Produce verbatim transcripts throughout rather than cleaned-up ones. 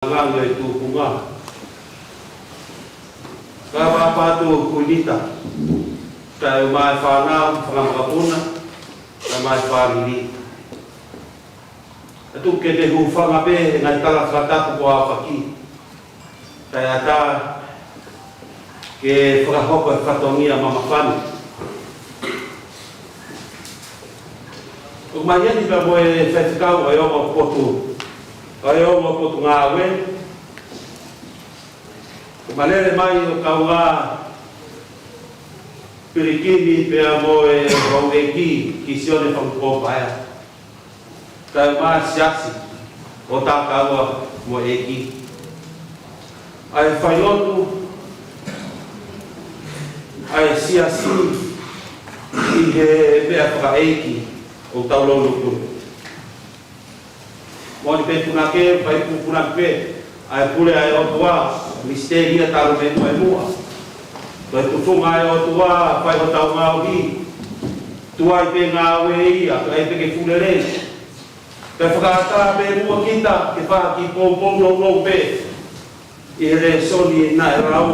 ngāue ʻa e tūkunga. Kae ʻumaʻā ʻa e Kuinita, kae ʻumaʻā e fānau, fanga makapuna, kae ʻumaʻā e fāmili. ʻOku ou tuku ke te hūfanga pē he ngaahi tala fakatapu kuo aofaki, kae ʻatā ke fakahoko e fatongia mamafa ni. ʻOku maheni pea mo e faifekau ʻo e ongo potu, ʻo e ongo potungāue, ʻoku ma lele mai ʻo kaungā pilikimi pea mo e houʻeiki, Kisione Fakupōpaea, kae ʻumaʻā e siasi ʻo Takaua mo e ʻEiki. ʻA e failotu ʻa e siasi ʻi he meʻa fakaʻeiki ʻoku tau lonu puni. Moʻoni pē punake, fai punake pē ʻa e pule ʻa e ʻOtua, misiteli ia talu mei muʻa. Ko e tufunga ʻa e ʻOtua, fai hotau ngaohi, tuai pē ngāue ia, kae ʻai pē ke fuʻu lelei. Kae fakaʻatā pē muʻa kita ke fai ha kiʻi poupou nounou pē ʻi he lēsoni naʻe lau.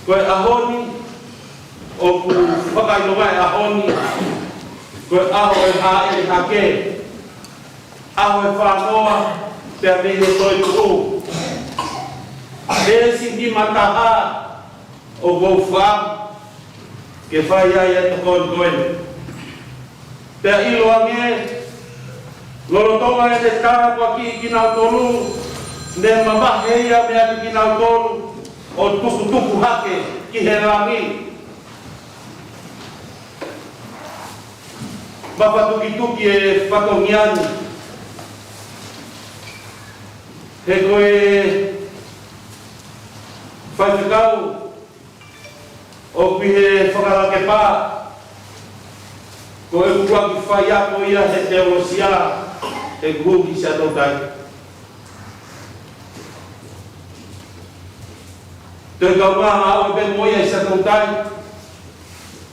Ko e ʻaho ni, ʻoku fakaʻilonga e ʻaho ni ko e ʻaho ʻo e hāʻele hake, ʻaho ʻo e fānoa pea mei he toetuʻu. Veesi nima taha ʻoku ou fakaʻamu ke fai ai e tokoni ko eni. Pea ʻiloange, lolotonga ʻene tāpuakiʻi kinautolu, ne mavahe ia meiate kinautolu ʻo tukutuku hake ki he langi. Mafatukituki e fatongia ni. He ko e faifekau ʻoku ʻi he fakalakepa, ko e ʻuluaki faiako ia he teolosia, he kuki Siaʻatoutai. Toe kaungā ngāue pē mo ia ʻi Siaʻatoutai.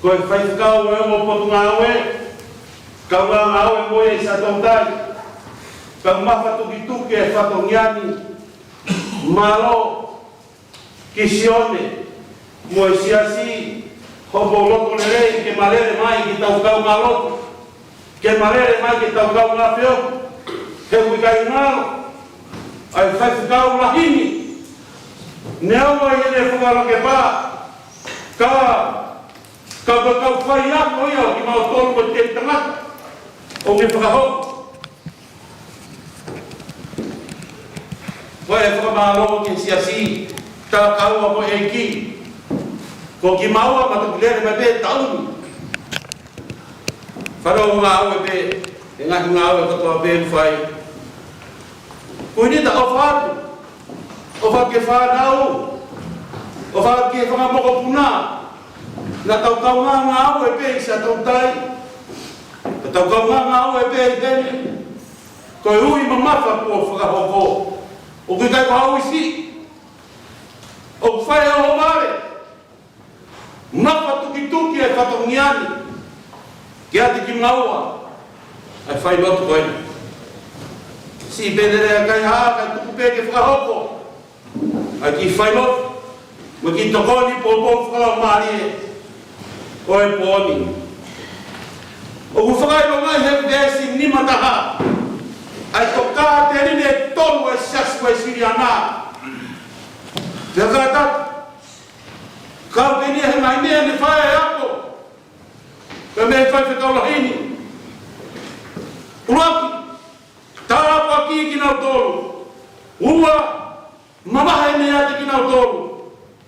Ko e faifekau ʻo e ongo potungāue, kaungā ngāue mo ia ʻi Siaʻatoutai. Kae mafatukituki e fatongia ni. Mālō Kisione mo e siasi, hoʻomou loto lelei ke ma lele mai ke tau kaungā lotu, ke ma lele mai ke tau kaungā feohi. He ʻoku ʻikai ngalo ʻa e faifekau lahi ni, neongo ʻene fakalakepa, ka, ka, ka, ka faiako ia ʻo kimautolu ko e tangata ʻoku ne fakahoko. Ko e fakamālō ki he siasi, Takaua mo e ʻEiki. Ko kimaua ma toki lele mai pē taʻu ni. Fanongo ngāue pē, e ngaahi ngāue kotoa pē ʻoku fai. Kuinita, ʻofa atu. ʻOfa ki he fānau. ʻOfa ki he fanga mokopuna. Naʻa tau kaungā ngāue pē ʻi Siaʻatoutai. Naʻa tau kaungā ngāue pē ʻi heni. Ko e ui mamafa kuo fakahoko. ʻOku ʻikai ko ha ui siʻi. ʻOku fai ʻe hoʻo vale. Mafatukituki e fatongia ni kiate kimaua ʻa e failotu ko eni. Siʻi pē lele ʻa e kaihaʻa kae tuku pē ke fakahoko ʻa e kiʻi failotu mo e kiʻi tokoni poupou fakalaumālie ʻo e pō ni. ʻOku fakaʻilonga ʻi he veesi nima taha ʻa e tokāteline ʻe tolu ʻa e Siasi Uēsiliana. Pea kātaki, kau pē eni he ngaahi meʻa ne fai ʻe he ako pea mei he faifekau lahi ni. ʻUluaki, tāpuakiʻi kinautolu. Ua, mavahe meiate kinautolu.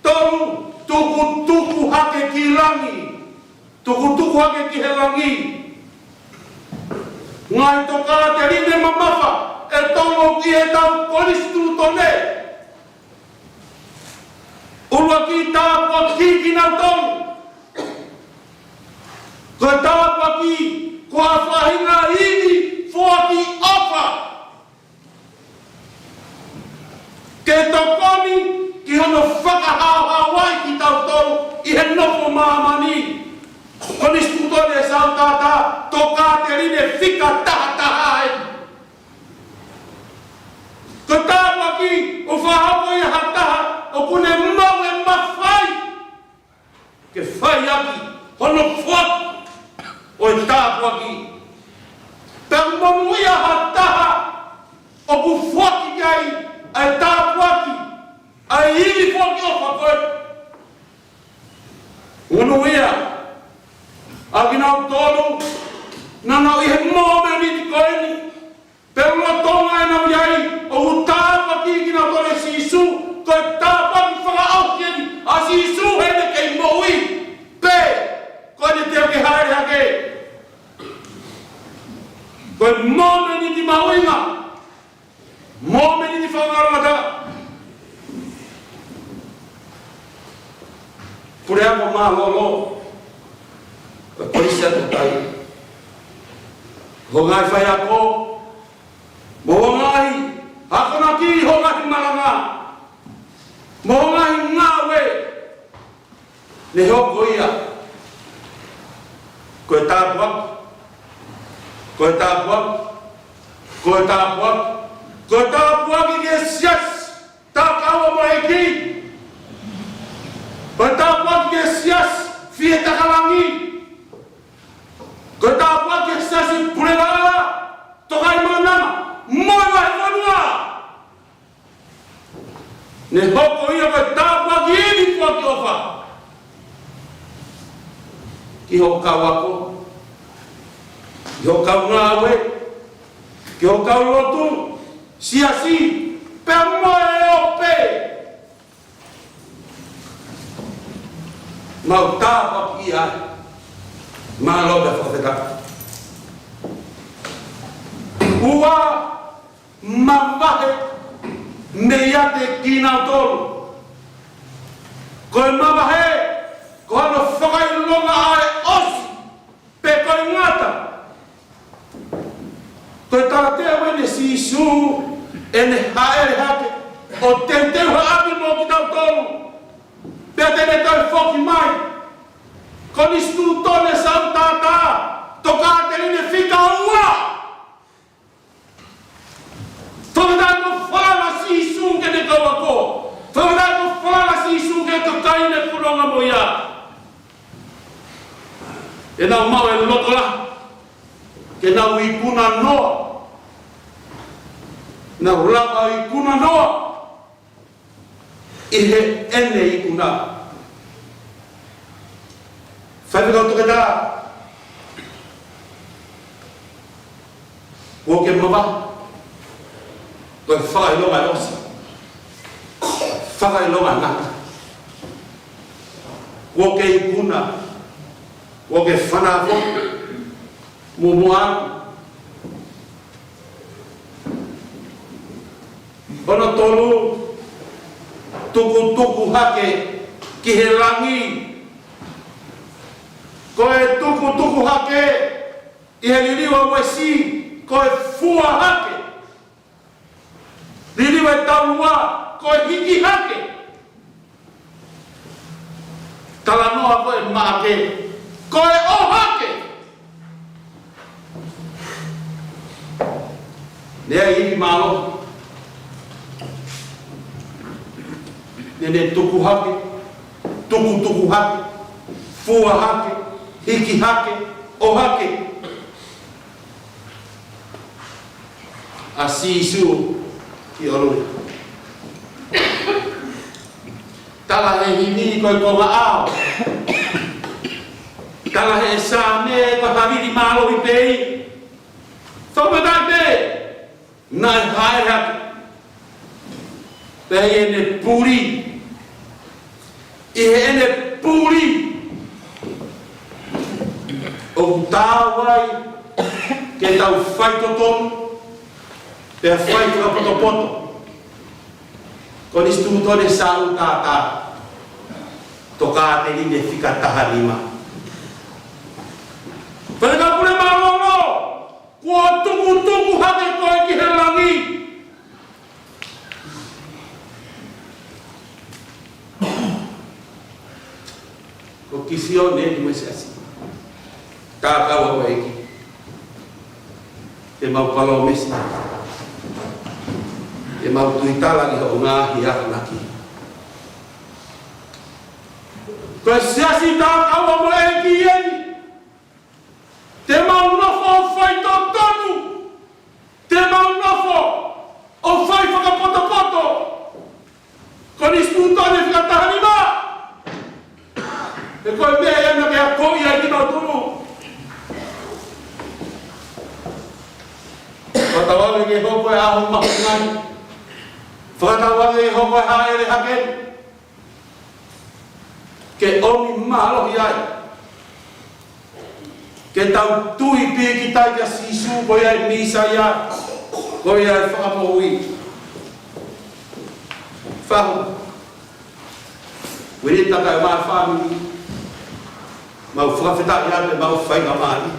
Tolu, tukutuku hake ki langi. Tukutuku hake ki he langi. Ngaahi tokāteline mamafa ʻe tolu ʻoku ʻi heʻetau konisitūtone. ʻUluaki, tāpuakiʻi kinautolu. Ko e tāpuaki, ko ha faʻahinga ivi foaki ʻofa ke tokoni ki hono fakahaohaoaʻi kitautolu ʻi he nofo māmani. Konisitūtone ʻa Sautata, tokāteline fika taha taha eni. ʻoku fakahoko ia ha taha ʻoku ne maʻu e mafai ke fai ʻaki hono foaki ʻo e tāpuaki. Pea monūʻia ha taha ʻoku foaki ki ai ʻa e tāpuaki, ʻa e ivi foaki ʻofa ko ē. Monūʻia ʻa kinautolu naʻa nau ʻi he momeniti ko eni, pea lolotonga ʻenau ʻi ai, ʻoku tāpuakiʻi kinautolu ʻe Sīsū. Ko e tāpuaki fakaʻosi eni ʻa Sīsū heʻene kei moʻui, pe ko ʻene teʻeki ke hāʻele hake. Ko e momeniti mahuʻinga, momeniti fakangalongataʻa. Puleako mālōlō, ko e Kolisi ʻa e Tautai, ho ngaahi faiako, mo ho ngaahi akonaki, ho ngaahi malanga, mo ho ngaahi ngāue, ne hoko ia ko e tāpuaki, ko e tāpuaki, ko e tāpuaki, ko e tāpuaki ki he siasi, tā kau ʻa mo e ʻEiki. Ko e tāpuaki ki he siasi fie takalangi. Ko e tāpuaki ki he siasi pulelala, tokaimaʻananga, mo e vahefonua. Ne hoko ia ko e tāpuaki ivi foaki ʻofa ki ho kau ako, ki ho kau ngāue, ki ho kau lotu, siasi, pea mo e ʻope. Mau tāpuakiʻi ai. Mālō pea fakafetaʻi. Ua, mavahe meiate kinautolu. Ko e mavahe, ko hono fakaʻilonga ʻa e ʻosi pe ko e ngata. Ko e talateu eni ʻe Sīsū ʻene hāʻele hake ʻo teuteu ha ʻapi mo kitautolu. Pea te ne toe foki mai. Konisitūtone Saʻu Tātā, tokāteline fika ua. Fakataha ko e falala ʻa Sīsū ki heʻene kau ako. Fakataha ko e falala ʻa Sīsū ki he kakai ne fononga mo ia. Ke nau maʻu e loto lahi. Ke nau ikuna noa. Nau lava ikuna noa ʻi heʻene ikuna. Faifekau toketā, kuo ke mavahe. Ko e fakaʻilonga ʻa e ʻosi. Fakaʻilonga ʻa e ngata. Kuo ke ikuna. Kuo ke fanafo. Muʻomuʻa. Hono tolu, tukutuku hake ki he langi. Ko e tukutuku hake, ʻi he liliu ʻa Uesi, ko e fua hake. Liliu ʻe taha ua, ko e hiki hake. Talanoa ko ē ʻa Maʻake, ko e ʻohake. Naʻe ʻi ai e ivi mālohi. Naʻe, naʻe tuku hake, tukutuku hake, fua hake, hiki hake, ʻohake ʻa Sīsū ki ʻolunga. Tala he himi ko e konga ʻao. Tala he Saame ko e havili mālohi pē ia. Fakafetaʻi pē. Naʻe hāʻele hake. Pea ʻi heʻene puli. ʻI heʻene puli. ʻOku taau ai ke tau faitotonu, pea fai fakapotopoto. Konisitūtone Saʻu Tātā. Tokāteline fika taha nima. Faifekau pule mālōlō. Kuo tukutuku hake koe ki he langi. Ko Kisione ni mo e siasi. Tākau ʻa e ʻEiki. Te mau palōmesi. Te mau tuitala ki hoʻo ngaahi akonaki. Ko e siasi takaua mo e ʻEiki eni. Te mau nofo ʻo faitotonu. Te mau nofo ʻo fai fakapotopoto. Ko e Nisitūtone Fakataha Nima. He ko e meʻa ia naʻa ke akoʻi ai kimautolu. Fakatauange ke hoko e ʻaho mahuʻinga ni. Fakatauange ke hoko e hāʻele hake ni. Ke ʻomi mālohi ai. Ke tau tui pīkitai kia Sīsū, ko ia e Mīsaia, ko ia e Fakamoʻui. Fahu. Uini taka e mā fāmili. Mau fakafetaʻi atu ʻemau faingamālie.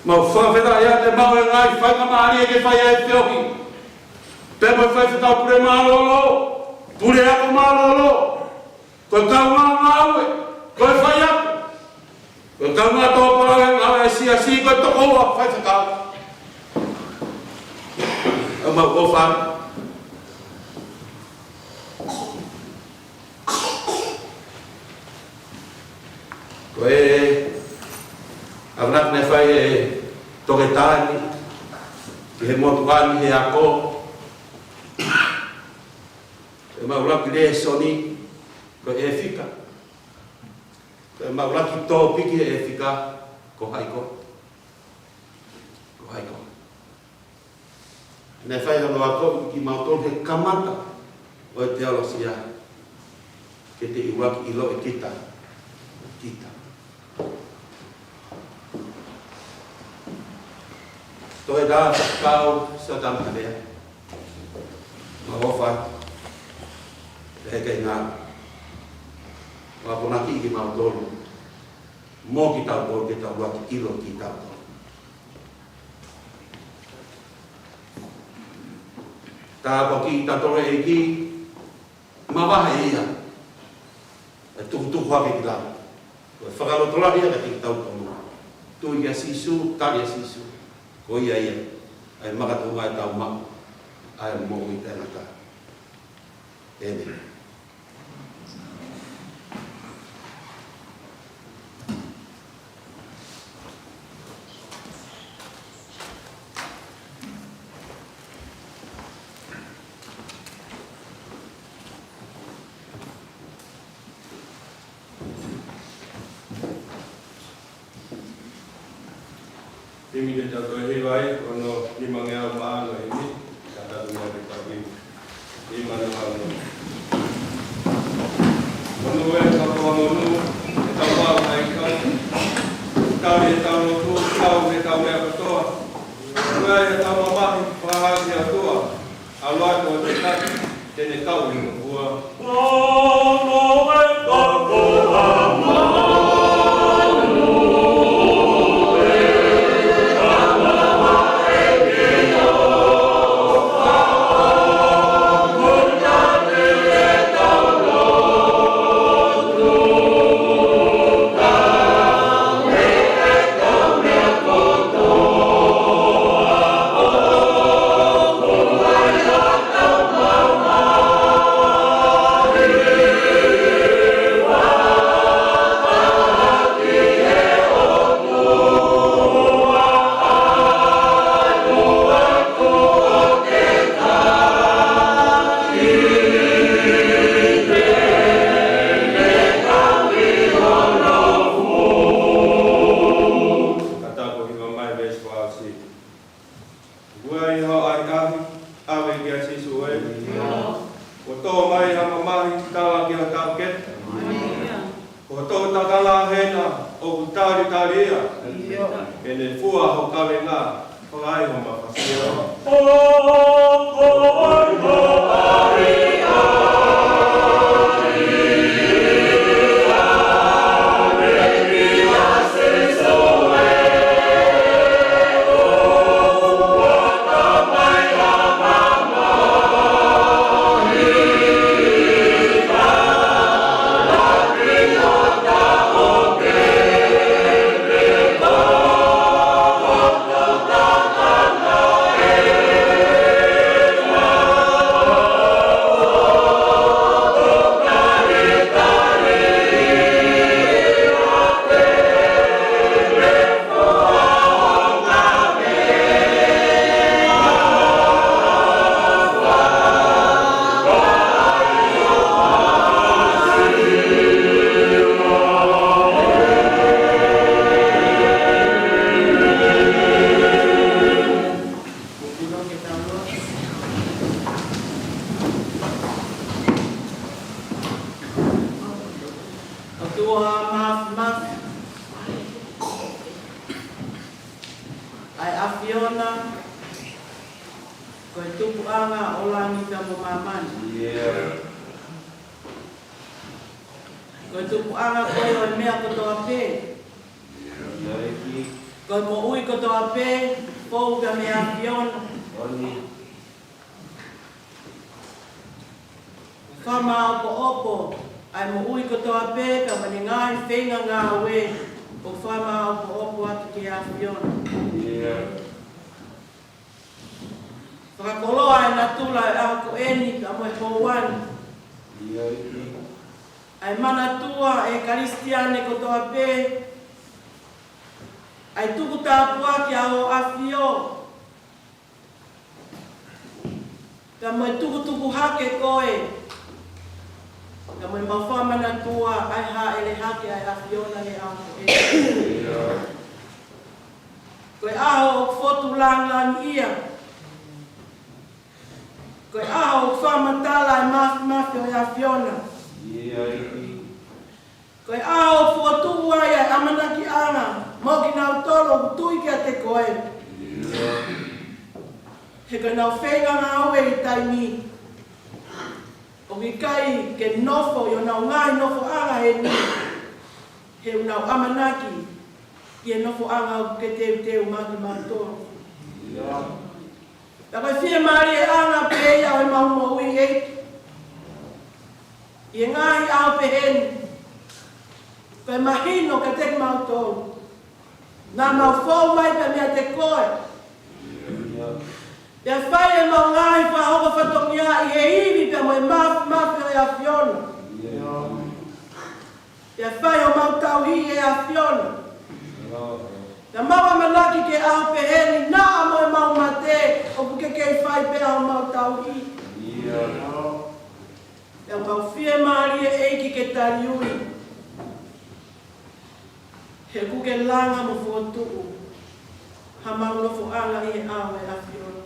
Mau fakafetaʻi atu ʻemau ngaahi faingamālie ke fai ai e feohi. Pea mo e faifekau pule mālōlō, pule ako mālōlō. Ko e kaungā ngāue, ko e faiako. Ko e kaungā tō palave ngāue ʻa e siasi, ko e tokoua faifekau. ʻOku mau ʻofa. Ko e akonaki naʻe fai ʻe he toketā ni ki he motuʻa ni he ako. ʻEmau ʻuluaki lēsoni ko e ʻefika. Ko ʻemau ʻuluaki tōpiki he ʻefika ko hai koe. Ko hai koe. Naʻe fai hono akoʻi kimautolu he kamata ʻo e teolosia ke te ʻuluaki ʻiloʻi kita. Kita. Toe tā fakau sa tamahea. Mau ʻofa. He kei ngā. Mau akonaki kimautolu. Mo kitautolu ke tau ʻuluaki ʻilo kitautolu. Tāpuakiʻi kitautolu ʻe he ʻEiki, mavahe ia e tukutuku hake ki lalo. Ko e fakalotolahi ia kiate kitautolu. Tui kia Sīsū, tali ʻa Sīsū. Ko ia ia, ʻa e makatuʻunga ʻetau maʻu ʻa e moʻui taʻengata. ʻĒmeni. Himi te tau toe hiva ai, ono nimangeau mā ono himi, ka tatu mea te paki. Nima noa ono. Ono e katoa monu, ʻetau pau hai kau. Tali ʻetau lotu, kau ʻetau meʻa kotoa. Ono e ʻetau mamahi, fakahā ki he ʻOtua. ʻAlu atu ʻo te taki, te ne kau ʻi ho fua. Ka tau hiva mai veesi fā ʻosi. Ua ʻi ho ʻahiʻahi, ʻave kia Sīsū ē. ʻIo. Kuo tō mai ha mamahi, tala ki ho taukete. ʻIo. Ko ho takanga hena, ʻoku talitali ia. ʻIo. Ke ne fua ho kavenga, fakaʻai ho mafasia. ʻOtua Māfimafi, ʻa e ʻAfiona, ko e tupuʻanga ʻo langi pea mo māmani. Ko e tupuʻanga koe ʻo e meʻa kotoa pē. Ko e moʻui kotoa pē, fou pē mei he ʻAfiona. Fakamāʻopoʻopo ʻa e moʻui kotoa pē, pea mo e ngaahi feinga ngāue, ʻoku fakamāʻopoʻopo atu ki he ʻAfiona. Fakakoloa e natula ʻo e ʻaho ko eni, pea mo e houa ni. ʻA e manatua ʻe he Kalisitiane kotoa pē ʻa e tukutāpuaki ʻa Hoʻo ʻAfio, pea mo e tukutuku hake koe, pea mo ʻemau fakamanatua ʻa e hāʻele hake ʻa e ʻAfiona he ʻaho ko eni. Ko e ʻaho ʻoku fotu langilangiʻia. Ko e ʻaho ʻoku fakamatala e māfimafi ʻo e ʻAfiona. Ko e ʻaho ʻoku fokotuʻu ai ʻa e ʻamanakiʻanga mo kinautolu ʻoku tui kiate koe. He ko ʻenau feinga ngāue ʻi he taimi ni, ʻoku ʻikai ke nofo ʻi honau ngaahi nofoʻanga heni, he ʻoku nau ʻamanaki ki he nofoʻanga ʻoku ke teuteu maʻa kimautolu. Pea ko e fiemālieʻanga pē ia ʻo ʻemau moʻui, ʻEiki, ʻi he ngaahi ʻaho pehē ni, ko e mahino kiate kimautolu naʻa mau fou mai pē meiate koe. Pea fai ʻemau ngaahi fakahoko fatongia ʻi he ivi pea mo e māfimafi ʻo e ʻAfiona. Pea fai homau tauhi ʻe he ʻAfiona. Naʻa mau ʻamanaki ki he ʻaho pehē ni, naʻa mo ʻemau mate, ʻoku ke kei fai pē homau tauhi. Pea mau fiemālie, ʻEiki, ke tali ui, he ʻoku ke langa mo fokotuʻu haʻamau nofoʻanga ʻi he ʻao ʻo e ʻAfiona.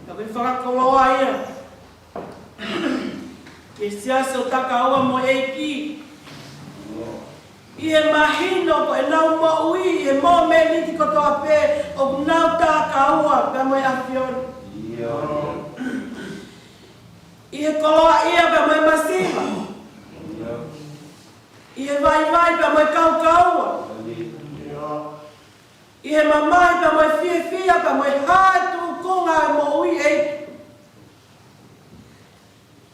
Pea ko e fakakoloa ia ki he siasi ʻo Takaua mo e ʻEiki, ʻi he mahino ko ʻenau moʻui ʻi he mōmeniti kotoa pē ʻoku nau takaua pea mo e ʻAfiona. ʻI he koloaʻia pea mo e masiva, ʻi he vaivai pea mo e kaukaua, ʻi he mamahi pea mo e fiefia pea mo e hā e tūkunga ʻo e moʻui, ʻEiki,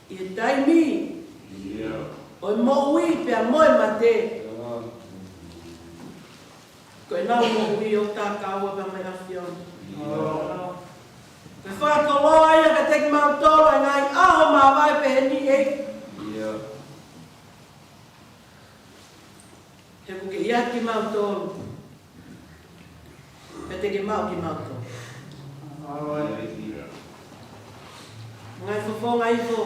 ʻi he taimi ʻo e moʻui pea mo e mate, ko ʻenau moʻui ʻoku takaua pea mo e ʻAfiona. Ko e fakakoloa ia kiate kimautolu ʻa e ngaahi ʻaho māvae pehē ni, ʻEiki, he ʻoku ke ʻiate kimautolu, pea te ke maʻu kimautolu. Ngaahi fofonga ifo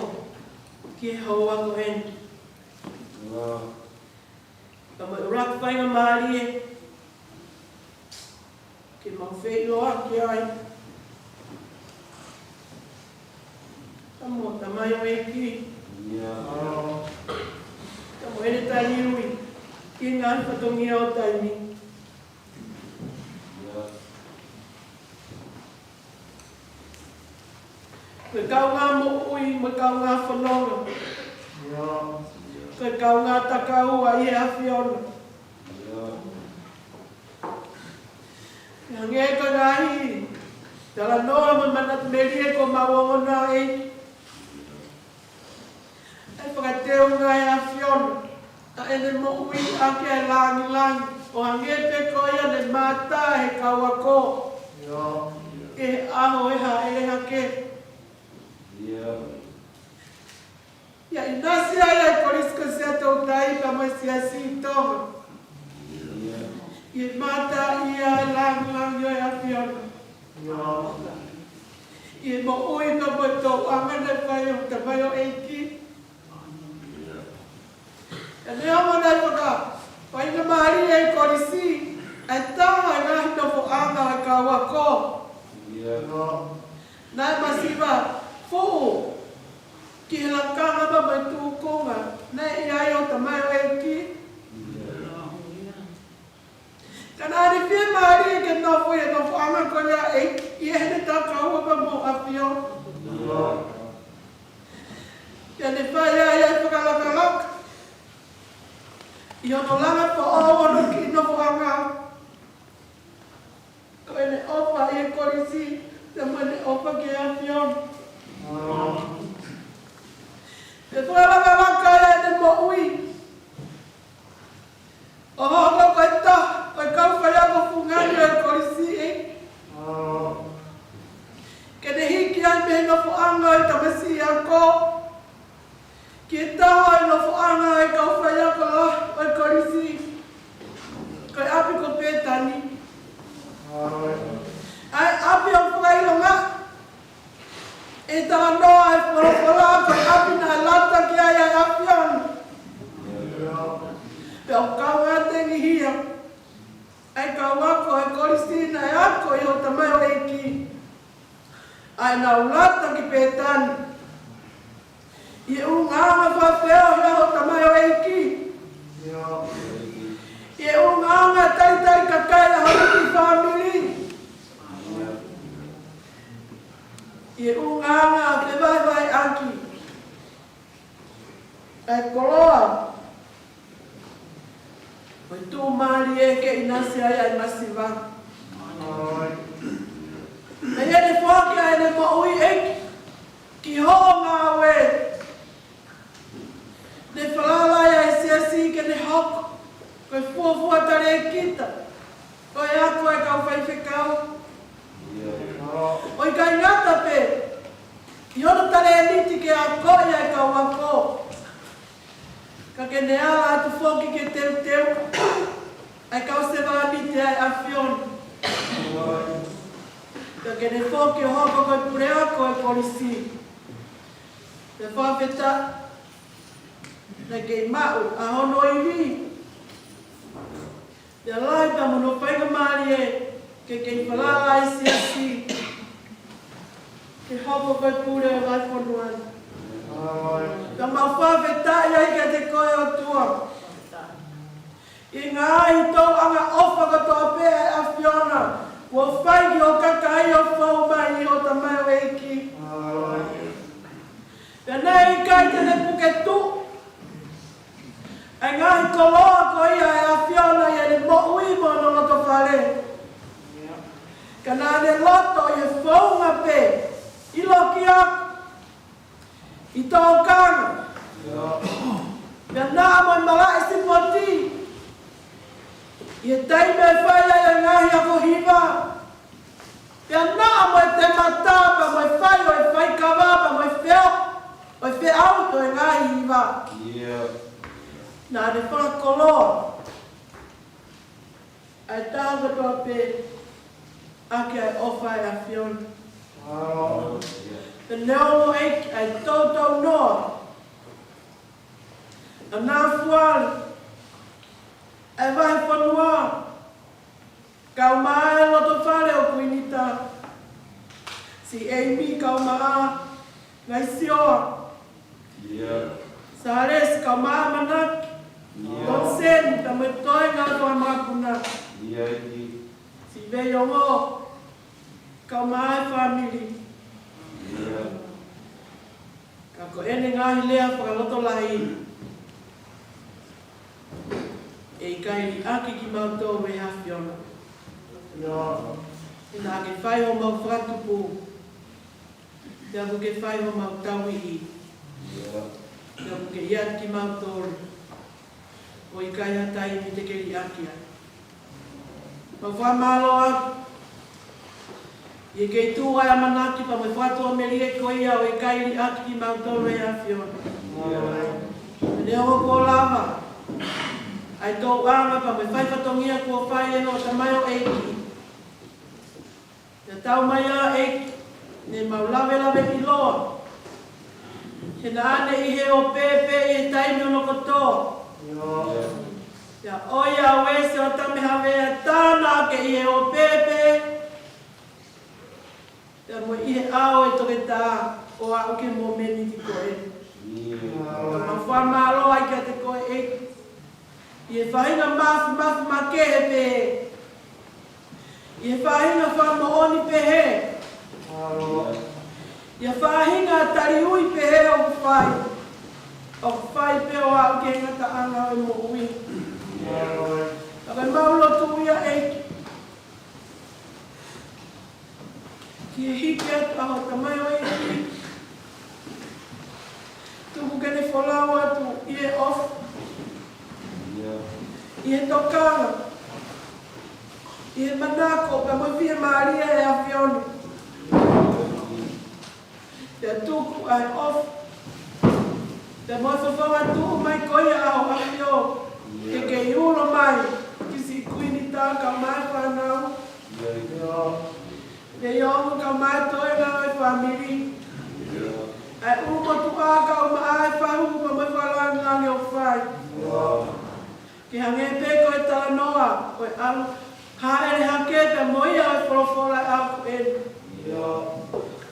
ki he houa ko eni, pea mo e ʻuluaki faingamālie ke mau feʻiloaki ai pea mo e tamaioʻeiki, pea mo ʻene tali ui ki he ngaahi fatongia ʻo e taimi ni. Ko e kaungā moʻui mo e kaungā fononga, ko e kaungā takaua ʻi he ʻAfiona. Hangē ko e ngaahi talanoa mo e manatu melie kuo mau ongona, ʻEiki, ʻa e fakateunga ʻe he ʻAfiona ʻa ʻene moʻui ʻaki ʻa e langilangi, ʻo hangē pē ko ia ne mātā ʻe he kau ako ʻi he ʻaho ʻo e hāʻele hake. ʻIa ʻinasi ai ʻa e Kolisi ko Siaʻatoutai pea mo e Siasi ʻi Tonga, ʻi he mātā ʻa e langilangi ʻo e ʻAfiona ʻi he moʻui pea mo e tōʻonga naʻe fai ʻe hoku tamaioʻeiki. Pea neongo naʻe fakafaingamālie ʻe he kolisi ʻa e tau ʻa e ngaahi nofoʻanga ʻo e kau ako, Naʻe masiva fuʻu ki he lakanga pea mo e tūkunga naʻe ʻi ai ʻa hotau tamaioʻeiki. Ka naʻa ne fiemālie ke nofo ʻi he nofoʻanga ko ia ʻi heʻene takaua pea mo ʻAfio. Pea ne fai ai ʻa e fakalakalaka ʻi hono langa foʻou hono kiʻi nofoʻanga. Ko ʻene ʻofa ʻi he kolisi, pea mo ʻene ʻofa ki he ʻAfiona. Pea fakalakalaka ʻene moʻui ʻo hoko ko e taha ʻo e kau faiako fungani ʻo e kolisi. Ke ne hiki ai mei he nofoʻanga ʻo e tamasiʻi ako ki he taha ʻo e nofoʻanga ʻo e kau faiako lahi ʻo e kolisi, ko e ʻapi ko Pētani. ʻA e ʻapi ʻoku fakaʻilonga ʻe he talanoa ʻa e folofola ko e ʻapi naʻe lata ki ai ʻa e ʻAfiona. Pea ʻoku kaungātengihia ʻa e kau ako ʻa e kolisi naʻe ako ʻi hotau tamaioʻeiki, ʻa ʻenau lata ki Pētani ʻi he ʻulungaanga fakafeohi ʻa hotau tamaioʻeiki, ʻi he ʻulungaanga talitali kakai ʻa hono kiʻi fāmili, ʻi he ʻulungaanga fevahevaheʻaki ʻa e koloa ʻo e tuʻumālie ke ʻinasi ai ʻa e masiva. Naʻe ʻi ai ʻene foaki ʻa ʻene moʻui ʻEiki ki hoʻo ngāue. Ne falala ai ʻa e siasi ke ne hoko ko e fuofua talēkita ʻo e ako ʻa e kau faifekau. ʻO ʻikai ngata pē ʻi hono talēniti ke akoʻi ʻa e kau ako, ka ke ne ala atu foki ke teuteu ʻa e kau sevāniti ʻa e ʻAfiona. Ka ke ne foki ʻo hoko ko e puleako ʻo e kolisi. Pea fakafetaʻi naʻe kei maʻu ʻa hono ivi. Pea lahi pea mo hono faingamālie ke kei falala ʻa e siasi ke hoko ko e pule ʻo e vahefonua ni. Pea mau fakafetaʻi ai kiate koe ʻOtua ʻi he ngaahi tōʻonga ʻofa kotoa pē ʻa e ʻAfiona kuo fai ki ho kakai ʻo fou mai ʻi hotau tamaioʻeiki. Pea naʻe ʻikai te ne puke tuʻu ʻa e ngaahi koloa ko ia ʻa e ʻAfiona ʻi heʻene moʻui mo hono lotofale. Ka naʻa ne loto ʻi he founga pē, ʻi loki ako, ʻi tōkanga. Pea naʻa mo e malaʻe sipoti ʻi he taimi ʻe fai ai ʻa e ngaahi ako hiva. Pea naʻa mo e temata pea mo e fai ʻo e faikava pea mo e feohi ʻo e feʻauhi ʻo e ngaahi hiva. Naʻa ne fakakoloa ʻa e taha kotoa pē ʻaki ʻa e ʻofa ʻa e ʻAfiona. Pea neongo ʻEiki ʻa e toutou noa ʻa Nafuali, ʻa e vahefonua, kaumaʻā e lotofale ʻo Kuinita, Siʻi ʻEimi, kaumaʻā Ngaahi Sioa, Sālesi, kaumaʻā ʻAmanaki, Toniseni, pea mo e toenga ʻo e makapuna, Siʻi Veiongo, kaumaʻā e fāmili. Ka ko ʻene ngaahi lea fakalotolahi, ʻe ʻikai liʻaki kimautolu ʻe he ʻAfiona. He naʻa ke fai homau fakatupu, pea kuo ke fai homau tauhi, pea kuo ke ʻiate kimautolu. ʻO ʻikai ha taimi te ke liʻaki ai. Mau fakamālō atu ʻi he kei tuʻu ʻa e ʻamanaki pea mo e fakatuʻamelie ko ia ʻo ʻikai liʻaki kimautolu ʻe he ʻAfiona. Neongo kuo lava ʻa e tōʻonga pea mo e fai fatongia kuo fai ʻe hoʻo tamaioʻeiki, pea tau mai ā ʻEiki, ne mau lavelaveʻiloa. He naʻa ne ʻi he ʻōpē pē ʻi he taimi hono kotoa. Pea ʻoiauē Siaosi Tame Havea, tā naʻa ke ʻi he ʻōpē pē Pea mo ʻi he ʻao ʻo e toketā ʻo aʻu ki he momeniti ko eni. Ka mau fakamālō ai kiate koe ʻEiki. ʻI he faʻahinga māfimafi makehe pehē. ʻI he faʻahinga fakamoʻoni pehē. ʻI he faʻahinga taliui pehē ʻoku fai. ʻOku fai pē ʻo aʻu ki he ngataʻanga ʻo e moʻui. Ka ko e mau lotu ia ʻEiki. Ke hiki atu ʻa ho tamaioʻeiki. Tuku ke ne folau atu ʻi he ʻofa. ʻI he tokanga. ʻI he manako pea mo e fiemālie ʻa e ʻAfiona. Pea tuku ʻa e ʻofa. Pea mo e fofonga tuʻu mai ko ia ʻa ho ʻAfio. Ke kei ulo mai ki siʻi kuini tā kae ʻumaʻā e fānau. Neongo kae ʻumaʻā e toenga ʻo e fāmili. ʻA e ʻulumotuʻa kae ʻumaʻā e fahu pea mo e fakalāngilangi ʻoku fai. Ke hangē pē ko e talanoa ʻo e ʻalu hāʻele hake pea mo ia ʻo e folofola ʻi he ʻaho ko eni.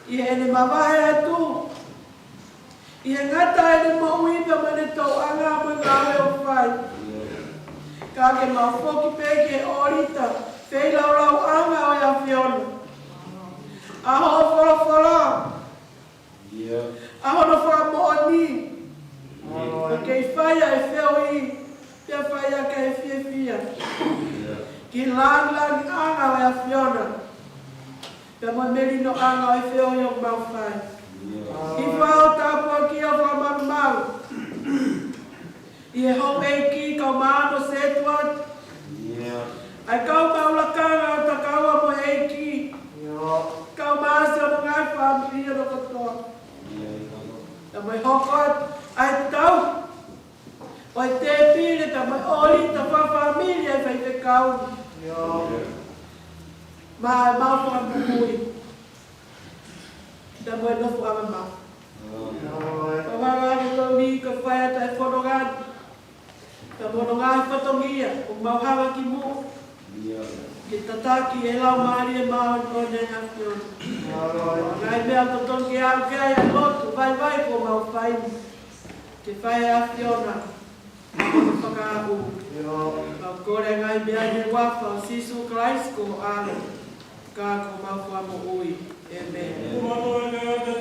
ʻI heʻene mavahe atu. ʻI he ngata ʻene moʻui pea mo ʻene tauʻanga mo e ngāue ʻoku fai. Ka ke mau foki pē ki he ʻōlita, feilaulau ʻanga ʻo e ʻAfiona. ʻA hoʻo folofola. ʻA hono fakamoʻoni. Ka kei fai ʻa e feohi, pea fai ʻaki ʻa e fiefia. Ki he lāngilangiʻanga ʻo e ʻAfiona. Pea mo e melinoʻanga ʻo e feohi ʻoku mau fai. ʻI he fai ʻo tāpuakiʻi ʻo fakamalumalu. ʻI he houʻeiki kae ʻumaʻā hono sētuata. ʻA e kau maʻu lakanga ʻo takaua mo e ʻEiki. Kae ʻumaʻā siʻono ngaahi fāmili ʻo kotoa. Pea mo e hoko atu ʻa e tau. ʻO e tēpile pea mo e ʻōlita fakafāmili ʻa e faifekau. Maʻa e mau fakamoʻui. Pea mo e nofo ʻa e mau. Pea mo e tōmī ko e fai atu e fononga ni. Pea mo hono ngaahi fatongia, ʻoku mau hanga ki muʻa. Ke tataki e Laumālie Māʻoniʻoni ʻa e ʻAfiona. Ngaahi meʻa totonu ke aʻu ki ai ʻa e lotu, vaivai kuo mau fai ni. Ke fai ʻe he ʻAfiona. Fakaʻu. Mau kole ngaahi meʻa ni he huafa ʻo Sīsū Kalaisi ko ho ʻAlo. Ka ko homau Fakamoʻui. ʻĒmeni.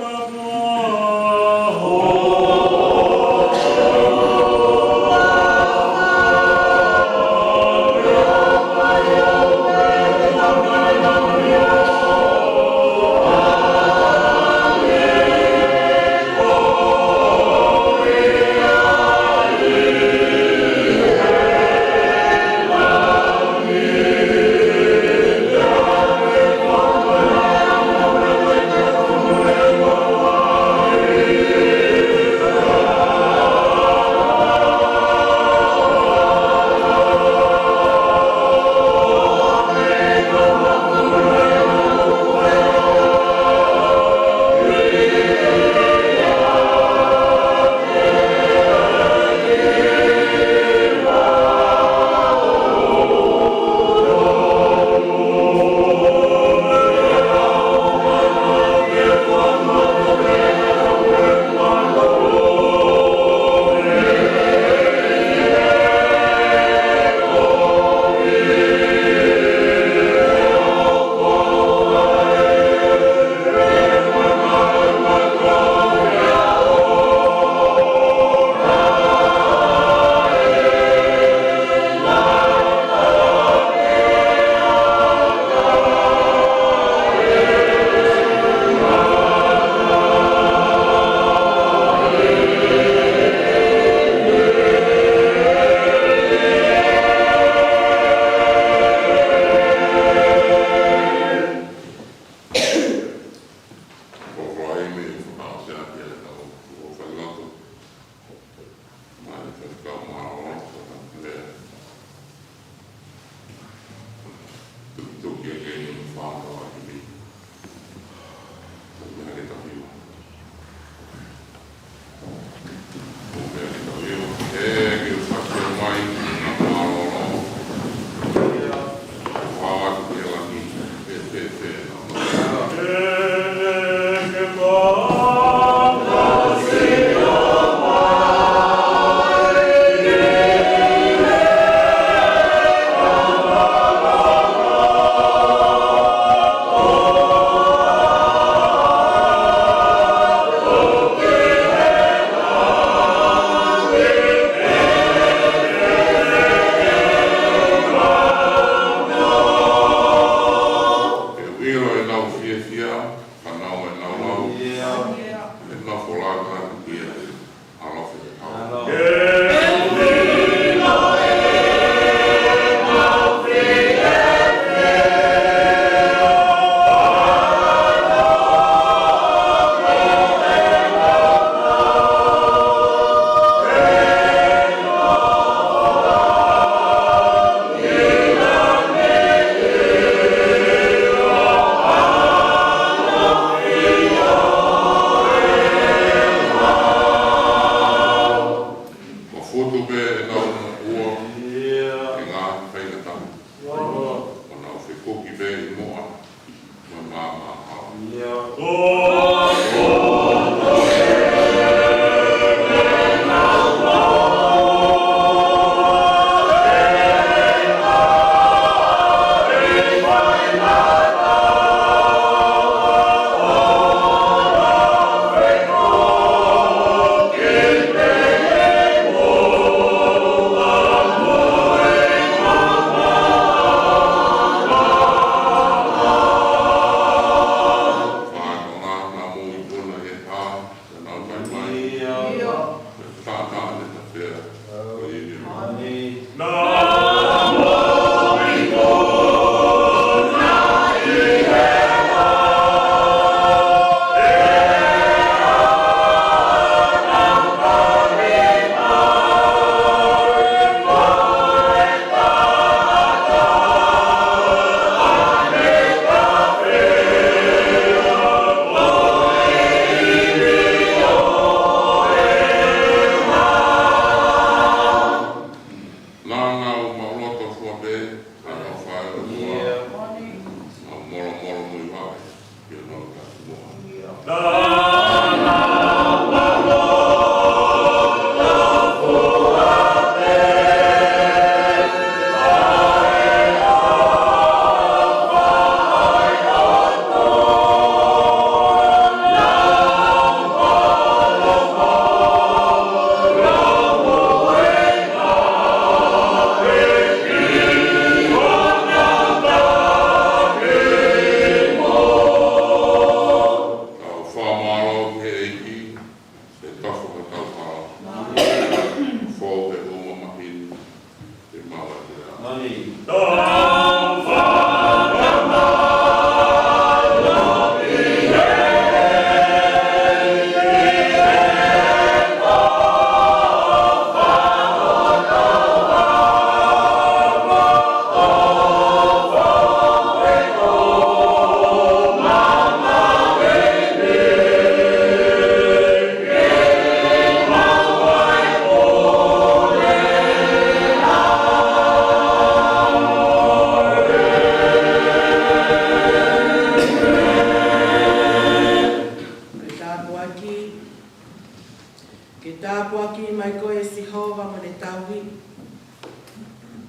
Tāpuakiʻi mai koe ʻe Sihova mo ʻene tauhi.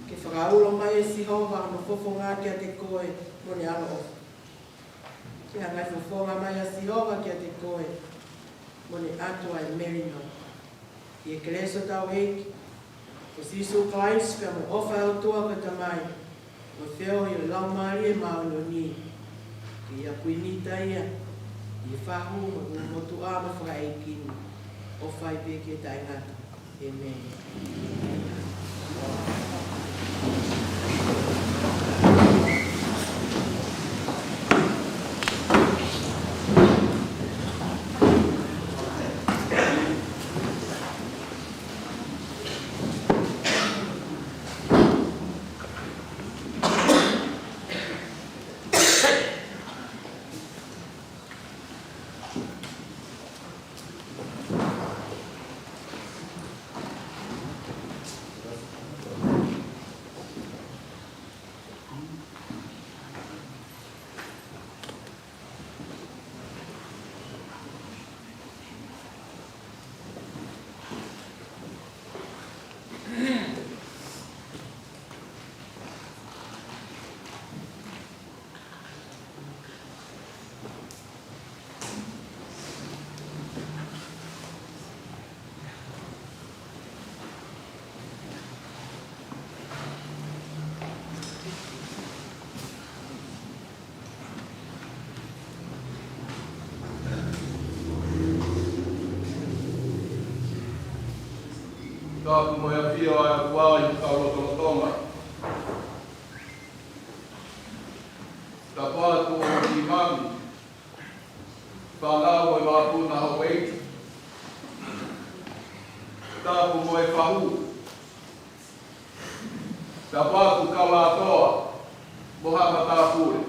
Ke fakaulo mai ʻe Sihova hono fofonga kiate koe mo ʻene ʻaloʻofa. Ke hanga ʻe he fofonga mai ʻa Sihova kiate koe mo ʻene ʻatu ʻa e melino. ʻI he kelesi ʻa hotau ʻEiki ko Sīsū Kalaisi, pea mo e ʻofa ʻa e ʻOtua ko e Tamai, mo e feohi ʻo e Laumālie Māʻoniʻoni, ke ʻiate koe ʻi he taimi ni, ʻi he fahu mo e motuʻa mo e fakaʻeiki ni, ʻo fai pē ki he taʻengata. ʻĒmeni. Tapu mo e ʻafio ʻa e ʻOtua ʻi hotau lotolotonga. Tapu atu ki he mami, fānau mo e māpuna ʻo houʻeiki. Tapu mo e fahu. Tapu atu kau lātoa mo haʻa matāpule.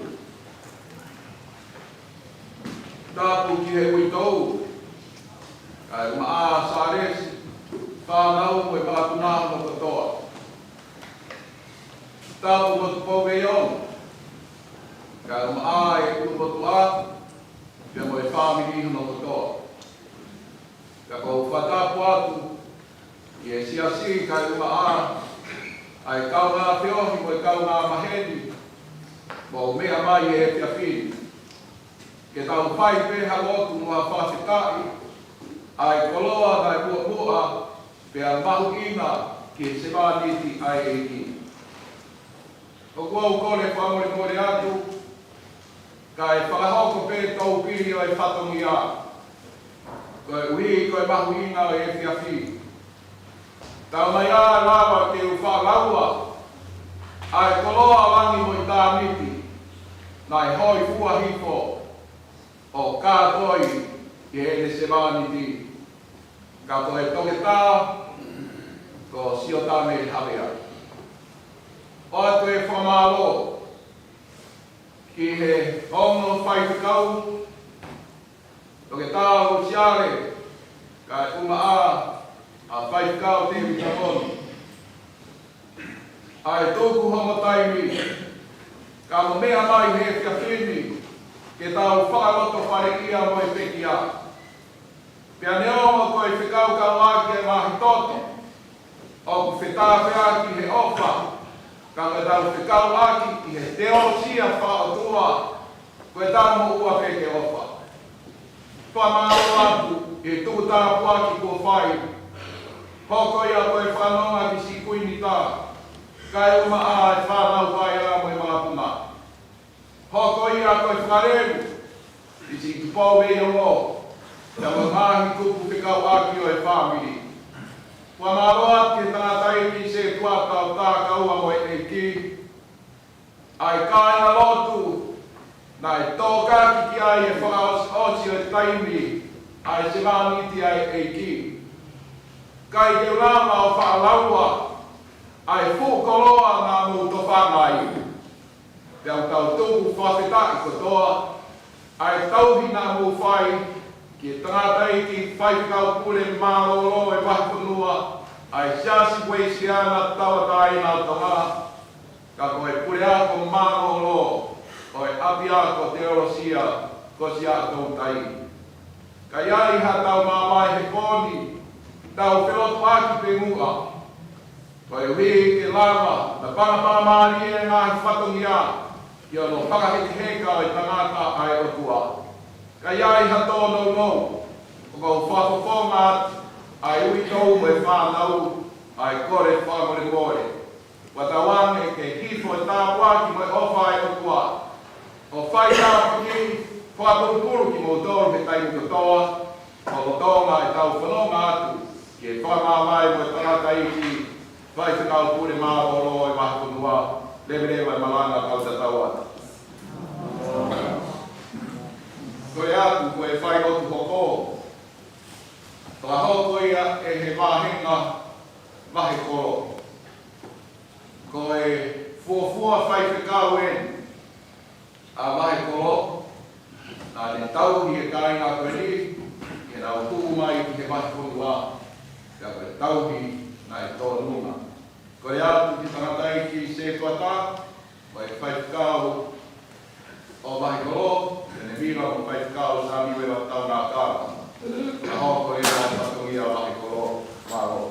Tapu ki he uitou, kae ʻumaʻā ʻa Sālesi, fānau mo e māpuna hono kotoa. Tapu mo Tupou Veiongo, kae ʻumaʻā e ʻulumotuʻa, pea mo e fāmili hono kotoa. Ka ʻoku ou fakatapu atu ki he siasi kae ʻumaʻā ʻa e kaungā feohi mo e kaungā maheni, mou meʻa mai he efiafi ni. Ke tau fai pē ha lotu mo ha fakafetaʻi, ʻa e koloa naʻe muʻomuʻa, pea mahuʻinga ki he sevāniti ʻa e ʻEiki. ʻOku ou kole fakamolemole atu, kae fakahoko pē tōpili ʻo e fatongia, koeʻuhi ko e mahuʻinga ʻo e efiafi. Taumaiā lava ke u fakalaua ʻa e koloa ʻo langi mo ʻitāniti, naʻe hōifua hifo ʻo kātoi ʻi heʻene sevāniti, ka ko e toketā ko Siotame Havea. ʻOatu e fakamālō ki he ongo faifekau, Toketā Lusiale, kae ʻumaʻā ʻa Faifekau Tēvita Moni. ʻA e tuku homo taimi, ka mo meʻa mai he efiafi ni, ke tau fakalotofaleʻia mo e pekia. Pea neongo ko e fekau kau ʻaki e ngaahi toto, ʻoku fetāpeaki he ʻofa, ka ko ʻetau fekauʻaki ʻi he teolosia fakaʻotua, ko ʻetau moʻua pē ke ʻofa. Fakamālō atu ʻi he tuku tāpuaki kuo fai, hoko ia ko e fanongo ki siʻi Kuini Tā, kae ʻumaʻā e fānau paea mo e māpuna. Hoko ia ko e fakalelu ʻi siʻi Tupou Veiongo, pea mo e ngaahi kupu fekauʻaki ʻo e fāmili. Fakamālō atu ki he tangataʻeiki Setuata ʻo Takaua mo e ʻEiki, ʻa e kāingalotu naʻe tokaki ki ai e fakaʻosiʻosi ʻo e taimi ʻa e sevāniti ʻa e ʻEiki. ʻIkai ke u lava ʻo fakalaua ʻa e fuʻu koloa naʻa mou tofanga ai. Pea ʻoku tau tuku fakafetaʻi kotoa ʻa e tauhi naʻa mou fai ki he tangataʻeiki faifekau pule mālōlō e vahefonua ʻa e Siasi Uēsiliana Tauʻatāina ʻo Tonga, ka ko e puleako mālōlō ʻo e ʻapiako teolosia ko Siaʻatoutai. Ka ʻi ai haʻatau mamae he pō ni, Tau felotuʻaki pē muʻa, koeʻuhi ke lava ʻo pangapangamālie e ngaahi fatongia ʻi hono fakahekeheka ʻo e tangata ʻa e ʻOtua. Ka ʻi ai ha tōnounou, ʻoku ou fakafofonga atu ʻa e uitou mo e fānau ʻa e kole fakamolemole. Kuo tauange ke hifo e tāpuaki mo e ʻofa ʻa e ʻOtua ʻo fai tāpuaki fakapulupulu kimoutolu he taimi kotoa, ʻo lolotonga ʻetau fononga atu ki he fakamaʻamaʻa mo e tangataʻeiki Faifekau Pule Mālōlō ʻo e Vahefonua, leveleva e malanga. Tau tatau atu. Kole atu ko e failotu hoko, fakahoko ia ʻe he vāhenga vahekolo. Ko e fuofua faifekau eni ʻa Vahekolo, naʻa ne tauhi e kāinga ko eni ke nau tuʻu mai ki he Vahefonua, pea ko e tauhi naʻe tōnunga. Kole atu ki he tangataʻeiki setuata, ko e faifekau ʻo Vahekolo, Tenevila mo e faifekau Samiuela Taungakava. Ka hoko e fatongia ʻa Vahekolo. Mālō.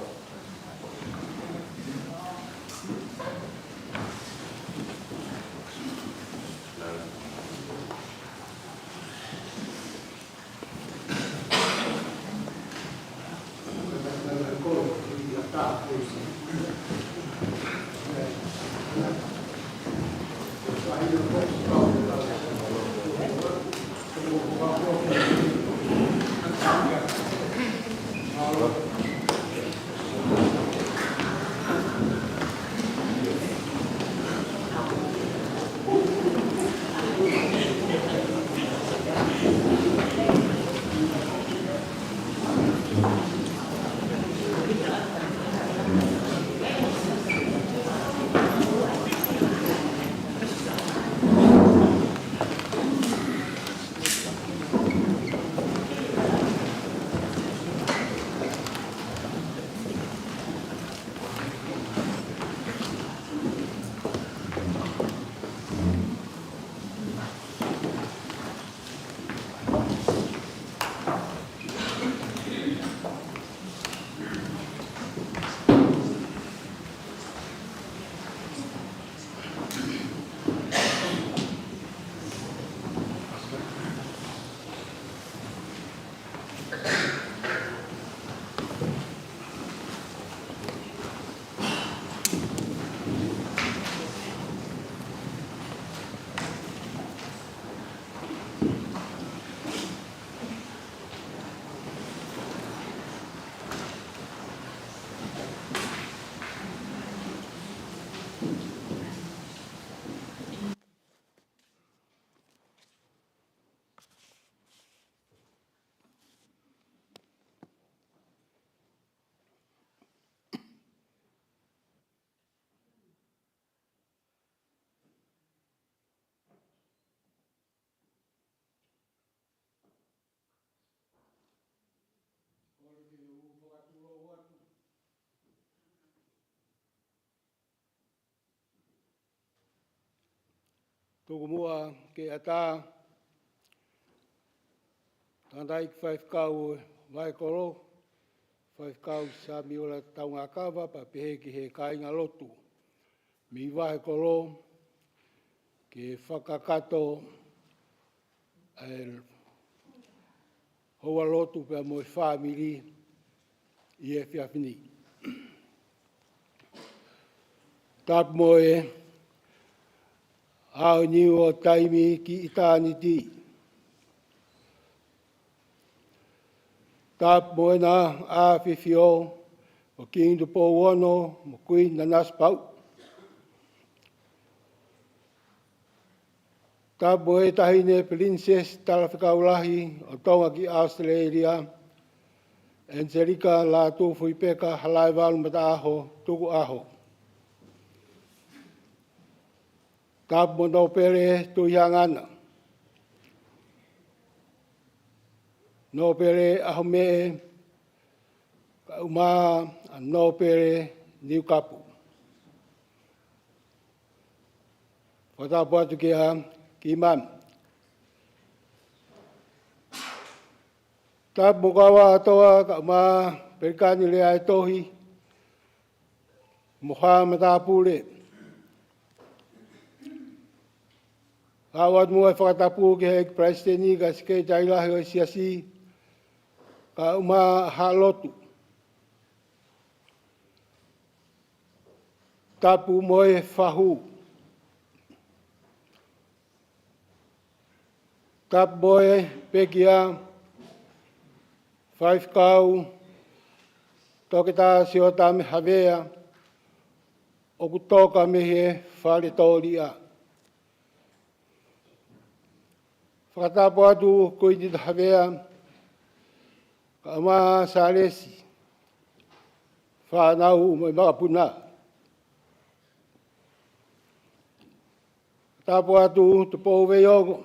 Tuku muʻa ke ʻatā tangataʻeiki faifekau Vahekolo, Faifekau Samiuela Taungakava, pea pehē ki he kāingalotu mei Vahekolo, ke fakakakato e houa lotu pea mo e fāmili ʻi he efiafi ni. Tapu mo e ʻaho ni ʻo taimi ki ʻitāniti. Tapu mo ʻEna ʻAfifio ʻo Kingi Tupou Ono mo Kuini Nanasipauʻu. Tapu mo e Taʻahine Pilinisesi Talafekau Lahi ʻo Tonga ki ʻAositelēlia, ʻAniselika Lātūfuipeka Halaevalu Mataʻaho Tukuʻaho. Tapu mo Nōpele Tuʻihangana, Nōpele ʻAhomeʻe, kaeʻumaʻā ʻa Nōpele Niukapu. Fakatapu atu kia Kimani. Tapu mo Kauaʻatoa, kaeʻumaʻā Pelikani Leaʻaetohi, mo haʻa matāpule. ʻOatu muʻa e fakatapu ki he ʻEiki Palesiteni kae Sekelitali Lahi ʻo e Siasi, kae ʻumaʻā haʻa lotu. Tapu mo e fahu. Tapu mo e pekia, faifekau, Toketā Siotame Havea, ʻoku toka mei he fale tōliʻa. Fakatapu atu Kuini Havea, kae ʻumaʻā Sālesi, fānau mo e makapuna. Tapu atu Tupou Veiongo.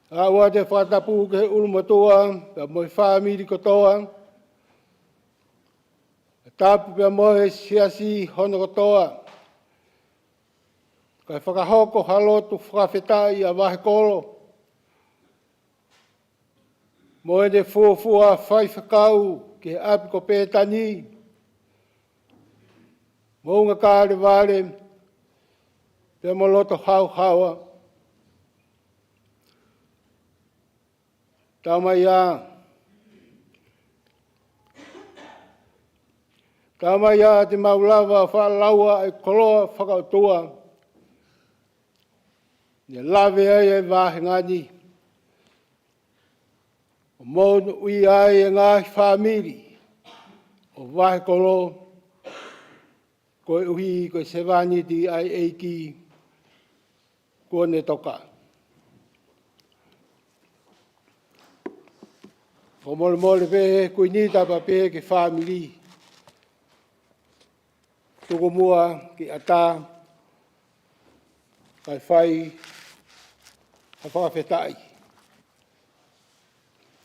ʻOatu e fakatapu ki he ʻulumotuʻa, pea mo e fāmili kotoa. Tapu pea mo e siasi hono kotoa. Kae fakahoko ha lotu fakafetaʻi ʻa Vahekolo. Mo ʻene fuofua faifekau ki he ʻapi ko Pētani, Moʻunga Kalevale, pea mo Loto Hauhaua. Tau mai ā. Tau mai ā te mau lava ʻo fakalaua e koloa fakaʻotua, ne lave ai e vāhenga ni, ʻo monūʻia ai e ngaahi fāmili ʻo Vahekolo, koeʻuhi ko e sevāniti ʻa e ʻEiki kuo ne toka. Fakamolemole pē Kuini, tapa pē ki he fāmili. Tuku muʻa ke ʻatā, kae fai ha fakafetaʻi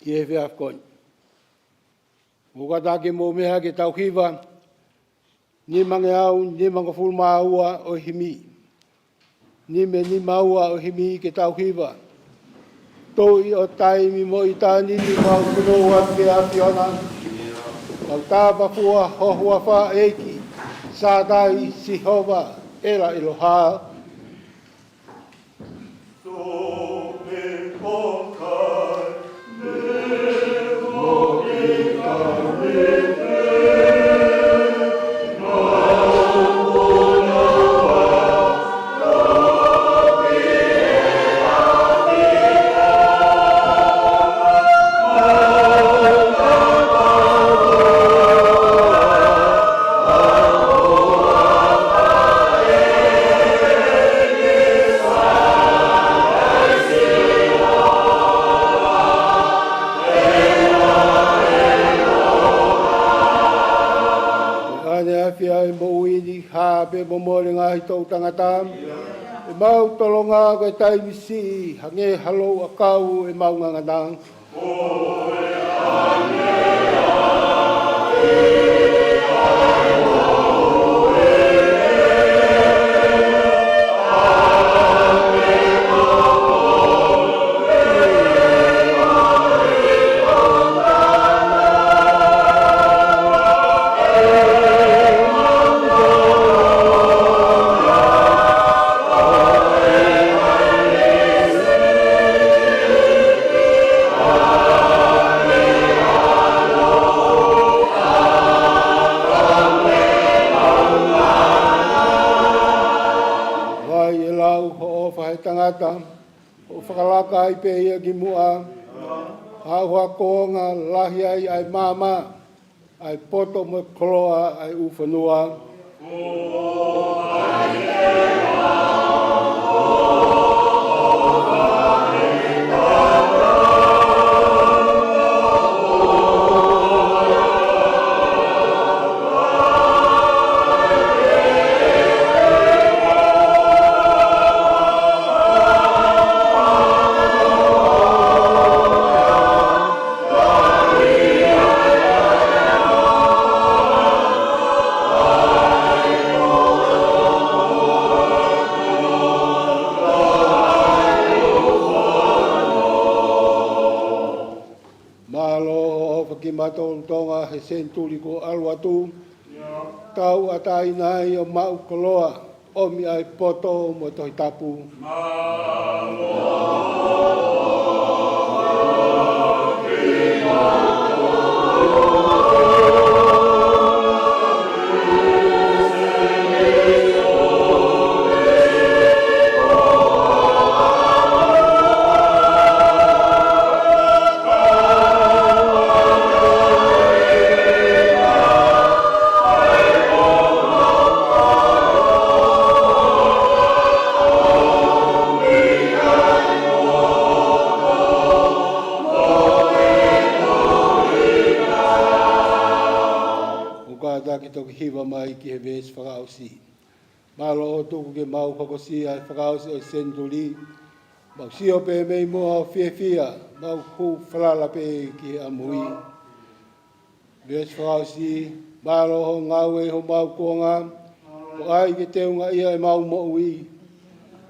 ʻi he efiafi ko eni. Mou kātaki mou meʻa ke tau hiva, nimangeau nimangofulu mā ua ʻo e himi. Nima nima ua ʻo e himi ke tau hiva. Tuʻi ʻo taimi mo ʻitāniti mau punou atu ki he ʻAfiona. Mau tapafua ho huafa ʻEiki, Sātai Sihova ʻEla ʻEloha. ʻAne ʻafio ʻa e moʻui ni, hā pē mo mole ngaahi toʻu tangata. ʻEmau tolonga ko e taimi siʻi, hangē ha lou ʻakau ʻemau ngangana. Vai e lau hoʻo ʻofa he tangata, ʻo fakalaka ai pē ia ki muʻa, ʻa hoʻo konga lahi ai ʻa e maama, ʻa e poto mo e koloa ʻa e ʻū fonua. kimautolu Tonga he senituli kuo ʻalu atu. Tauʻatāina ai ʻo maʻu koloa, ʻomi ʻa e poto mo e Tohi Tapu. ʻOku kātaki toki hiva mai ki he veesi fakaʻosi. Mālō ʻo tuku ke mau hokosia e fakaʻosi ʻo e senituli. Mau sio pē mei muʻa ʻo fiefia, mau hū falala pē ki he ʻamui. Veesi fakaʻosi, mālō hoʻo ngāue ʻi homau kuonga, ʻo ʻai ke teungaʻia ʻemau moʻui.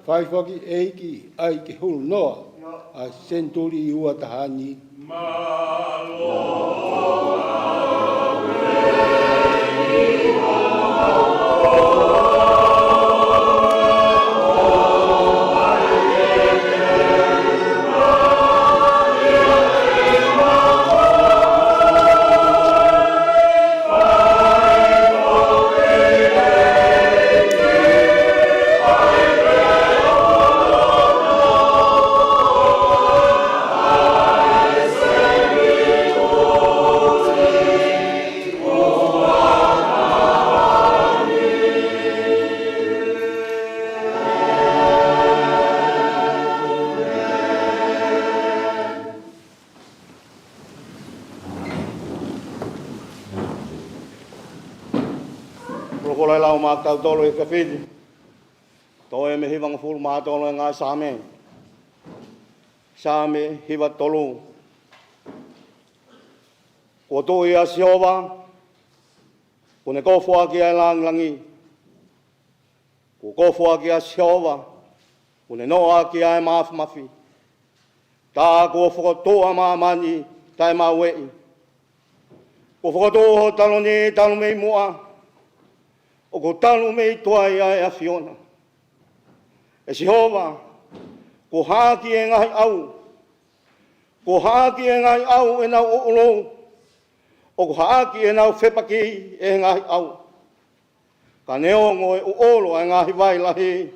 Fai foki ʻEiki, ʻai ke hulu noa ʻa e senituli ʻe ua taha ni. Folofola ʻa e lau maʻa kitautolu he efiafi ni. Toe mei he hivangofulu mā tolu ʻo e ngaahi Saame. Saame hiva tolu. Kuo tuʻi ʻa Sihova, kuo ne kofuʻaki ʻa e langilangi. Kuo kofuʻaki ʻa Sihova, kuo ne noaʻaki ʻa e māfimafi. Tā kuo fokotuʻu ʻa māmani taʻemaueʻi. Kuo fokotuʻu hoʻo taloni talu mei muʻa, ʻoku talu mei tuai ʻa e ʻAfiona. ʻE Sihova, kuo haʻaki ʻe he ngaahi ʻau, kuo haʻaki ʻe he ngaahi ʻau ʻenau ʻuʻulu, ʻoku haʻaki ʻenau fepaki ʻe he ngaahi ʻau. Ka neongo ʻe ʻuʻulu ʻa e ngaahi vai lahi,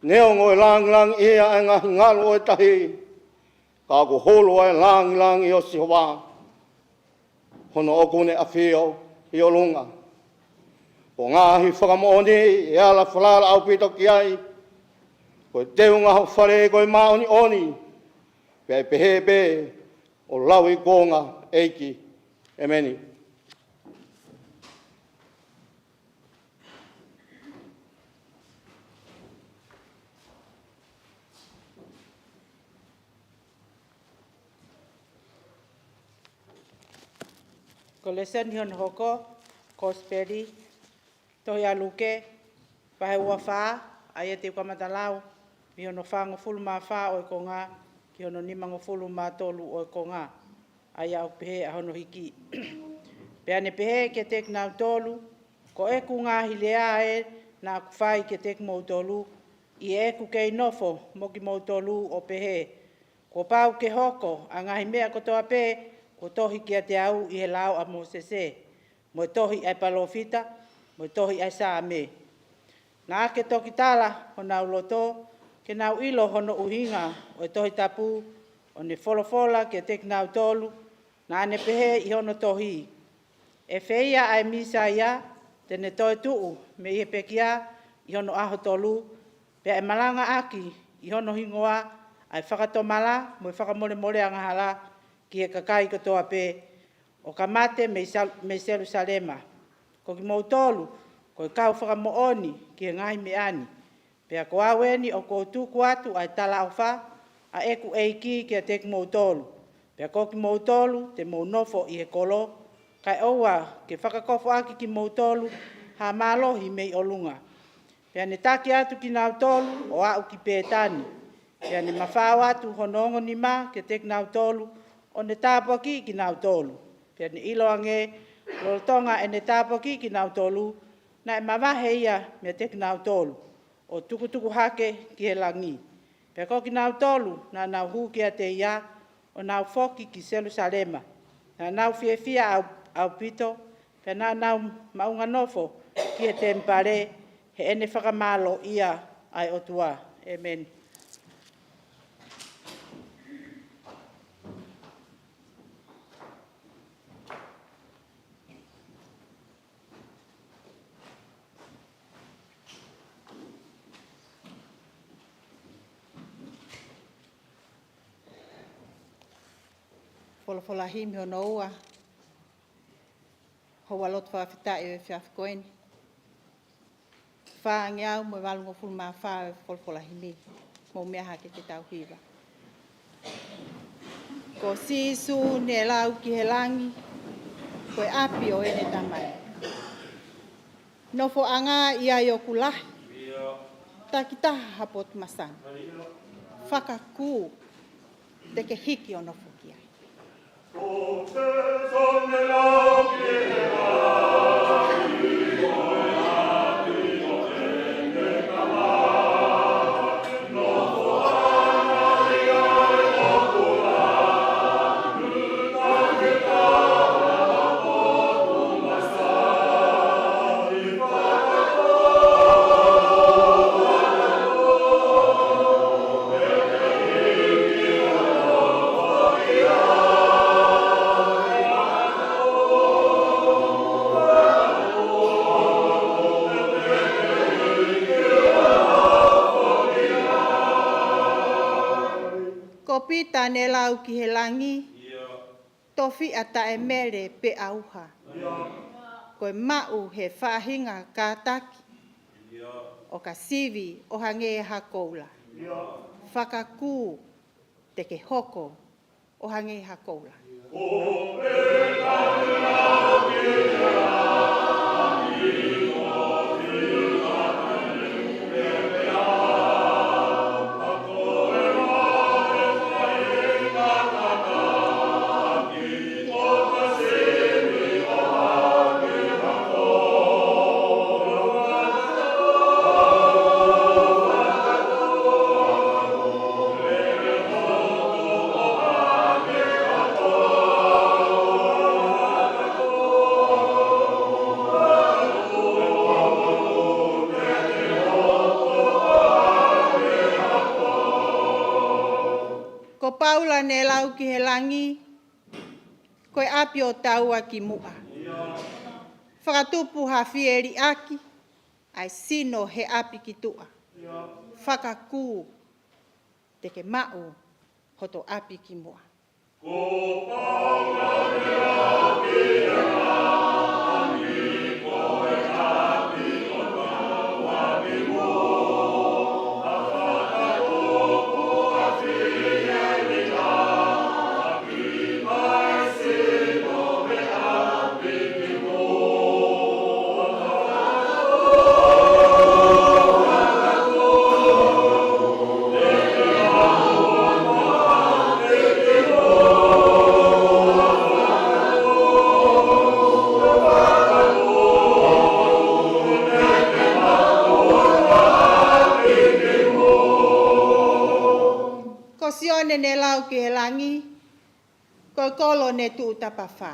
neongo ʻe langilangiʻia ʻa e ngaahi ngalu ʻo e tahi, ka kuo hulu ʻa e langilangi ʻo Sihova, hono ʻoku ne ʻafio ʻi ʻolunga. Ko e ngaahi fakamoʻoni ʻe ala falala ʻaupito ki ai, ko e teunga hoʻo fale ko e māʻoniʻoni, pea ʻe pehē pē ʻo lauikuonga, ʻEiki. ʻEmeni. Ko e lēsoni hono hoko, Kosipeli, tohi ʻa Luke, vahe ua fā, ʻa ia te u kamata lau mei hono fāngofulu mā fā ʻo e konga ki hono nimangofulu mā tolu ʻo e konga, ʻa ia ʻoku pehē ʻa hono hiki. Pea ne pehē kiate kinautolu, Ko ʻeku ngaahi lea ē naʻa ku fai kiate kimoutolu ʻi heʻeku kei nofo mo kimoutolu ʻo pehē, kuo pau ke hoko ʻa e ngaahi meʻa kotoa pē kuo tohi kiate au ʻi he lao ʻa Mōsese, mo e tohi ʻa e palōfita, mo e tohi ʻa e Saame. Naʻa ke toki tala honau loto, ke nau ʻilo hono ʻuhinga ʻo e Tohi Tapu, ʻo ne folofola kiate kinautolu, naʻa ne pehē ʻi hono tohi, ʻE fē ia ʻa e Mīsaia te ne toetuʻu mei he pekia ʻi hono ʻaho tolu, pea ʻe malangaʻaki ʻi hono hingoa ʻa e fakatomala mo e fakamolemole angahala ki he kakai kotoa pē, ʻo ka mate mei Sal-, mei Selusalema. Ko kimoutolu, ko e kau fakamoʻoni ki he ngaahi meʻa ni. Pea ko au eni ʻoku ou tuku atu ʻa e talaʻofa ʻa ʻeku ʻEiki kiate kimoutolu. Pea ko kimoutolu, te mou nofo ʻi he kolo, kae ʻoua ke fakakofoʻaki kimoutolu ha mālohi mei ʻolunga. Pea ne taki atu kinautolu ʻo aʻu ki Pētani. Pea ne mafao atu hono ongo nima kiate kinautolu, ʻo ne tāpuakiʻi kinautolu. Pea ne ʻiloange, lolotonga ʻene tāpuakiʻi kinautolu, naʻe mavahe ia meiate kinautolu, ʻo tukutuku hake ki he langi. Pea ko kinautolu naʻa nau hū kiate ia, ʻo nau foki ki Selūsalema, naʻa nau fiefia ʻau-, ʻaupito, pea naʻa nau maʻunga nofo ki he temipale, heʻene fakamālōʻia ʻa e ʻOtua. ʻĒmeni. Folofola himi hono ua. Houa lotu fakafetaʻi ʻo e efiafi ko eni. Fāngeau mo e valungofulu mā fā ʻo e folofola himi. Mou meʻa hake ke tau hiva. Ko Sīsū naʻe lau ki he langi, ko e ʻapi ʻo ʻene Tamai. Nofoʻanga ia ʻoku lahi, takitaha ha potu masani. Fakakū, te ke hiki ʻo nofo ki ai. Ko Pita naʻe lau ki he langi, tofiʻa taʻemele pea ʻauha. Ko e maʻu he faʻahinga kātaki, ʻo ka sivi ʻo hangē ha koula. Fakakū, te ke hoko ʻo hangē ha koula. Ko Paula naʻe lau ki he langi, ko e ʻapi ʻo taua ki muʻa. Fakatupu ha fie liʻaki, ʻa e sino he ʻapi ki tuʻa. Fakakū, te ke maʻu hoto ʻapi ki muʻa. Ko Sione naʻe lau ki he langi, ko e kolo naʻe tuʻu tapafā.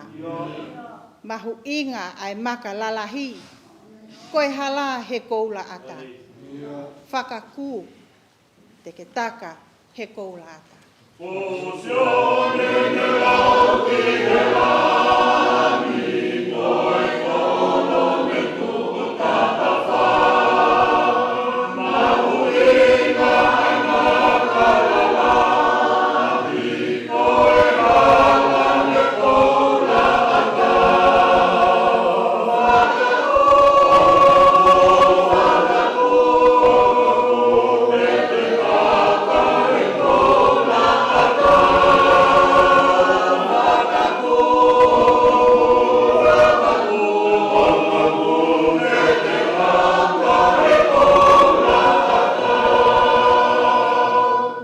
Mahuʻinga ʻa e maka lalahi, ko e hala he koula ʻatā. Fakakū, te ke taka he koula ʻatā.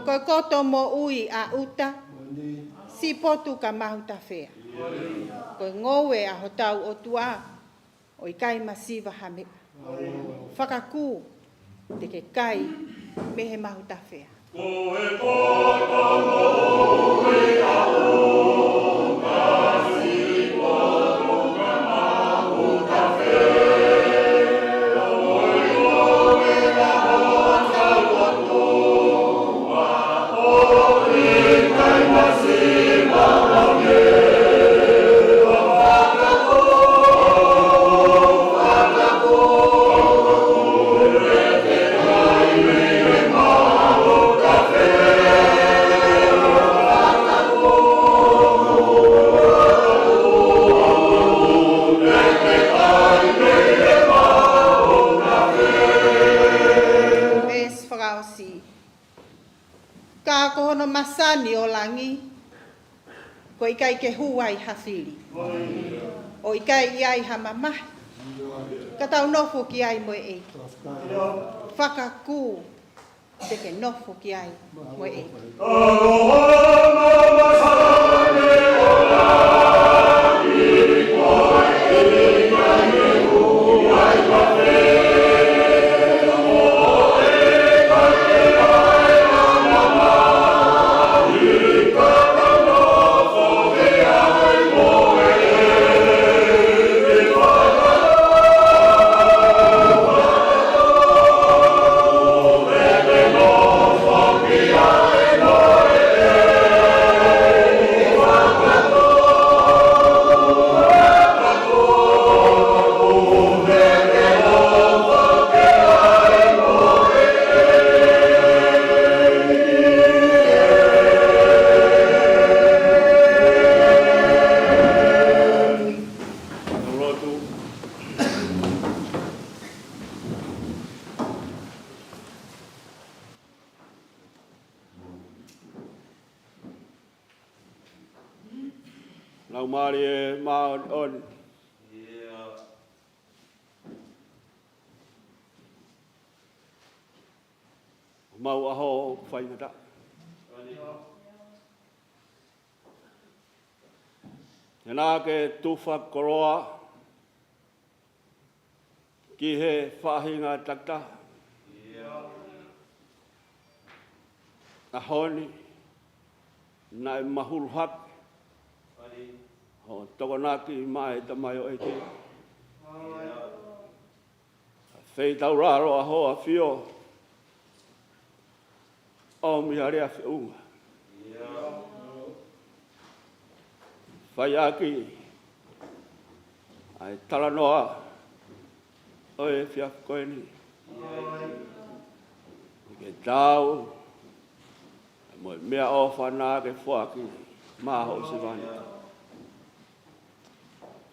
Ko e koto moʻui ʻa ʻuta, Siʻi potu ka mahutafea. Ko e ngoue ʻa hotau ʻOtua, ʻo ʻikai masiva ha meʻa. Fakakū te ke kai mei he mahutafea. Veesi fakaʻosi. Ka ko hono masani ʻo langi, ko e ʻikai ke hū ai ha fili, ʻo ʻikai ʻi ai ha mamahi, ka tau nofo ki ai mo e ʻEiki. Fakakū te ke nofo ki ai mo e ʻEiki. Laumālie Māʻoniʻoni. Mau ʻaho faingataʻa. He naʻa ke tufa koloa ki he faʻahinga takitaha. ʻAho ni, naʻe mahulu hake hoʻo tokonaki maʻa e tamaioʻeiki. Feitaulalo ʻa hoʻo ʻAfio, ʻomi ha lea feʻunga. Fai ʻaki ʻa e talanoa ʻo e efiafi ko eni. Ke tau mo e meʻaʻofa naʻa ke foaki maʻa hoʻo sēvana.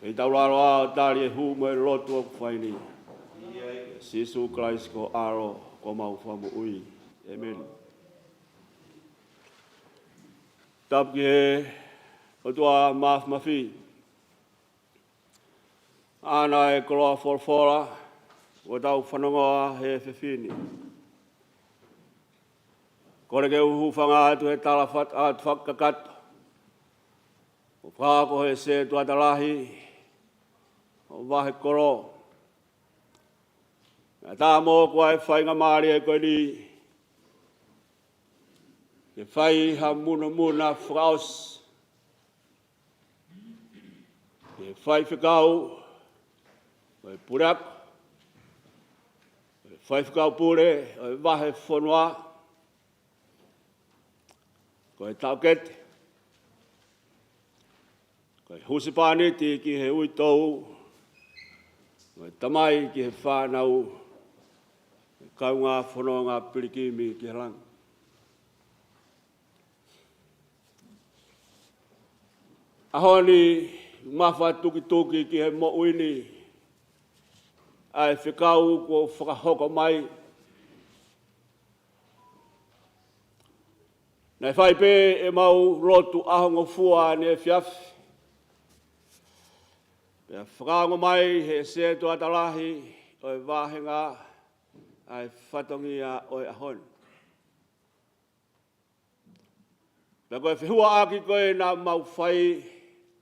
Feitaulalo ʻo tali e hū mo e lotu ʻoku fai ni. Sīsū Kalaisi ko ho ʻAlo, ko homau Fakamoʻui. ʻĒmeni. Tapu ki he ʻOtua Māfimafi. ʻAna e koloa folofola ʻoku tau fanongoa he efiafi ni. Kole ke u hūfanga atu he tala fat-, atu fakakakato ʻoku fakahoko he setuata lahi ʻo Vahekolo. Naʻa ta mo ko e faingamālie ko eni ke fai ha munamuna fakaʻosi ki he faifekau ʻo e puleako, ki he faifekau pule ʻo e vahefonua, ko e taʻokete, ko e husepāniti ki he uitou, ko e tamai ki he fānau, ko e kaungā fononga pilikimi ki he langi. ʻAho ni, mafatukituki ki he moʻui ni ʻa e fekau kuo fakahoko mai. Naʻe fai pē ʻemau lotu ʻahongofua ʻaneefiafi, pea fakaongo mai he setuata lahi ʻo e vāhenga ʻa e fatongia ʻo e ʻaho ni. Pea ko e fehuʻaki ko ē naʻa mau fai,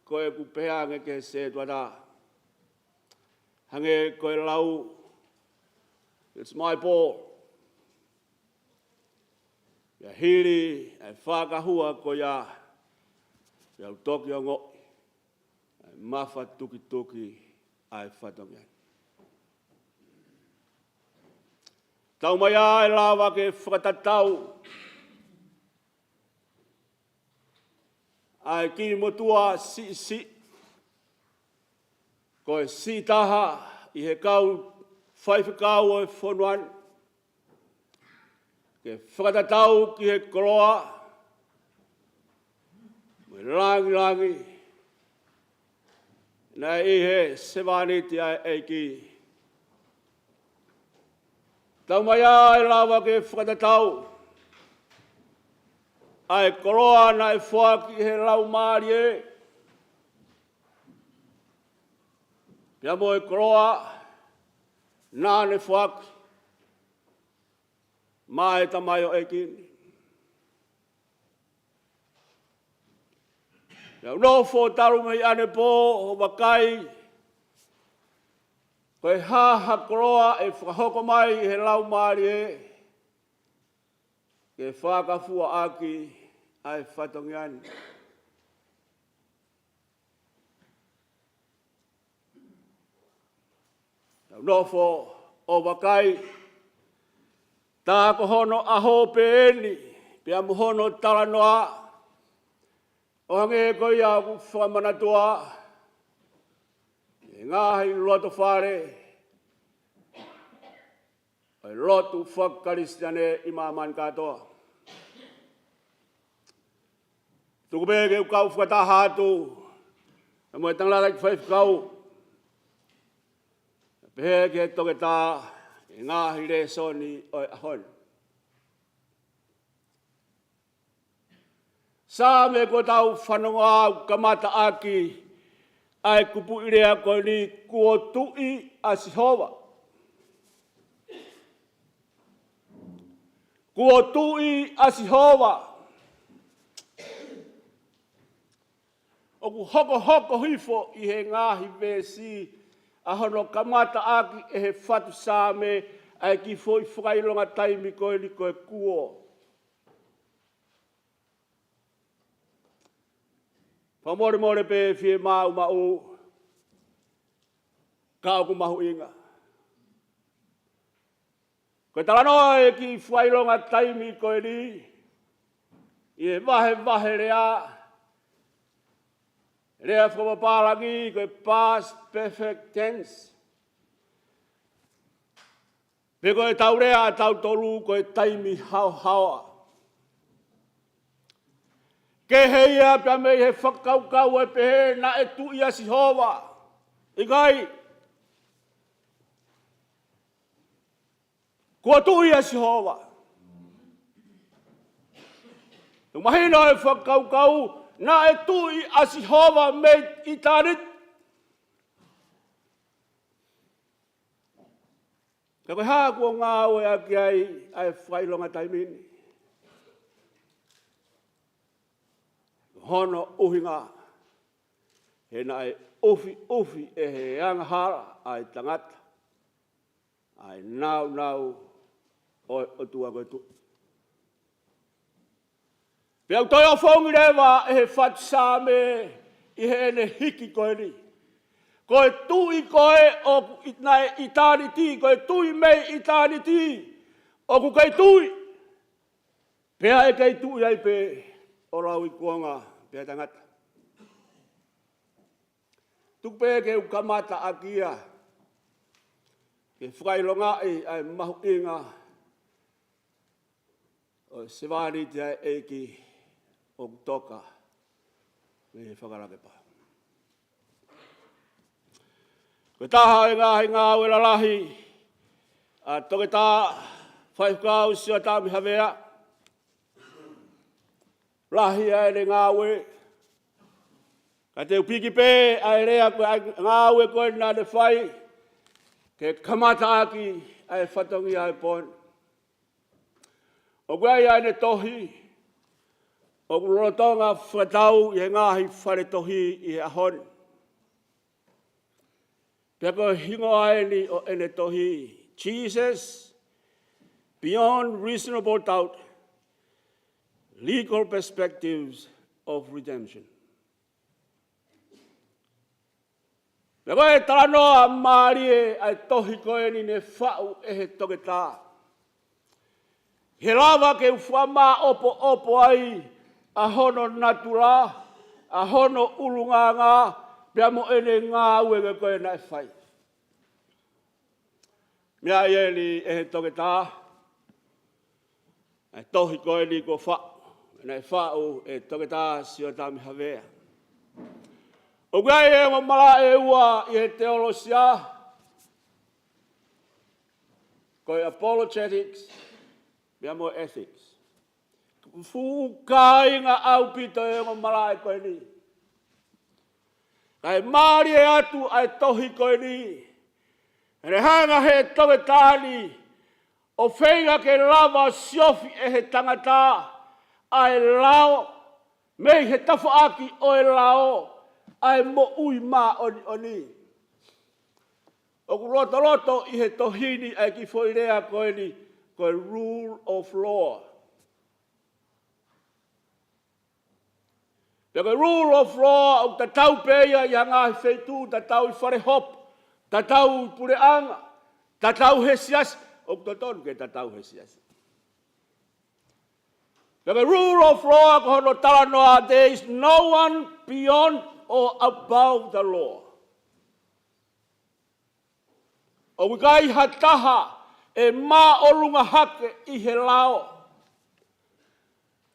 ko ʻeku pehē ange ki he sētuata, hangē ko e lau, "It's my ball." Pea hili ʻa e fakahua ko ia, pea u toki ongoʻi ʻa e mafatukituki ʻa e fatongia ni. Taumaiā ʻe lava ke fakatatau ʻa e kiʻi motuʻa siʻisiʻi, ko e siʻi taha ʻi he kau faifekau ʻo e fonua ni, ke fakatatau ki he koloa mo e langilangi naʻe ʻi he sevāniti ʻa e ʻEiki. Taumaiā ʻe lava ke fakatatau ʻa e koloa naʻe foaki ʻe he Laumālie, pea mo e koloa naʻa ne foaki maʻa e tamaioʻeiki ni. Pea u nofo talu mei ʻanepō ʻo vakai, ko e hā ha koloa ʻe fakahoko mai ʻe he Laumālie ke fakafua ʻaki ʻa e fatongia ni. Pea u nofo ʻo vakai, tā ko hono ʻaho pē eni, pea mo hono talanoa, ʻo hangē ko ia ʻoku fakamanatua ʻi he ngaahi lotofale ʻo e lotu fakakalisitiane ʻi māmani kātoa. Tuku pē ke u kau fakataha atu mo e tangataʻeiki faifekau, pehē ki he toketā, ʻi he ngaahi lēsoni ʻo e ʻaho ni. Saame ko ʻetau fanongo ʻoku kamata ʻaki ʻa e kupuʻi lea ko eni, kuo tuʻi ʻa Sihova. Kuo tuʻi ʻa Sihova. ʻOku hokohoko hifo ʻi he ngaahi veesi ʻa hono kamata ʻaki ʻe he fatu saame ʻa e kiʻi foʻi fakaʻilonga taimi ko eni ko e kuo. Fakamolemole pē fiemaʻu maʻu, ka ʻoku mahuʻinga. Ko e talanoa ʻa e kiʻi fakaʻilonga taimi ko eni, ʻi he vahevahe lea, lea fakapapālangi ko e past perfect tense. Pe ko ʻetau lea ʻa tautolu ko e taimi haohaoa. Kehe ia pea mei he fakakaukau ʻe pehē naʻe tuʻi ʻa Sihova. ʻIkai. Kuo tuʻi ʻa Sihova. Tuku mahino e fakakaukau, naʻe tuʻi ʻa Sihova mei ʻitāniti. Ka ko e hā kuo ngāueʻaki ai ʻa e fakaʻilonga taimi ni? Hono ʻuhinga, he naʻe ʻufiʻufi ʻe he angahala ʻa e tangata ʻa e nāunau ʻo e ʻOtua ko e Tuʻi. Pea ʻoku toe ʻofongi leva ʻe he fatu saame ʻi heʻene hiki ko eni. Ko e tuʻi ko ē ʻoku ʻi-, naʻe ʻitāniti, ko e tuʻi mei ʻitāniti, ʻoku kei tuʻi. Pea ʻe kei tuʻi ai pē ʻo lauikuonga pea tangata. Tuku pē ke u kamata ʻaki ia, ke fakaʻilongaʻi ʻa e mahuʻinga ʻo e sevāniti ʻa e ʻEiki ʻoku toka mei he fakalakepa. Ko e taha ʻo e ngaahi ngāue lalahi ʻa Toketā Faifekau Sioatami Havea, lahi ʻa ʻene ngāue. Ka te u piki pē ʻa e lea ko e ngāue ko ē naʻa ne fai ke kamata ʻaki ʻa e fatongia ʻo e pō ni. ʻOku ʻi ai ʻa ʻene tohi, ʻOku lolotonga fakatau ʻi he ngaahi fale tohi ʻi he ʻaho ni. Pea ko e hingoa eni ʻo ʻene tohi, Jesus, Beyond Reasonable Doubt, Legal Perspectives of Redemption. Pea ko e talanoa mālie ʻa e tohi ko eni ne faʻu ʻe he toketā. He lava ke u fakamāʻopoʻopo ai ʻa hono natula, ʻa hono ʻulungaanga, pea mo ʻene ngāue ko ē naʻe fai. Meʻa eni ʻe he toketā, ʻa e tohi ko eni kuo faʻu, naʻe faʻu ʻe Toketā Siotami Havea. ʻOku ʻi ai e ongo malaʻe ʻe ua ʻi he teolosia, ko e apologetics, pea mo e ethics. Fuʻu kāinga ʻaupito e ongo malaʻe ko eni. Kae mālie atu ʻa e tohi ko eni. He ne hanga ʻe he toketā ni ʻo feinga ke lava siofi ʻe he tangata ʻa e lao, mei he tafaʻaki ʻo e lao, ʻa e moʻui māʻoniʻoni. ʻOku lotoloto ʻi he tohi ni ʻa e kiʻi foʻi lea ko eni, ko e rule of law. Pea ko e rule of law ʻoku tatau pē ia ʻi ha ngaahi feituʻu, tatau ʻi fale hopo, tatau ʻi puleʻanga, tatau he siasi, ʻoku totonu ke tatau he siasi. Pea ko e rule of law ko hono talanoa, there is no one beyond or above the law. ʻOku ʻikai ha taha ʻe māʻolunga hake ʻi he lao.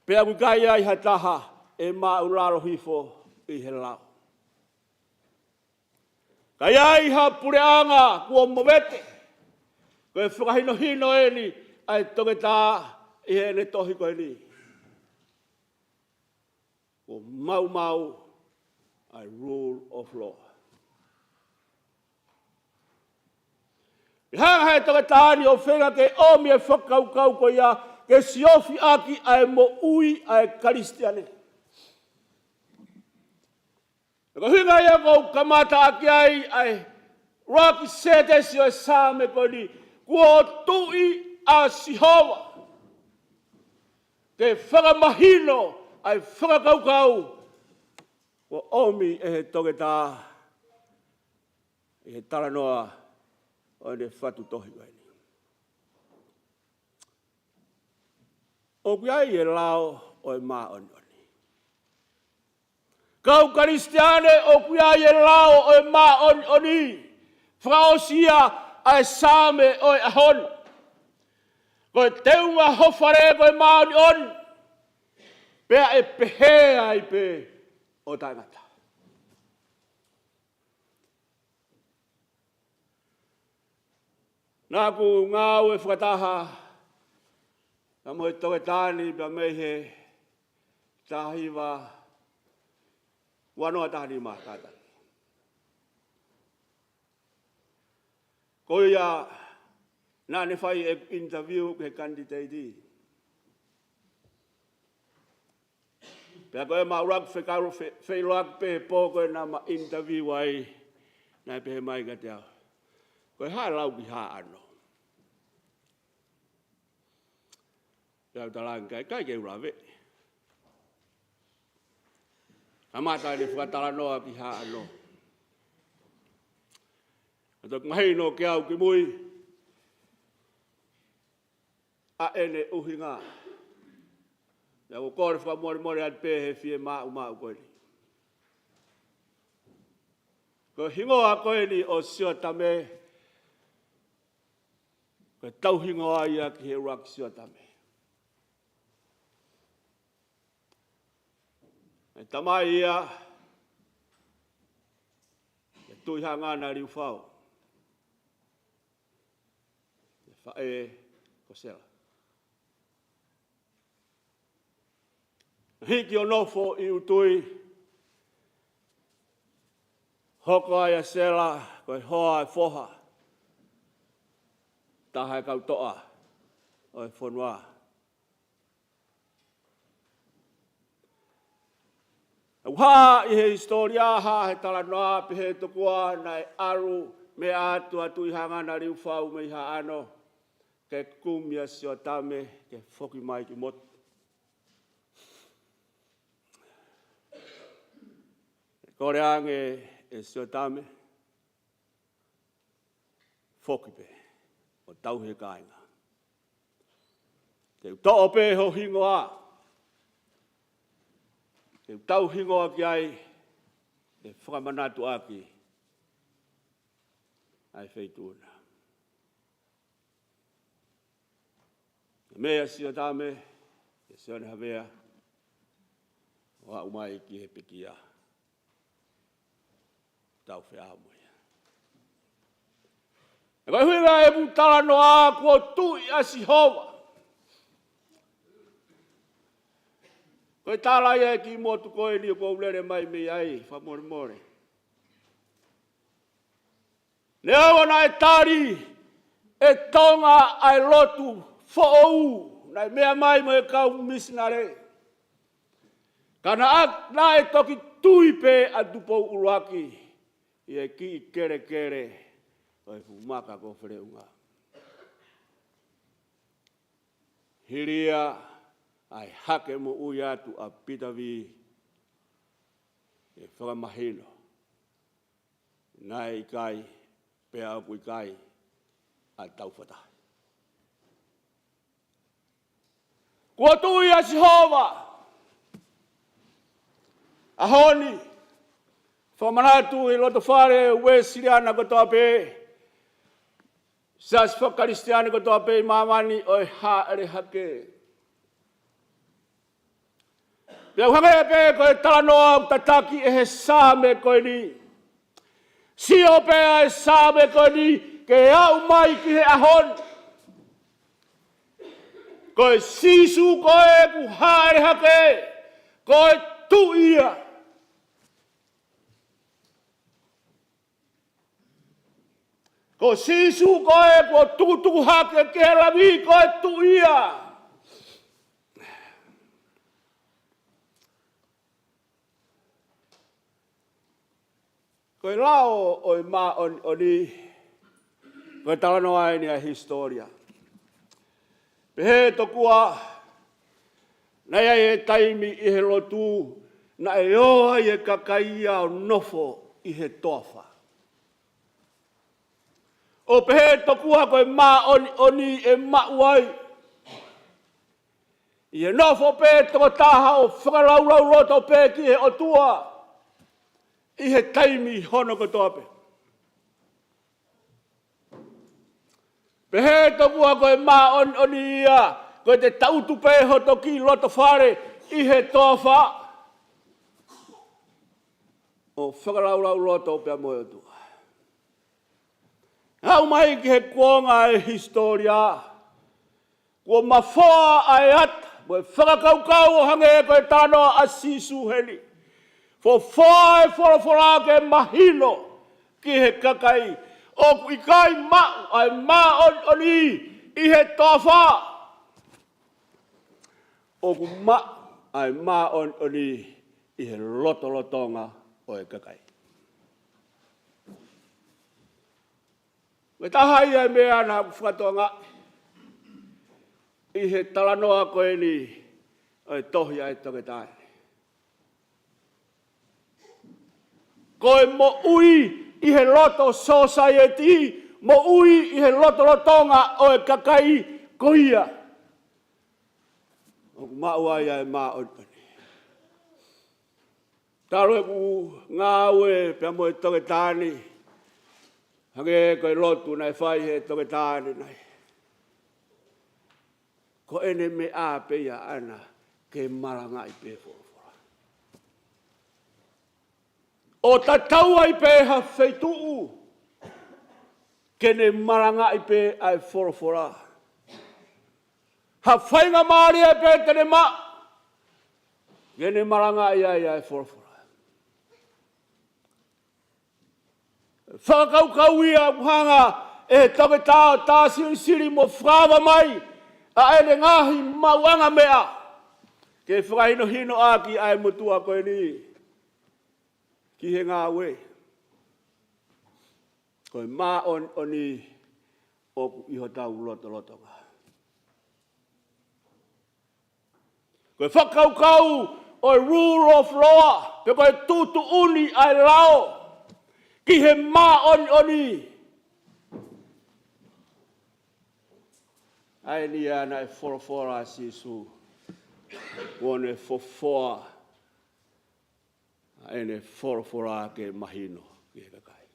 Pea ʻoku ʻikai ai ha taha ʻe māʻulalo hifo ʻi he lao. Ka ʻi ai ha puleʻanga kuo movete, ko e fakahinohino eni ʻa e toketā ʻi heʻene tohi ko eni. Kuo maumau ʻa e rule of law. ʻI he hanga ʻe he toketā ni ʻo feinga ke ʻomi e fakakaukau ko ia ke siofi ʻaki ʻa e moʻui ʻa e Kalisitiane. Ko e ʻuhinga ia ʻoku ou kamata ʻaki ai ʻa e ʻuluaki sētesi ʻo e Saame ko eni, kuo tuʻi ʻa Sihova ke fakamahino ʻa e fakakaukau kuo ʻomi ʻe he toketā ʻi he talanoa ʻo ʻene fatu tohi ko eni. ʻOku ʻi ai e lao ʻo e māʻoniʻoni. Kau Kalisitiane, ʻoku ʻi ai e lao ʻo e māʻoniʻoni. Fakaʻosi ia ʻa e Saame ʻo e ʻaho ni. Ko e teunga ho fale ko e māʻoniʻoni, pea ʻe pehē ai pē ʻo taʻengata. Naʻa ku ngāue fakataha pea mo e toketā ni pea mei he taha hiva ua noa taha nima kātaki. Ko ia naʻa ne fai e interview ki he kanititeiti. Pea ko e ma ʻuluaki fekau fe-, feʻiloaki pē he pō ko ē naʻa ma interview ai, naʻe pehē mai kiate au, ko e hā e lau ki Haʻano? Pea u talaange, ʻikai, ʻikai ke u lave. Kamata ʻene fakatalanoa ki Haʻano. Ka toki mahino kiate au kimui ʻa ʻene ʻuhinga. Pea u kole fakamolemole atu pē he fiemaʻumaʻu ko eni. Ko e hingoa ko eni ʻo Siotame, ko e tauhingoa ia ki he ʻuluaki Siotame. ʻE tamai ia ʻe Tuʻihangana Liufau, ʻe faʻē ko Sela. Hiki ʻo nofo ʻi ʻUtui, hoko ai ʻa Sela ko e hoa ʻo e foha, taha e kau toʻa ʻo e fonua. ʻOku hā ʻi he hisitōlia, hā he talanoa, pehē tokua naʻe ʻalu mei ʻa Tuʻi Hangana Liufau mei Haʻano ke kumi ʻa Siotame ke foki mai ki motu. Kole ange ʻe Siotame, foki pē ʻo tauhi e kāinga. Te u toʻo pē ho hingoa, te u tauhi hingoa ki ai, ʻe fakamanatu ʻaki ʻa e feituʻu na. Mei ʻa Siotame, ʻe Sione Havea, ʻo aʻu mai ki he pekia. Tau feʻao mo ia. Ko e ʻuhinga ʻeku talanoa, kuo tuʻi ʻa Sihova. Ko e tala ia ʻe ki motu ko eni ʻoku ou lele mai mei ai, fakamolemole. Neongo naʻe tali ʻe Tonga ʻa e lotu foʻou naʻe meʻa mai mo e kau misinale, ka naʻa, naʻe toki tui pē ʻa Tupou ʻUluaki ʻi he kiʻi kelekele ʻo e fuʻu maka ko Feleʻunga. Hili ia ʻa e hake moʻui atu ʻa Pita Vī, ʻe fakamahino naʻe ʻikai, pea ʻoku ʻikai ʻa Taufatahi. Kuo tuʻi ʻa Sihova. ʻAho ni, fakamanatu ʻi loto fale Uēsiliana kotoa pē, siasi fakakalisitiane kotoa pē ʻi māmani, ʻo e hāʻele hake. Pea ʻoku hangē pē ko e talanoa ʻoku tataki ʻe he Saame ko eni. Sio pē ʻa e Saame ko eni ke aʻu mai ki he ʻaho ni. Ko e Sīsū ko ē kuo hāʻele hake, ko e Tuʻi ia. Ko Sīsū ko ē kuo tukutuku hake ki he langi, ko e Tuʻi ia. Ko e lao ʻo e māʻoniʻoni, ko e talanoa eni ʻa e hisitōlia. Pehē tokua naʻe ʻi ai e taimi ʻi he lotu naʻe ō ai e kakai ia ʻo nofo ʻi he toafa. ʻO pehē tokua ko e māʻoniʻoni ʻe maʻu ai ʻi he nofo pē tokotaha ʻo fakalaulauloto pē ki he ʻOtua ʻi he taimi hono kotoa pē. Pehē tokua ko e māʻoniʻoni ia, ko e te tangutu pē hoto kiʻi loto fale ʻi he toafa ʻo fakalaulauloto pea mo e ʻOtua. Aʻu mai ki he kuonga e hisitōlia, kuo mafoa ʻa e ata mo e fakakaukau ʻo hangē ko e talanoa ʻa Sīsū heni. Fofoa e folofola ke mahino ki he kakai ʻoku ʻikai maʻu ʻa e māʻoniʻoni ʻi he toafa. ʻOku maʻu ʻa e māʻoniʻoni ʻi he lotolotonga ʻo e kakai. Ko e taha ia e meʻa naʻa ku fakatokangaʻi ʻi he talanoa ko eni ʻo e tohi ʻa e toketā ni. Ko e moʻui ʻi he loto sōsaieti, moʻui ʻi he lotolotonga ʻo e kakai ko ia ʻoku maʻu ai ʻa e māʻoniʻoni. Talu ʻeku ngāue pea mo e toketā ni, hangē ko e lotu naʻe fai he toketā ni nai. Ko ʻene meʻa pē ia ʻana ke malangaʻi pē folofola. ʻO tatau ai pē ha feituʻu ke ne malangaʻi pē ʻa e folofola. Ha faingamālie pē te ne maʻu ke ne malangaʻi ai ʻa e folofola. Fakakaukau ia ʻoku hanga ʻe he toketā ʻo tā silisili mo fakaava mai ʻa ʻene ngaahi maʻuʻanga meʻa ke fakahinohino ʻaki ʻa e motuʻa ko eni. ki he ngāue. Ko e māʻoniʻoni ʻoku ʻi hotau lotolotonga. Ko e fakakaukau ʻo e rule of law, pe ko e tuʻutuʻuni ʻa e lao, ki he māʻoniʻoni. ʻA eni ia naʻe folofola ʻa Sīsū, kuo ne fofoa ʻa ʻene folofola ke mahino ki he kakai.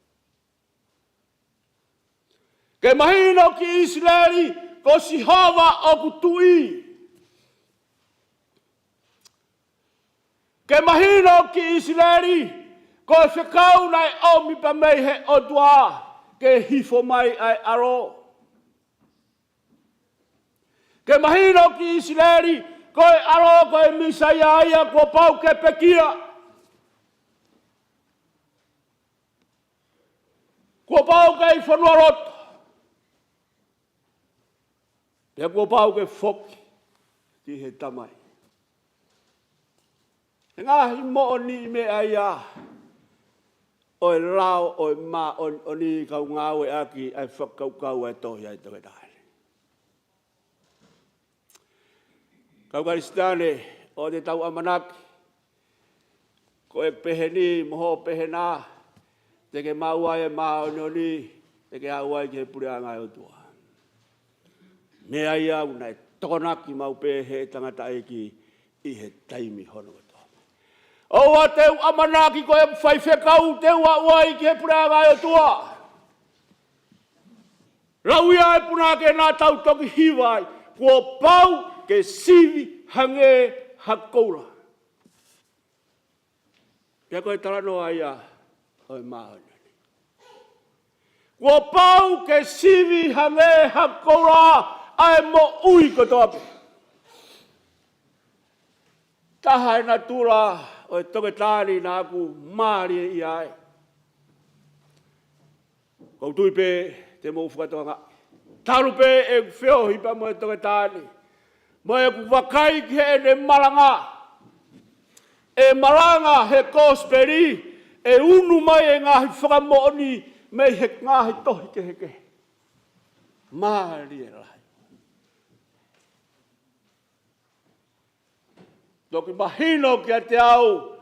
Ke mahino ki ʻIsileli, ko Sihova ʻoku tuʻi. Ke mahino ki ʻIsileli, ko e fekau naʻe ʻomi pē mei he ʻOtua, ke hifo mai ʻa e ʻAlo. Ke mahino ki ʻIsileli, ko e ʻAlo, ko e Mīsaia ia kuo pau ke pekia. Kuo pau ke ʻi fonualoto. Pea kuo pau ke foki ki he Tamai. He ngaahi moʻoniʻi meʻa ia ʻo e lao ʻo e māʻoniʻoni, kau ngāueʻaki ʻa e fakakaukau ʻa e tohi ʻa e toketā ni. Kau Kalisitiane, ʻoua te tau ʻamanaki ko e pehē ni mo hoʻo pehē na, te ke maʻu ai e māʻoniʻoni, te ke aʻu ai ki he puleʻanga ʻo e ʻOtua. Meʻa ia ʻoku ne tokonaki maʻu pē ʻe he tangataʻeiki ʻi he taimi hono kotoa. ʻOua te u ʻamanaki ko e faifekau te u aʻu ai ki he puleʻanga ʻo e ʻOtua. Lau ia ʻe he punake naʻa tau toki hiva ai, kuo pau ke sivi hangē ha koula. Pea ko e talanoa ia ʻo e māʻoniʻoni. Kuo pau ke sivi hangē ha koula ʻa e moʻui kotoa pē. Taha e natula ʻo e toketā ni naʻa ku mālieʻia ai. ʻOku ou tui pē te mou fakatokangaʻi. Talu pē ʻeku feohi pea mo e toketā ni, mo ʻeku vakai ki heʻene malanga. ʻE malanga he kosipeli, ʻe unu mai e ngaahi fakamoʻoni mei he ngaahi tohi kehekehe. Mālie lahi. Toki mahino kiate au,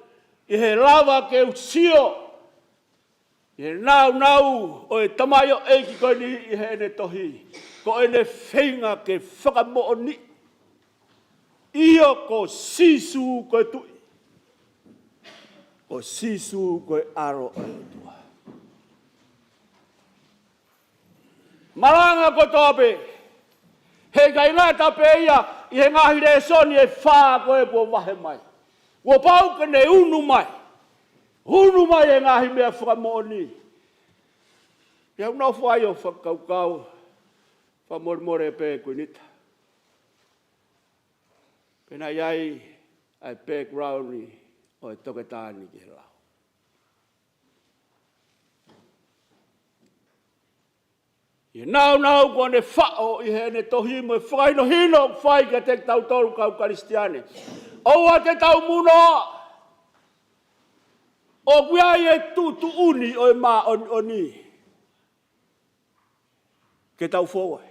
ʻi he lava ke u sio ʻi he nāunau ʻo e tamaioʻeiki ko eni ʻi heʻene tohi, ko ʻene feinga ke fakamoʻoni. ʻIo, ko Sīsū ko e Tuʻi. Ko Sīsū ko e ʻAlo ʻo e ʻOtua. Malanga kotoa pē. Heʻikai ngata pē ia ʻi he ngaahi lēsoni ʻe fā ko ē kuo vahe mai. Kuo pau ke ne unu mai. Unu mai e ngaahi meʻa fakamoʻoni. Pea u nofo ai ʻo fakakaukau, fakamolemole pē Kuinita. Pea naʻe ʻi ai ʻa e background ʻo e toketā ni ki he lao. ʻI he nāunau kuo ne faʻo ʻi heʻene tohi mo e fakahinohino ʻoku fai kiate kitautolu kau Kalisitiane. ʻOua te tau munoa, ʻoku ʻi ai e tuʻutuʻuni ʻo e māʻoniʻoni ke tau fou ai.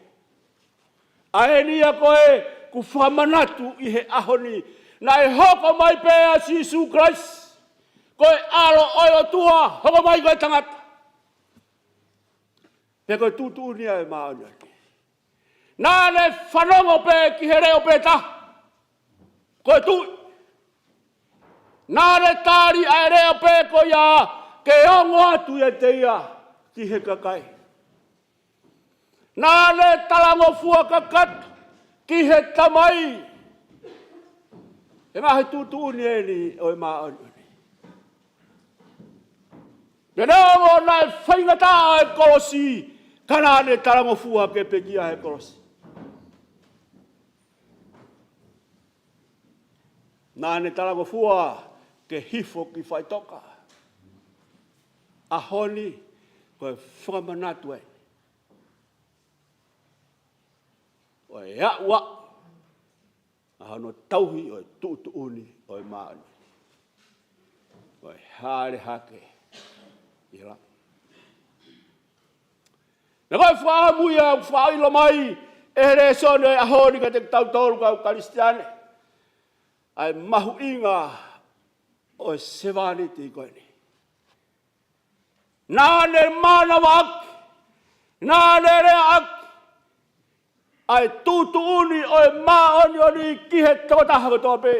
ʻA eni ia ko ē ʻoku fakamanatu ʻi he ʻaho ni. Naʻe hoko mai pē ʻa Sīsū Kalaisi, ko e ʻAlo ʻo e ʻOtua, hoko mai ko e tangata. Pea ko e tuʻutuʻuni ia ʻo e māʻoniʻoni. Naʻa ne fanongo pē ki he leʻo pē taha, ko e Tuʻi. Naʻa ne tali ʻa e leʻo pē ko ia ke ongo atu ʻiate ia ki he kakai. Naʻa ne talangofua kakato ki he Tamai. He ngaahi tuʻutuʻuni eni ʻo e māʻoniʻoni. Pea neongo naʻe faingataʻa e kolosi, ka naʻa ne talangofua ke pekia he kolosi. Naʻa ne talangofua ke hifo ki faʻitoka. ʻAho ni, ko e fakamanatu eni ʻo e aʻuaʻu ʻa hono tauhi ʻo e tuʻutuʻuni ʻo e māʻoniʻoni. ko e hāʻele hake ʻi he lami. Pea ko e fakaʻamu ia ʻoku fakaʻilo mai ʻe he lēsoni ʻo e ʻaho ni kiate kitautolu kau Kalisitiane, ʻa e mahuʻinga ʻo e sevāniti ko eni. Naʻa ne mānavaʻaki, naʻa ne leaʻaki ʻa e tuʻutuʻuni ʻo e māʻoniʻoni ki he tokotaha kotoa pē.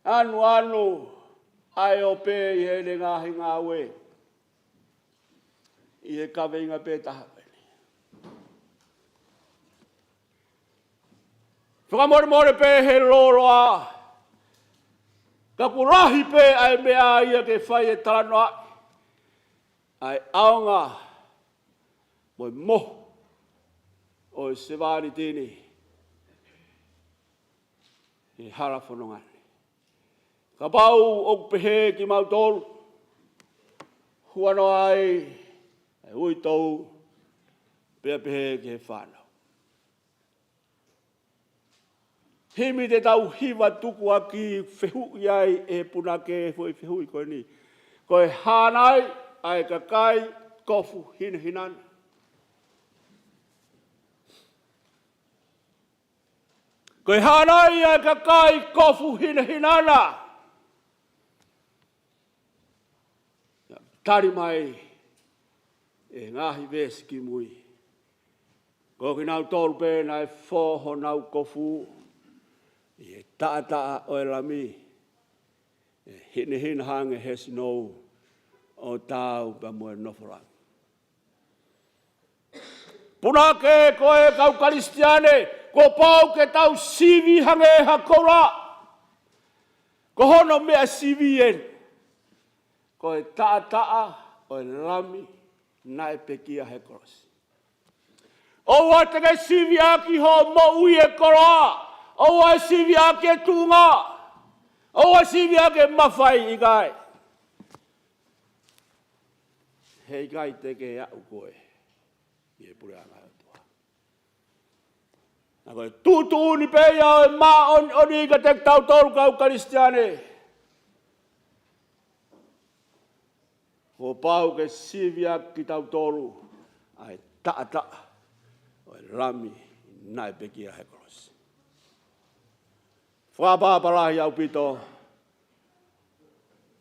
Anuanu ʻa e ope ʻi heʻene ngaahi ngāue ʻi he kaveinga pē taha pē ni. Fakamolemole pē he lōloa, ka ʻoku lahi pē ʻa e meʻa ia ke fai e talanoa, ʻa e ʻaonga mo e mohu ʻo e sevāniti ni he hala fononga ni. Kapau ʻoku pehē kimautolu, huanoa ai ʻa e uitou, pea pehē ki he fānau. Himi te tau hiva tukuaki fehuʻi ai ʻe he punake foʻi fehuʻi ko eni. Ko e hā nai ʻa e kakai kofu hinehina na? Ko e hā nai ʻa e kakai kofu hinehina na? Tali mai ʻe he ngaahi veesi ki mui, ko kinautolu pē naʻe fō honau kofu ʻi he taʻataʻa ʻo e Lami, ʻe hinehina hangē he sinou, ʻo taau pea mo e nofo langi. Punake, ko e kau Kalisitiane, kuo pau ke tau sivi hangē ha koula. Ko hono meʻa sivi eni, ko e taʻataʻa ʻo e Lami naʻe pekia he kolosi. ʻOua te ke siviʻaki hoʻo moʻui e koloa. ʻOua siviʻaki e tuʻunga. ʻOua siviʻaki e mafai, ʻikai. He ʻikai te ke aʻu koe ʻi he puleʻanga ʻo e ʻOtua. Naʻa ko e tuʻutuʻuni pē ia ʻo e māʻoniʻoni kiate kitautolu kau Kalisitiane. Kuo pau ke siviʻaki kitautolu ʻa e taʻataʻa ʻo e Lami naʻe pekia he kolosi. Fakaʻapaʻapa lahi ʻaupito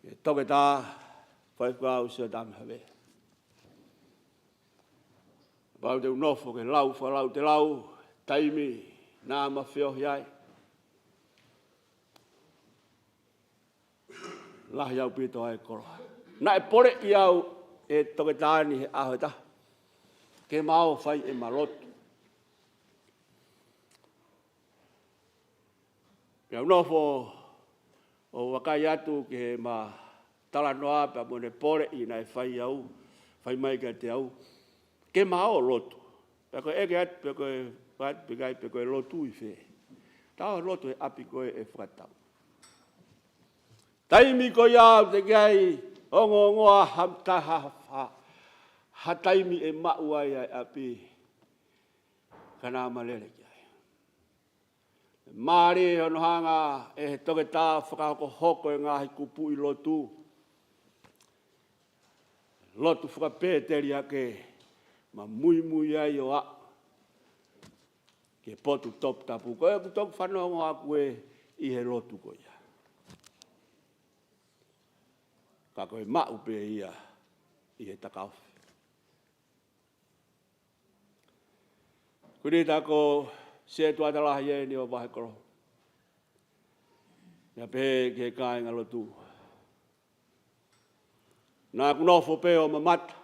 ki he toketā, Faifekau Siaosi Tame Havea. Kapau te u nofo ke lau, fakalautelau, taimi naʻa ma feohi ai, lahi ʻaupito ʻa e koloa. Naʻe poleʻi au ʻe he toketā ni he ʻaho ʻe taha ke ma ō fai ʻema lotu. Pea u nofo ʻo vakai atu ki heʻema talanoa pea mo ʻene poleʻi naʻe fai au, fai mai kiate au ke ma ō lotu. Pea ko e ʻeke atu pe ko e, pe ko e, pe ko e lotu ʻi fē? Tau lotu he ʻapi ko ē ʻe fakatau. Taimi ko ia ʻoku teʻeki ai ongoongoa ha, ha, ha, ha taimi ʻe maʻu ai ʻa e ʻapi ka naʻa ma lele ki ai. Mālie hono hanga ʻe he toketā fakahokohoko e ngaahi kupuʻi lotu, lotu fakapēteliake, ma muimui ai ʻo aʻu ki he potu toputapu. Ko ʻeku toki fanongo ʻaku ē ʻi he lotu ko ia, ka ko e maʻu pē ia ʻi he takaofi. Kuini ta ko Setuata Lahi eni ʻo Vahekoloa. Ia pehē ki he kāingalotu, naʻa ku nofo pē ʻo mamata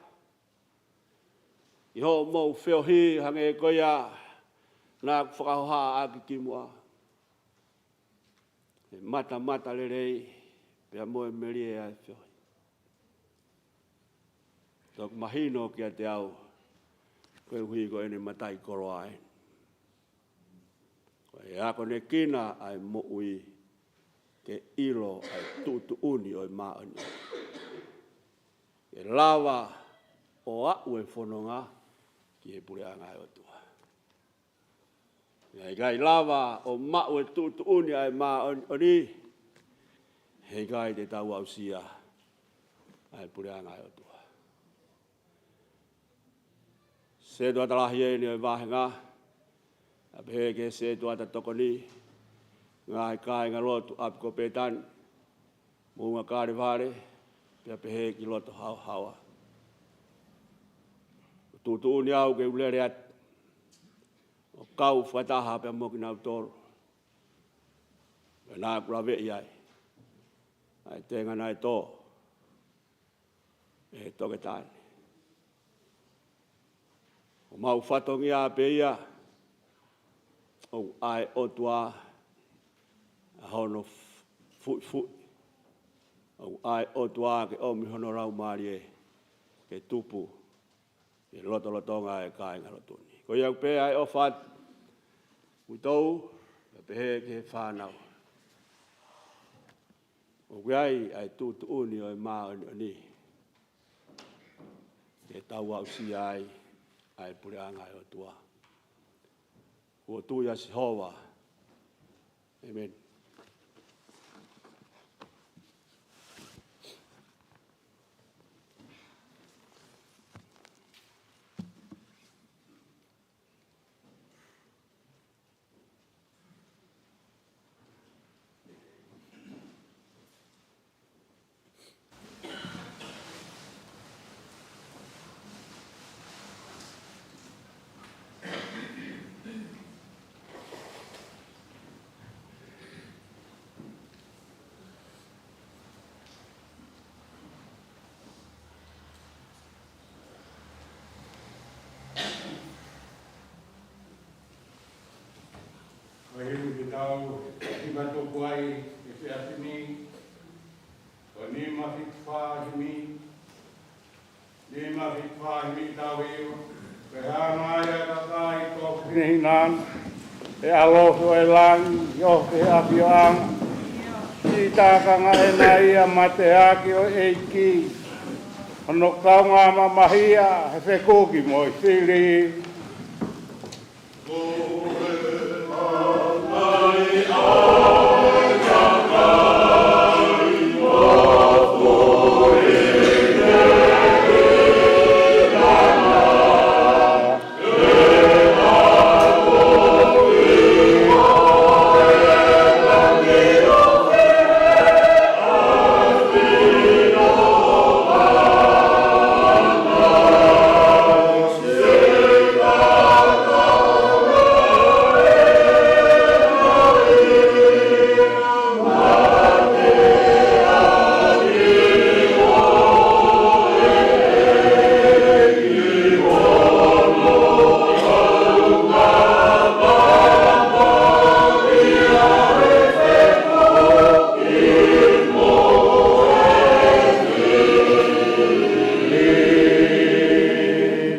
ʻi hoʻomou feohi hangē ko ia naʻa ku fakahohaʻaki kimuʻa. ʻE matamatalelei pea mo e melie ʻa e feohi. Toki mahino kiate au koeʻuhi ko ʻene mataʻikoloa eni, ko e akonekina ʻa e moʻui ke ʻilo ʻa e tuʻutuʻuni ʻo e māʻoniʻoni, ke lava ʻo aʻu e fononga ki he puleʻanga ʻo e ʻOtua. Naʻe ʻikai lava ʻo maʻu e tuʻutuʻuni ʻa e māʻoniʻoni he ʻikai te tau aʻusia ʻa e puleʻanga ʻo e ʻOtua. Setuata lahi eni ʻo e vāhenga, ʻa pehē ki he setuata tokoni, ngaahi kāingalotu ʻapi ko Pētani, Moʻunga Kalevale, pea pehē ki loto haohaoa. ʻOku tuʻutuʻuni au ke u lele atu ʻo kau fakataha pea mo kinautolu. Pea naʻa ku laveʻi ai ʻa e tenga naʻe tō ʻe he toketā ni. Ko homau fatongia pē ia, ʻoku ʻa e ʻOtua ʻa hono fuʻifuʻi. ʻOku ʻa e ʻOtua ke ʻomi hono Laumālie ke tupu ʻi he lotolotonga ʻo e kāingalotu ni. Ko ia pē ʻa e ʻofa atu kiate kimoutolu, pea pehē ki he fānau. ʻOku ʻi ai ʻa e tuʻutuʻuni ʻo e māʻoniʻoni ke tau aʻusia ai ʻa e puleʻanga ʻo e ʻOtua. Kuo tui ʻa Sihova. ʻĒmeni. Ko e himi ke tau himi atu ai he efiafi ni, ko e nima fitu fā himi, nima fitu fā himi tau io. Ke hanga ai ʻa e kakai ko Hinehina, ʻe ʻalofi ʻo e langi, ʻofi ʻa e ʻafioʻanga. Siʻi tākanga ʻena ia mateaki ʻo e ʻEiki, hono kaungā mamahia, he fekuki mo e fili.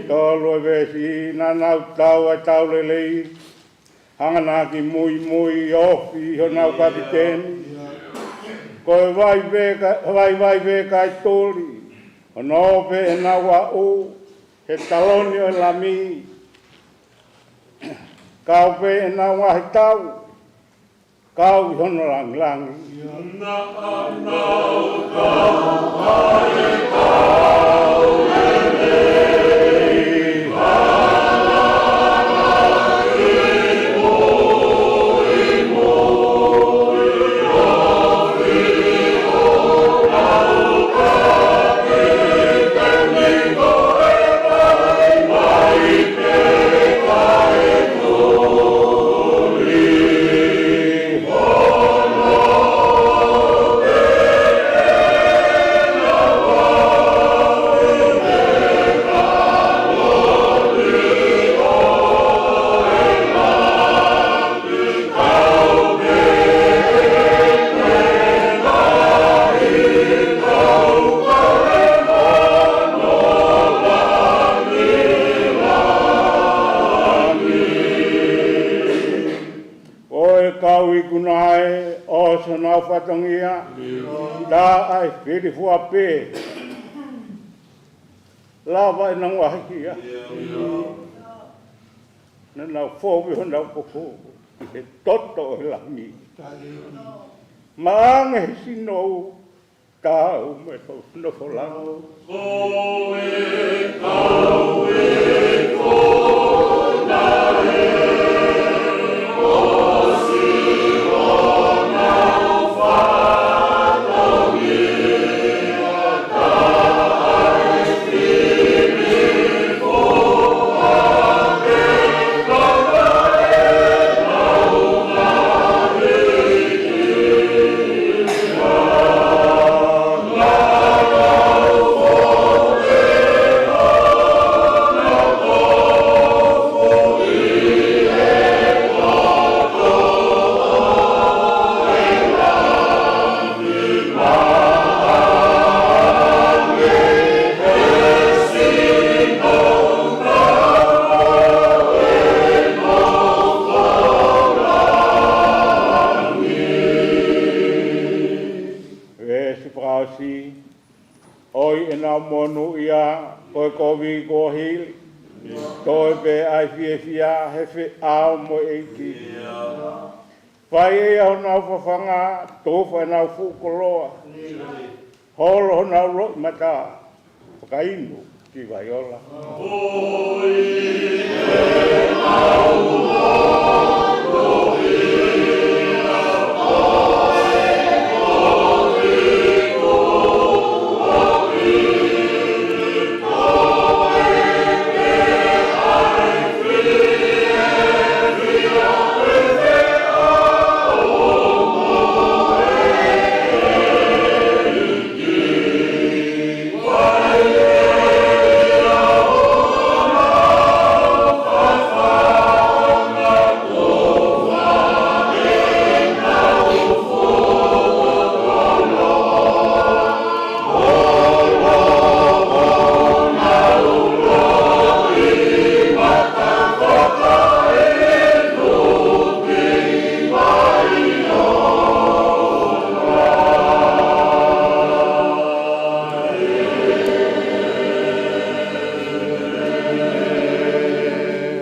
Tolu e veesi, naʻa nau tau ʻa e tau lelei, hanga naʻa ki muimui ʻo ofi honau kapiteni. Ko e vaivai veka, vaivai veka ʻi tuli, hono ō pē ʻenau aʻu he taloni ʻo e Lami. Kau pē ʻenau ngaahi tau, kau ʻi hono langilangi. Ko e kau ikuna ē, ʻosi honau fatongia, tā ʻa e fili fua pē. Lava ʻenau ngaahi hia. Naʻa nau fovi honau koko ʻi he toto ʻo e Lami. Maʻange he sino ʻoʻou, taau mo e nofo langi. Veesi fakaʻosi, ʻoku ʻi heʻenau monūʻia ko e kovi kuo hili. Toe pē ʻa e fiefia he feʻao mo e ʻEiki. Fai ʻe ia honau fafanga, tufa ʻenau fuʻu koloa. Holo honau loʻimata, fakainu ki vai ola.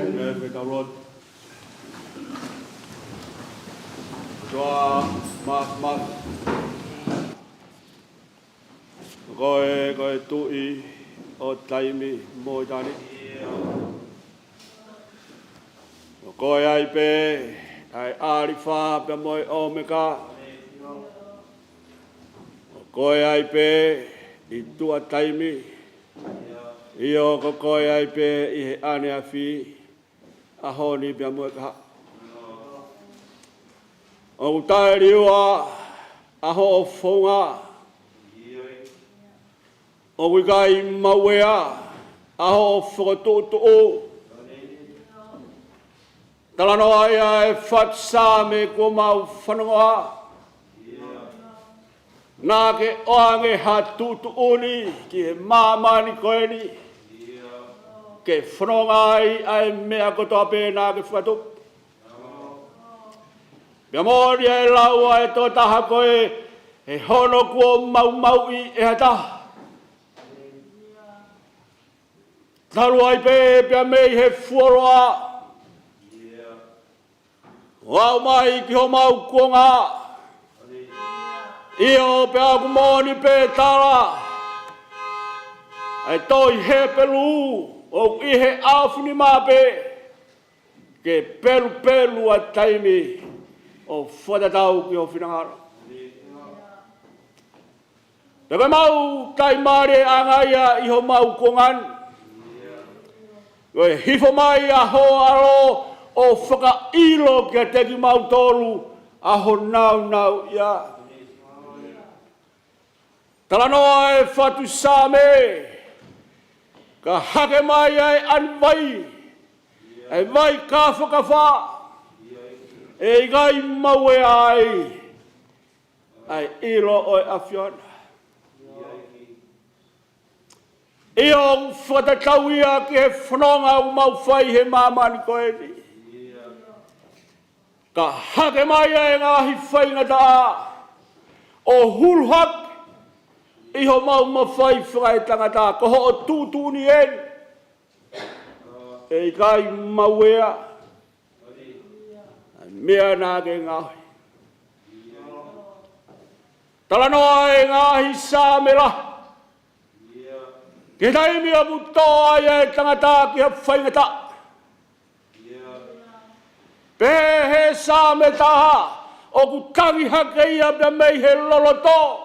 Amen. Ko e tau lotu. ʻOtua Māfimafi, ko koe ko e Tuʻi ʻo taimi mo ʻitāniti. Ko koe ai pē ʻa e ʻAlifa pea mo e ʻOmeka. Ko koe ai pē ʻi tuʻa taimi. ʻIo, ko koe ai pē ʻi he ʻaneafi, ʻaho ni pea mo e kahaʻu. ʻOku taʻeliua ʻa hoʻo founga. ʻOku ʻikai maueʻia ʻa hoʻo fokotuʻutuʻu. Talanoa ia ʻe he fatu Saame kuo mau fanongoa. Naʻa ke ʻoange ha tuʻutuʻuni ki he māmani ko eni, ke fononga ai ʻa e meʻa kotoa pē naʻa ke fakatupu. Pea moʻoni ʻa e lau ʻa e tokotaha ko ē, he hono kuo maumauʻi ʻe ha taha. Talu ai pē pea mei he fuoloa, ʻo aʻu mai ki homau kuonga. ʻIo, pea ʻoku moʻoni pē tala ʻa e tohi Hepelū, ʻoku ʻi he ʻaofinima pē ke pelupelu ʻa e taimi ʻo fakatatau ki ho finangalo. Pea ko ʻemau taimi mālie ʻanga ia ʻi homau kuonga ni, ko e hifo mai ʻa ho ʻAlo ʻo fakaʻilo kiate kimautolu ʻa ho nāunauʻia. Talanoa ʻa e fatu Saame, ka hake mai ʻa e ʻanivai, ʻa e vai kāfakafa, ʻe ʻikai maueʻia ai ʻa e ʻilo ʻo e ʻAfiona. ʻIo, ʻoku fakatatau ia ki he fononga ʻoku mau fai he māmani ko eni. Ka hake mai ʻa e ngaahi faingataʻa ʻo hulu hake ʻi homau mafai fakaetangata, ko hoʻo tuʻutuʻuni eni. ʻE ʻikai maueʻia ʻa e meʻa naʻa ke ngaohi. Talanoa e ngaahi Saame lahi ki he taimi ʻoku tō ai e tangata ki ha faingataʻa. Pehē he Saame taha, ʻoku tangi hake ia pea mei he loloto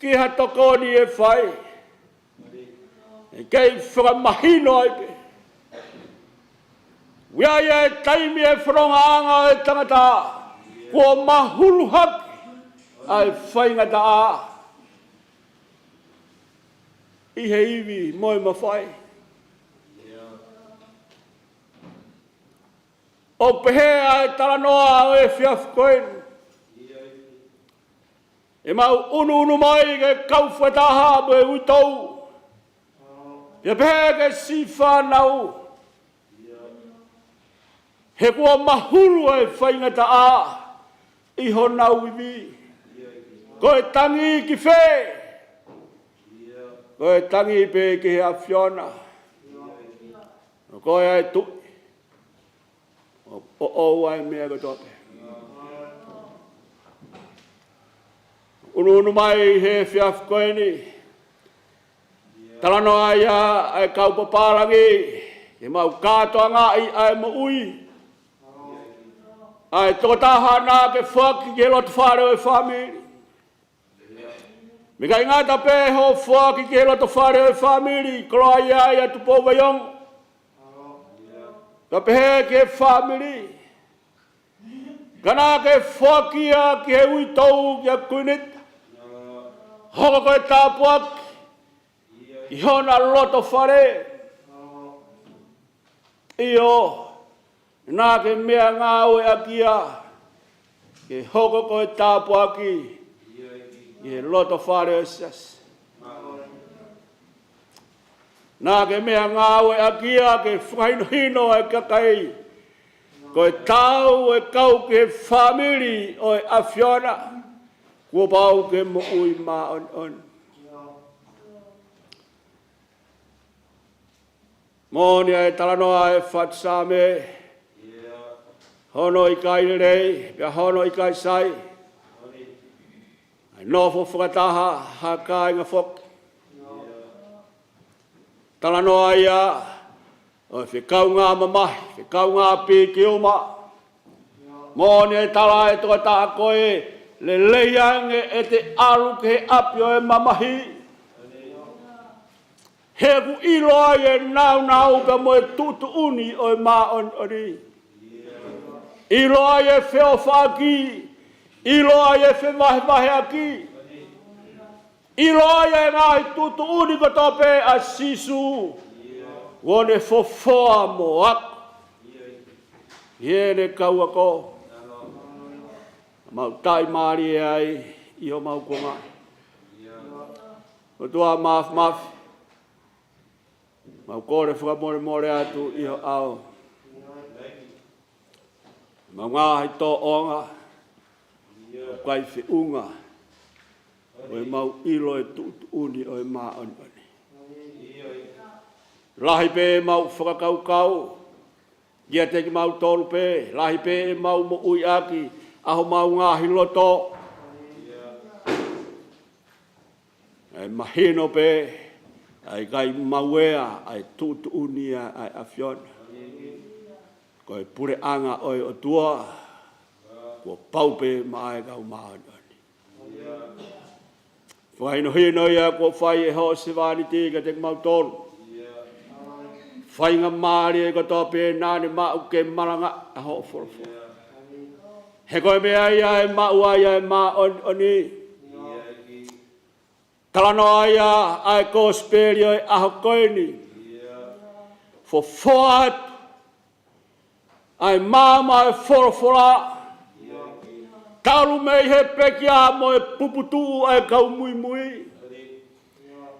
ki ha tokoni ʻe fai. ʻE kei fakamahino ai pē. ʻOku ʻi ai e taimi e fonongaʻanga ʻo e tangata kuo mahulu hake ʻa e faingataʻa ʻi he ivi mo e mafai. ʻOku pehē ʻa e talanoa ʻo e efiafi ko eni. ʻE mau ʻunuʻunu mai ki he kau fakataha mo e uitou. Pea pehē ki he siʻi fānau. He kuo mahulu e faingataʻa ʻi honau ivi. Ko e tangi ki fē? Ko e tangi pē ki he ʻAfiona. ʻO ko e ʻai tuʻi ʻo, ʻo, ʻo ʻai meʻa kotoa pē. ʻUnuʻunu mai he efiafi ko eni. Talanoa ia ʻa e kau papālangi, ke mau kātoangaʻi ʻa e moʻui ʻa e tokotaha naʻa ke foaki ki he loto fale ʻo e fāmili. Meʻa ʻikai ngata pē hoʻo foaki ki he loto fale ʻo e fāmili, koloaʻia ia Tupou Vaiongo. Ka pehē ki he fāmili. Ka naʻa ke foaki ia ki he uitou kia Kuinita. Hoko ko e tāpuaki ki hona loto fale. ʻIo, naʻa ke meʻangāueʻaki ia ke hoko ko e tāpuaki ki he loto fale ʻo e siasi. Naʻa ke meʻangāueʻaki ia ke fakahinohino e kakai ko e tau e kau ki he fāmili ʻo e ʻAfiona, kuo pau ke moʻui māʻoniʻoni. Moʻoni ʻa e talanoa ʻa e faʻu Saame, hono ʻikai lelei pea hono ʻikai sai ʻa e nofo fakataha ha kāinga foki. Talanoa ia ʻo e fekaungā mamahi, fekaungā pikiuma. Moʻoni e tala ʻe he tokotaha ko ē, lelei ange ʻete ʻalu ki he ʻapi ʻo e mamahi. He ʻoku ʻilo ai e nāunau pea mo e tuʻutuʻuni ʻo e māʻoniʻoni. ʻIlo ai e feʻofaʻaki, ʻilo ai e fevahevaheʻaki. ʻIlo ai e ngaahi tuʻutuʻuni kotoa pē ʻa Sīsū, kuo ne fofoa mo ako ʻi heʻene kau ako. Mau taʻimālie ai ʻi homau kuonga. ʻOtua Māfimafi, mau kole fakamolemole atu ʻi ho ʻao. Mau ngaahi tōʻonga ʻoku ʻikai feʻunga ʻo ʻemau ʻilo e tuʻutuʻuni ʻo e māʻoniʻoni. Lahi pē ʻemau fakakaukau kiate kimautolu pē, lahi pē ʻemau moʻuiʻaki ʻa homau ngaahi loto. ʻE mahino pē ʻa e ʻikai mauea ʻa e tuʻutuʻuni ʻa e ʻAfiona. Ko e puleʻanga ʻo e ʻOtua kuo pau pē maʻa e kau māʻoniʻoni. Fakahinohino ia kuo fai ʻe hoʻo sevāniti kiate kimautolu. Faingamālie kotoa pē naʻa ne maʻu ke malangaʻi ʻa hoʻo folofola. He ko e meʻa ia ʻe maʻu ai ʻa e māʻoniʻoni. Talanoa ia ʻa e kosipeli ʻo e ʻaho ko eni. Fofoa atu ʻa e maama ʻo e folofola. Talu mei he pekia mo e puputuʻu ʻa e kau muimui.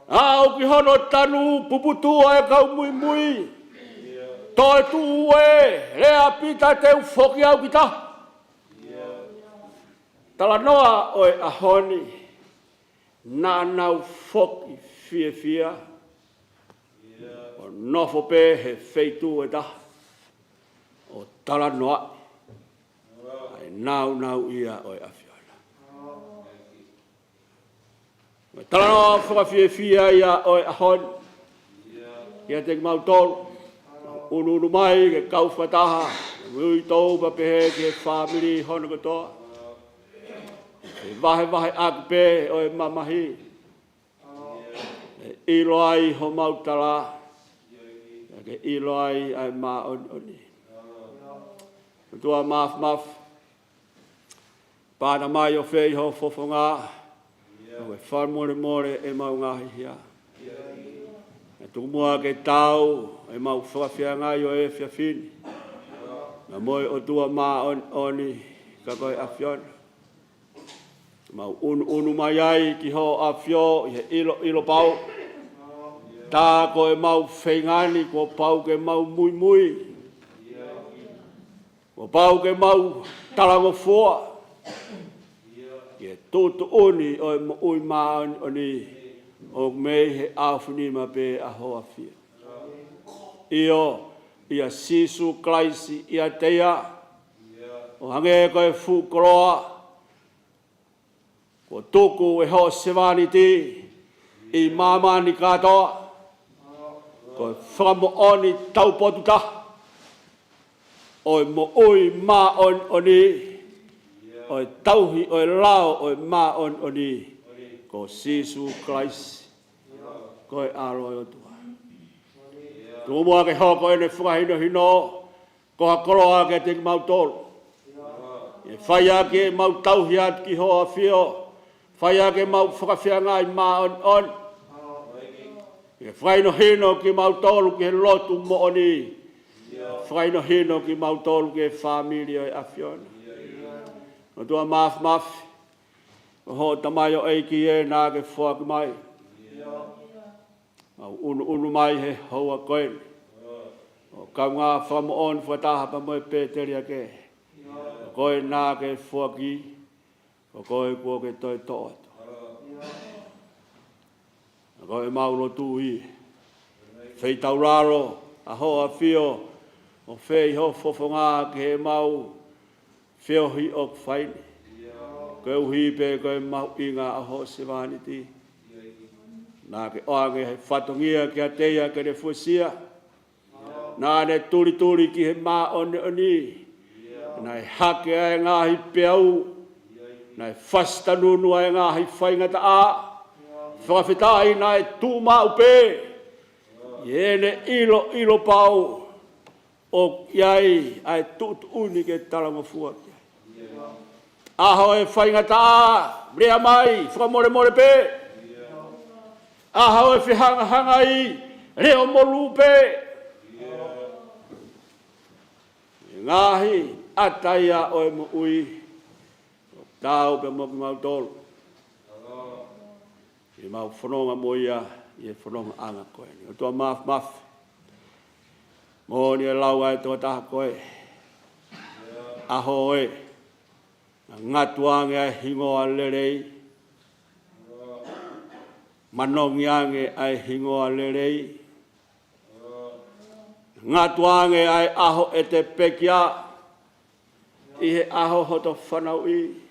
Aʻu ki hono tanu, puputuʻu ʻa e kau muimui. Toe tuʻu ē, lea Pita te u foki au ki tahi. Talanoa ʻo e ʻaho ni, naʻa nau foki fiefia ʻo nofo pē he feituʻu ʻe taha ʻo talanoaʻi ʻa e nāunauʻia ʻo e ʻAfiona. Mo e talanoa fakafiefia ia ʻo e ʻaho ni kiate kimautolu. ʻUnuʻunu mai ke kau fakataha mo uitou pea pehē ki he fāmili hono kotoa. ʻI he vahevaheʻaki pē ʻo e mamahi, ʻe ʻilo ai homau tala, pea ke ʻilo ai ʻa e māʻoniʻoni. ʻOtua Māfimafi, pāta mai ʻo fai ho fofonga, ʻo ke fakamolemole ʻemau ngaahi hia. Pea tuku muʻa ke tau ʻemau fakafeangai ʻo e efiafi ni, pea mo e ʻOtua māʻoniʻoni ka ko e ʻAfiona. Mau ʻunuʻunu mai ai ki hoʻo ʻAfio ʻi he ʻiloʻilo pau. Tā ko ʻemau feinga ni kuo pau ke mau muimui. Kuo pau ke mau talangofua ki he tuʻutuʻuni ʻo e moʻui māʻoniʻoni ʻoku mei he ʻaofinima pē ʻa hoʻo ʻAfio. ʻIo, ʻia Sīsū Kalaisi ʻiate ia, ʻo hangē ko e fuʻu koloa kuo tuku ʻe hoʻo sevāniti ʻi māmani kātoa, ko e fakamoʻoni taupotu taha ʻo e moʻui māʻoniʻoni, ʻo e tauhi ʻo e lao ʻo e māʻoniʻoni, ko Sīsū Kalaisi, ko e ʻAlo ʻo e ʻOtua. Tuku muʻa ke hoko ʻene fakahinohino ko ha koloa kiate kimautolu. ʻE fai ʻaki ʻemau tauhi atu ki hoʻo ʻAfio, fai ʻaki ʻemau fakafeangai māʻoniʻoni. ʻE fakahinohino kimautolu ki he lotu moʻoni. Fakahinohino kimautolu ki he fāmili ʻo e ʻAfiona. ʻOtua Māfimafi, ko hoʻo tamaioʻeiki ē naʻa ke foaki mai. Mau ʻunuʻunu mai he houa ko eni ʻo kaungā fakamoʻoni fakataha pea mo e pēteliake. Ko koe naʻa ke foaki, ko koe kuo ke toe toʻo atu. Ko ʻemau lotu ē, feitaulalo ʻa hoʻo ʻAfio ʻo fai ho fofonga ki heʻemau feohi ʻoku fai ni. Koeʻuhi pē ko e mahuʻinga ʻa hoʻo sevāniti. Naʻa ke ʻoange he fatongia kiate ia ke ne fuesia. Naʻa ne tulituli ki he māʻoniʻoni. Naʻe hake ʻa e ngaahi peau. Naʻe fasitanunu ʻa e ngaahi faingataʻa. Fakafetaʻi naʻe tuʻu maʻu pē ʻi heʻene ʻiloʻilo pau ʻoku ʻi ai ʻa e tuʻutuʻuni ke talangofua ki ai. ʻAho ʻo e faingataʻa, lea mai, fakamolemole pē. ʻAho ʻo e fehangahangai, leʻo molū pē. Ngaahi ʻata ia ʻo e moʻui, tau pē mo kimautolu ʻi heʻemau fononga mo ia ʻi he fonongaʻanga ko eni. ʻOtua Māfimafi, moʻoni e lau ʻa e tokotaha ko e ʻaho ē, ngatu ange ʻa e hingoa lelei, manongi ange ʻa e hingoa lelei, ngatu ange ʻa e ʻaho ʻete pekia ʻi he ʻaho hoto fanauʻi.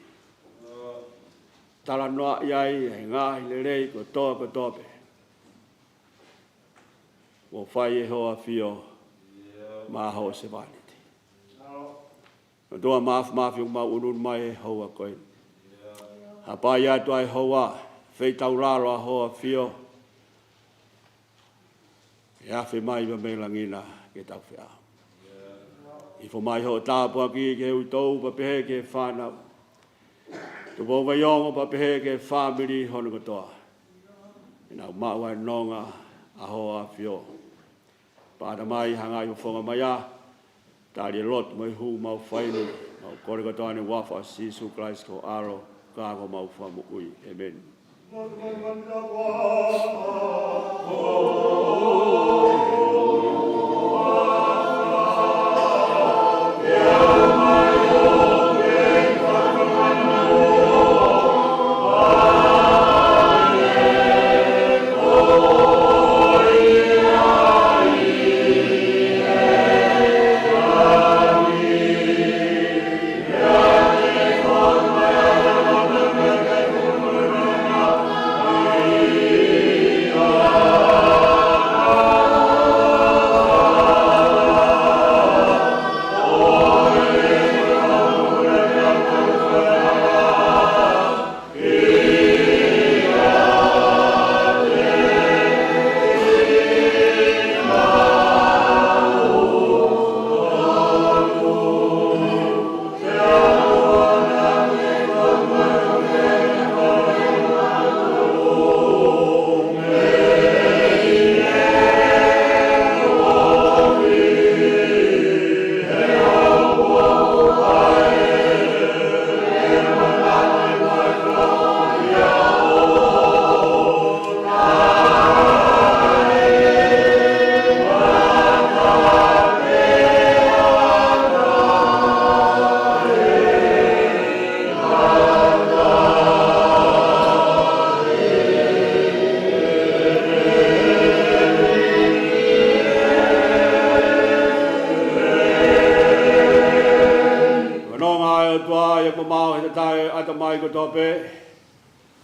Talanoaʻi ai ʻa e ngaahi lelei kotoa kotoa pē kuo fai ʻe hoʻo ʻAfio maʻa hoʻo sevāniti. ʻOtua Māfimafi, ʻoku mau ʻunuʻunu mai he houa ko eni. Hapai atu ʻa e houa, feitaulalo ʻa hoʻo ʻAfio ʻe afe mai pea mei langi na ke tau feʻao. Ifo mai hoʻo tāpuaki ki he uitou pea pehē ki he fānau, Tupou Vaiongo pea pehē ki he fāmili hono kotoa. ʻE nau maʻu ʻa e nonga ʻa hoʻo ʻAfio. Pāta mai, hangai ho fofonga mai ā. Tali e lotu mo e hū mau fai ni, mau kole kotoa ni he huafa ʻo Sīsū Kalaisi ko ho ʻAlo, ka ko homau Fakamoʻui. ʻĒmeni.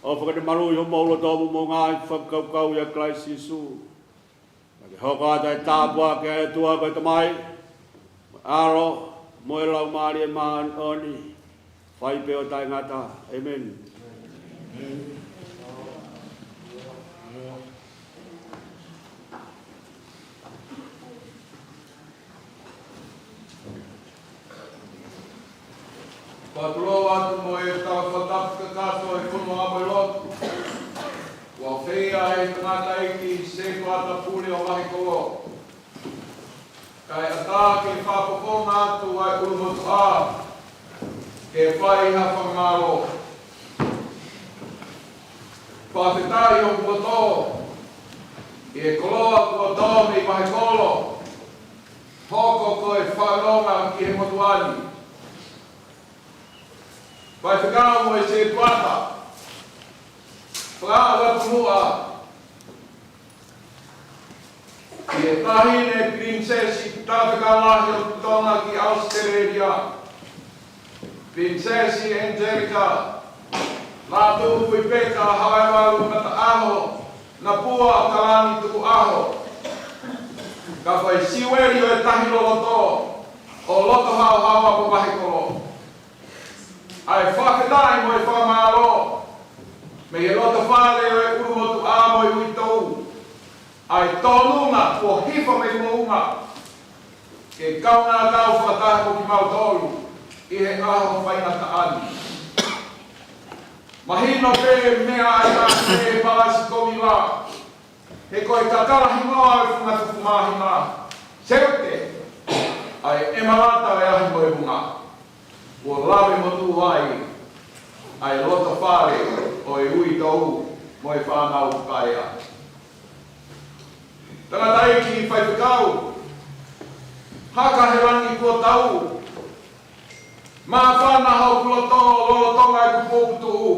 ʻOfa ke ne maluʻi homou loto mo hoʻomou ngaahi fakakaukau ʻia Kalaisi Sīsū. Pea ke hoko atu ʻa e tāpuaki ʻa e ʻOtua ko e Tamai, mo e ʻAlo, mo e Laumālie Māʻoniʻoni, fai pē ʻo taʻengata. ʻĒmeni. Pea tulou atu mo e tau fakatapu kakato ʻi he fonua mo e lotu. Kuo feia ʻe he tangataʻeiki Setuata Pule ʻo Vahekolo, kae ʻatā ke fakafofonga atu ʻa e ʻulumotuʻa ke fai ha fakamālō. Fakafetaʻi hoku loto ʻi he koloa kuo tō mei Vahekolo, hoko ko e fanongo ki he motuʻa ni. Faifekau mo e Setuata, fakaʻapaʻapa muʻa ki he Taʻahine Pilinisesi Talafekau Lahi ʻo Tonga ki ʻAositelēlia, Pilinisesi Angelika Lātūfuipeka Havaevalu Mataʻaho Napua Kalani Tukuʻaho. Ka ko e Siueli ʻo e Tahi Loloto ʻo Loto Haohaoa mo Vahekolo. ʻA e fakafetaʻi mo e fakamālō mei he loto fale ʻo e ʻulumotuʻa mo e uitou, ʻa e tōnunga kuo hifo mei moʻunga, ke kaungā kau fakataha mo kimautolu ʻi he ʻaho faingataʻa ni. Mahino pē meʻa ʻa e taʻahine Palasi Kovila, he ko e kakala hingoa ʻo e funga tupu māhina, Seute, ʻa e ʻemalata ʻo e ʻaho mo e vunga. Kuo lave monū ai ʻa e loto fale ʻo e uitou mo e fānau paea. Tangataʻeiki faifekau, haka he langi kuo tau, māfana hoku loto, lolotonga ʻeku puputuʻu,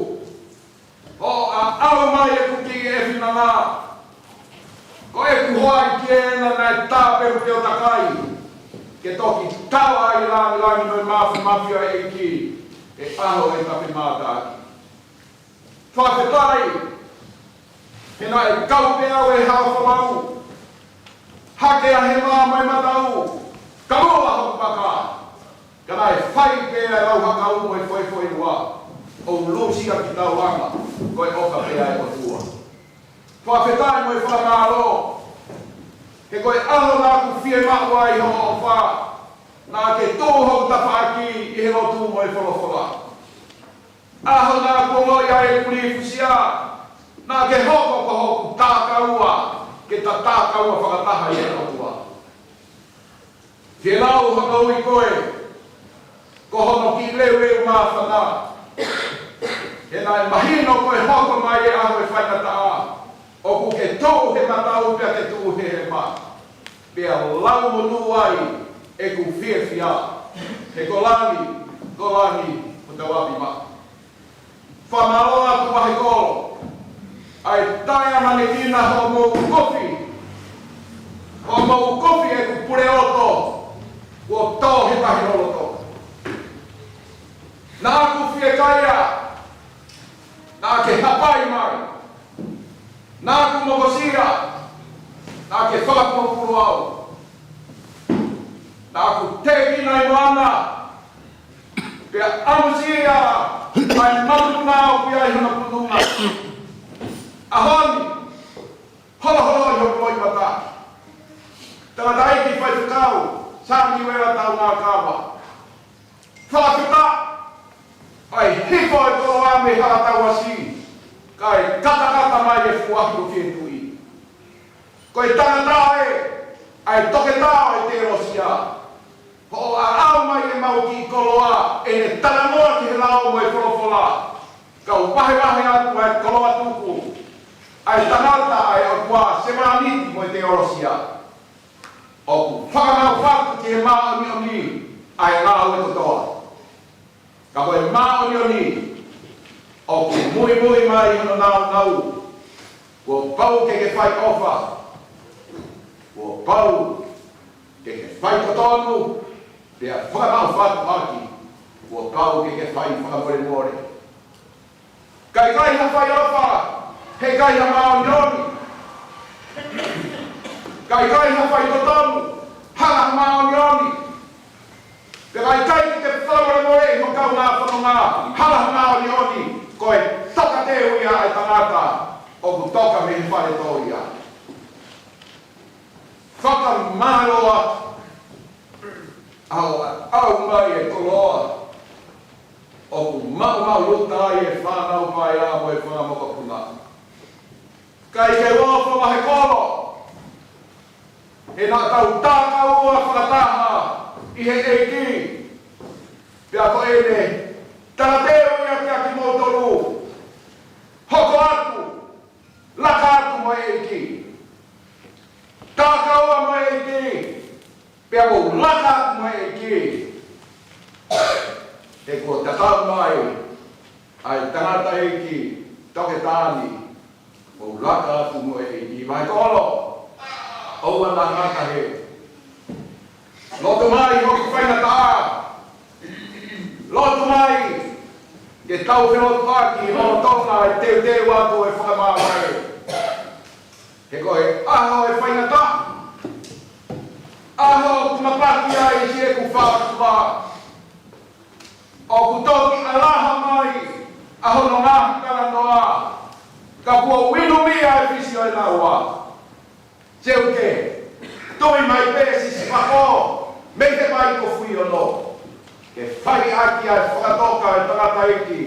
ʻo aʻu mai ʻeku kiʻi ʻefinanga, ko ʻeku hoa ʻi Kiena naʻe tāpeupeu takai, ke toki tau ai langilangi mo e māfimafi ʻo e ʻEiki he ʻaho ʻe tape mātaaki. Fakafetaʻi, he naʻe kau pē au ʻe he hala folau, hake ʻa e hema mo e mataʻu, kamoa hoku paka. Ka naʻe fai pē ʻa e lau hakau mo e foʻifoʻi ua, ʻo ulusia ki taulanga, ko e ʻofa pē ʻa e ʻOtua. Fakafetaʻi mo e fakamālō, he ko e ʻaho naʻa ku fiemaʻu ai hoʻo ʻofa, naʻa ke tuʻu hoku tafaʻaki ʻi he lotu mo e folofola. ʻAho naʻa ku ongoʻi ai ʻeku lifusia, naʻa ke hoko ko hoku takaua, ke ta takaua fakataha ʻi he ʻOtua. Ke lau hakaui koe, ko hono kiʻi leuleu māfana. He naʻe mahino ko e hoko mai e ʻaho ʻe faingataʻa, ʻoku ke tuʻu he mataʻu pea ke tuʻu he hema. Pea lau monū ai ʻeku fiefia, he ko langi, ko langi, mo tau ʻapi maʻa. Fakamālō atu Vahekolo, ʻa e taʻeʻamanekina hoʻomou kofi, hoʻomou kofi ʻeku puleʻoto, kuo tō he Tahi Loloto. Naʻa ku fiekaia, naʻa ke hapai mai, naʻa ku mokosia, naʻa ke fakapulupulu au, naʻa ku tēkina ʻi moana, pea ʻamusia ʻa e matupuna ʻoku ʻi ai hona pununga. ʻAho ni, holoholoʻi hoku loʻimata. Tangataʻeiki faifekau, Samiuela Taungakava. Fakafetaʻi, ʻa e hifo e koloa mei Halatauasi, kae katakata mai e fuahi ʻo Fietuʻi. Ko e tangata ē, ʻa e toketā ʻo e teolosia. Hoʻo aʻu mai ʻemau kiʻi koloa, ʻene talanoa ki he lao mo e folofola. Kau vahevahe atu ʻa e koloa tuku, ʻa e tangata ʻa e ʻOtua, sevāniti mo e teolosia. ʻOku fakamāʻopoʻopo ki he māʻoniʻoni ʻa e ngāue kotoa. Ka ko e māʻoniʻoni ʻoku muimui mai hono nāunau. Kuo pau ke ke fai ʻofa. Kuo pau ke ke fai totonu. Pea fakamāʻopoʻopo ʻaki. Kuo pau ke ke fai fakamolemole. Ka ʻikai ha fai ʻofa, he ʻikai ha māʻoniʻoni. Ka ʻikai ha fai totonu, hala ha māʻoniʻoni. Pea ka ʻikai ke ke fakamolemoleʻi ho kaungā fononga, hala ha māʻoniʻoni, ko e tokateu ia ʻa e tangata ʻoku toka mei he fale tō ia. Fakamālō atu. ʻAu, ʻau mai e koloa ʻoku maʻumaʻuluta ai e fānau paea mo e fanga mokopuna. Kae ke ua fakahe kolo, he naʻa tau takaua fakataha ʻi he ʻEiki. Pea ko ʻene tokateu ia kiate kimoutolu. Hoko atu, laka atu mo e ʻEiki. Takaua mo e ʻEiki. Pea mou laka atu mo e ʻEiki. He kuo tatau mai ʻa e tangataʻeiki toketā ni. Mou laka atu mo e ʻEiki. Vahe kolo. ʻOua naʻa ngata he. Lotu mai hoku faingataʻa. Lotu mai ke tau felotuʻaki lolotonga e teuteu atu e fakamāvae. He ko e ʻaho e faingataʻa. ʻAho ʻoku mapaki ai siʻeku fātuva. ʻOku toki ʻalaha mai ʻa hono ngaahi talanoa. Ka kuo uinumia e fisi ʻo e laua. Seuke, tui mai pē Sisifako, mei he vai ko Fuiono. Ke fai ʻaki ʻa e fakatoka e tangataʻeiki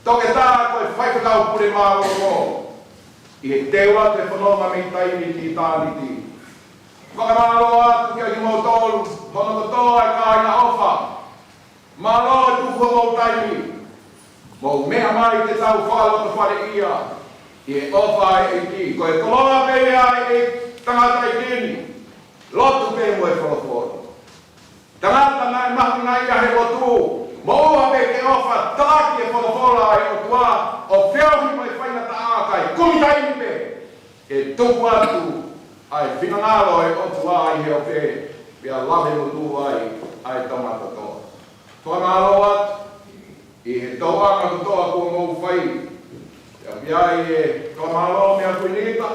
toketā ko e faifekau pule mālōlō. ʻI he teu atu e fononga mei taimi ki ʻitāniti. Fakamālō atu kiate kimoutolu, hono kotoa e kāinga ʻofa. Mālō e tuku homou taimi. Mou meʻa mai ke tau fakalotofaleʻia ʻi he ʻofa ʻa e ʻEiki. Ko e koloa pē ia ʻa e tangataʻeiki ni. Lotu pē mo e folofola. Tangata naʻe mahuʻingaʻia he lotu. Moʻua pē ke ʻofa, talaki e folofola ʻa e ʻOtua, ʻo feohi mo e faingataʻa kae kumi taimi pē ke tuku atu ʻa e finangalo ʻo e ʻOtua ʻi he ope, pea lave motuʻa ai ʻa e Tonga kotoa. Fakamālō atu ʻi he tauʻanga kotoa kuo mou fai. Pea ʻoku ʻi ai e fakamālō meia Kuini Ika,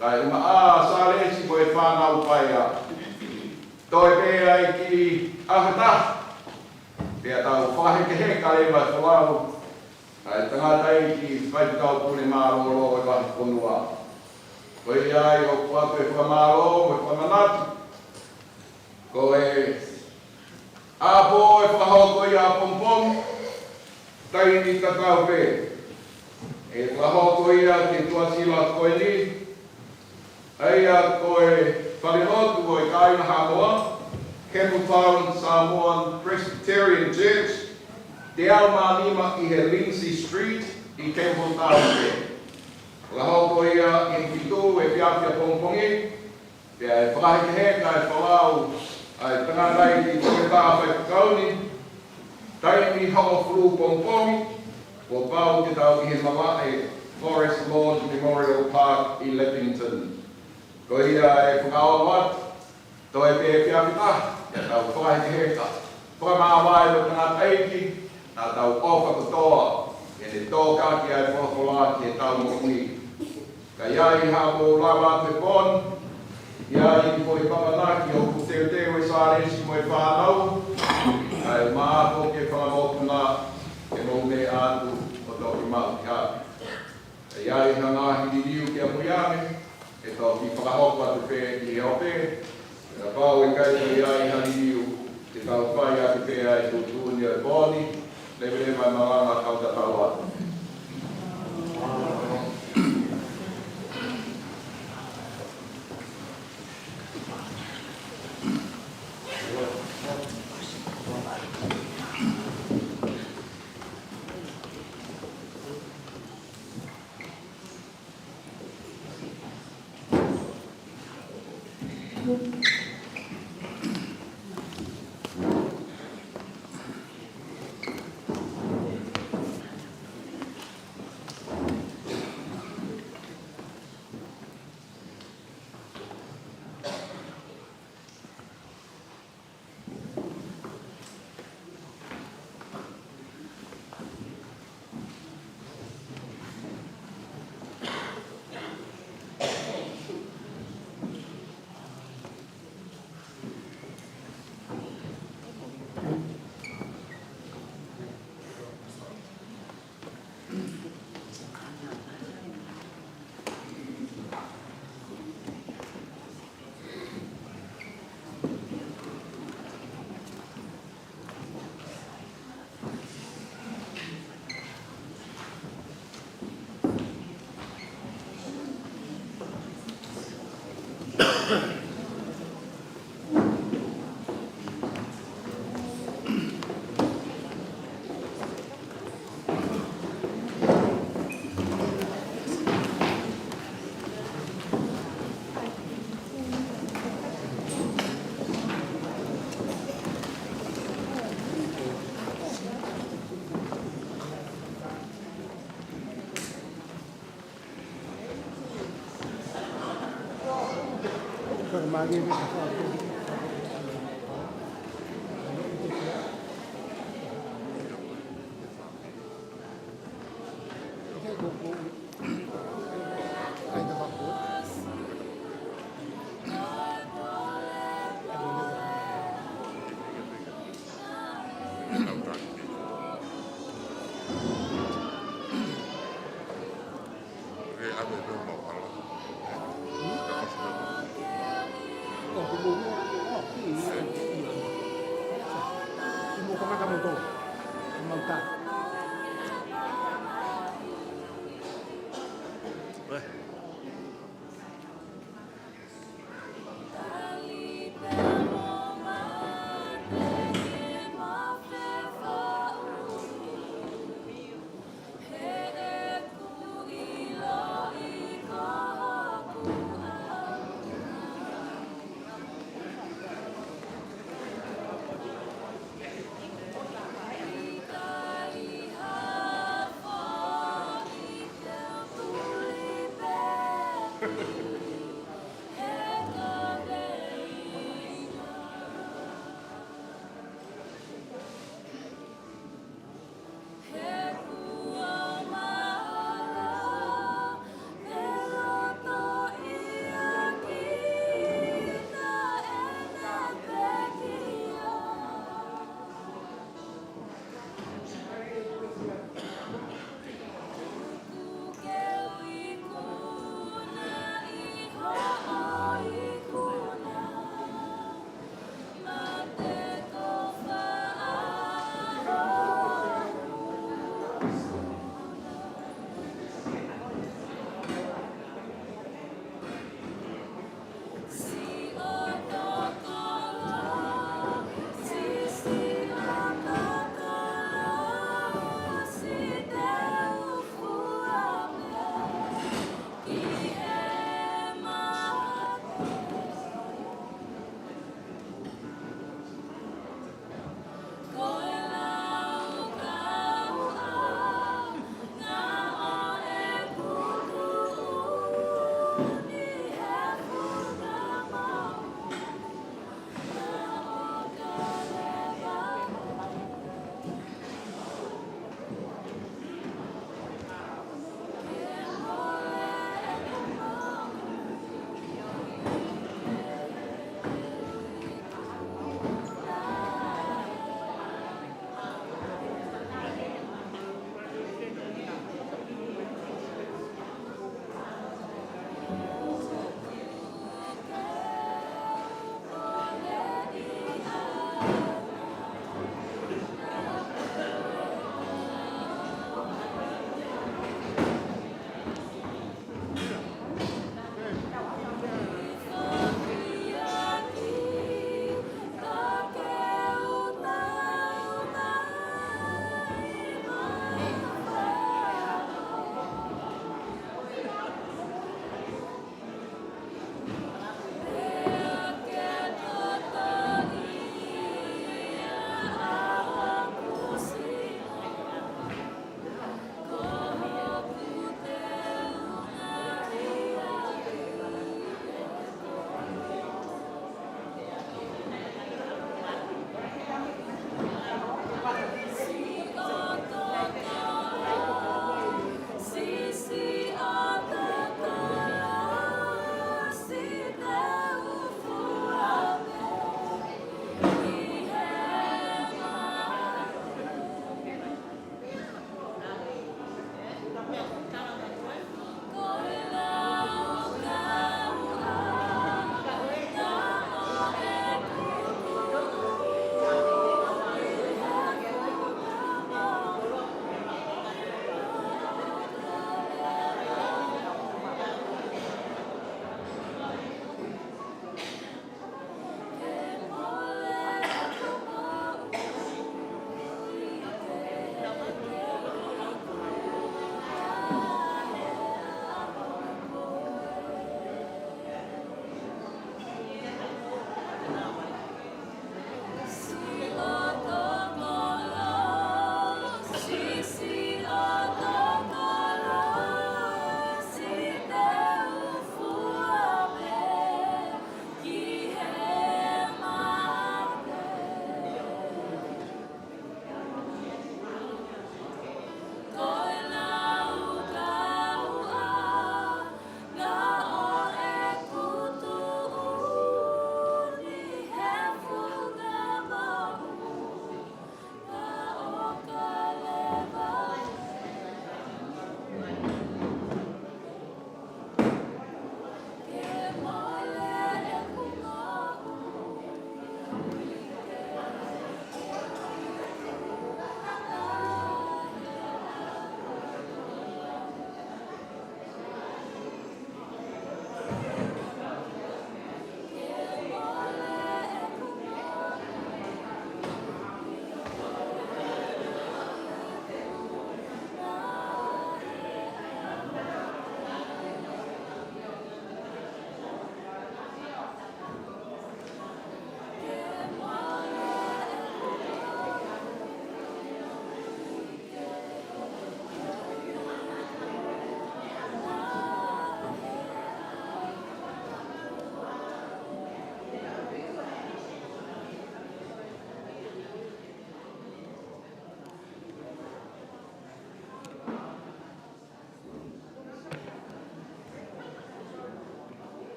kae ʻumaʻā Sālesi mo e fānau paea. Toe pē ʻa e kiʻi ʻaho ʻe taha, pea tau fakahekeheka leva e folau ʻa e tangataʻeiki faifekau pule mālōlō ʻo e vahefonua. Ko ia ai ʻoku ʻoatu e fakamālō mo e fakamanatu. Ko e ʻapo ʻe fakahoko ia ʻapongipongi, taimi tatau pē ʻe fakahoko ia ki he tuʻasila ko eni, ʻa ia ko e falelotu ʻo e kāinga Haʻamoa, Campbelltown Samoan Presbyterian Church, teau mā nima ʻi he Lindsay Street ʻi Campbelltown pē. Fakahoko ia ʻi he fitu efiafi ʻapongipongi, pea ʻe fakahekeheka e folau ʻa e tangataʻeiki toketā faifekau ni, taimi hongofulu pongipongi, kuo pau ke tau ʻi he malaʻe Forest Lawn Memorial Park ʻi Leppington. Ko ia e fakaongo atu, toe pē efiafi ʻe taha, pea tau fakahekeheka. Fakamāvae mo e tangataʻeiki, naʻa tau ʻofa kotoa, ʻene tōkaki ʻa e folofola ki heʻetau moʻui. Ka ʻi ai haʻamou lava atu he pō ni, ʻi ai e kiʻi foʻi papanaki ʻoku teuteu ʻe Sālesi mo e fānau, kae ʻumaʻā foki e fanga mokopuna ke mou meʻa atu ʻo toki maʻu ki ʻapi. Ka ʻi ai ha ngaahi liliu ke ʻamuiange, ʻe toki fakahoko atu pē ʻi he ope, kapau ʻe ʻikai ke ʻi ai ha liliu, ke tau fai atu pē ʻa e tuʻutuʻuni ʻo e pō ni, leveleva e malanga kau tatau atu.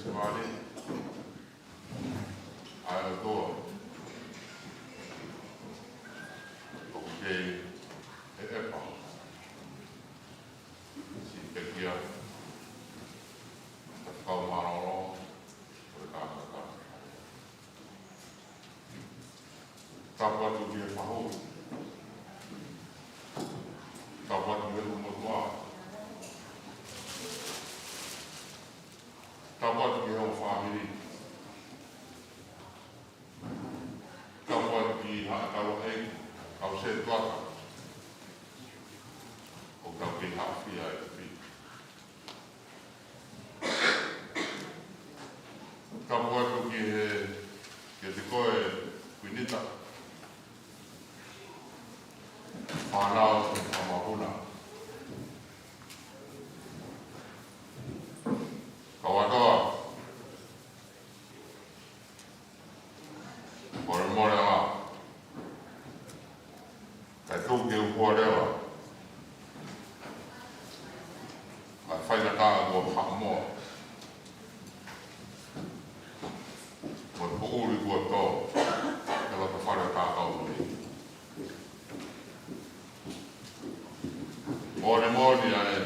Mālō, ʻa e ʻOtua, ʻoku kei ʻeʻepa siʻi pekia, ʻa e kau mālōlō ʻo e tangata. Tapu atu ki he fahu. Tapu atu ki he motuʻa. Tapu atu ki he fāmili. Tapu atu ki he kau ʻeiki, kau sētuata ʻoku tau kei haʻafia ai pē. Tapu atu ki he, kiate koe Kuinita, fānau, ʻa Mapuna. Kau ʻAtoa, molemole ā. Kae tuku ke u hua leva ʻa e faingataʻa kuo haʻamoa mo e poʻuli kuo tō he loto fale ʻo e Tākau Moʻui. Molemole ā e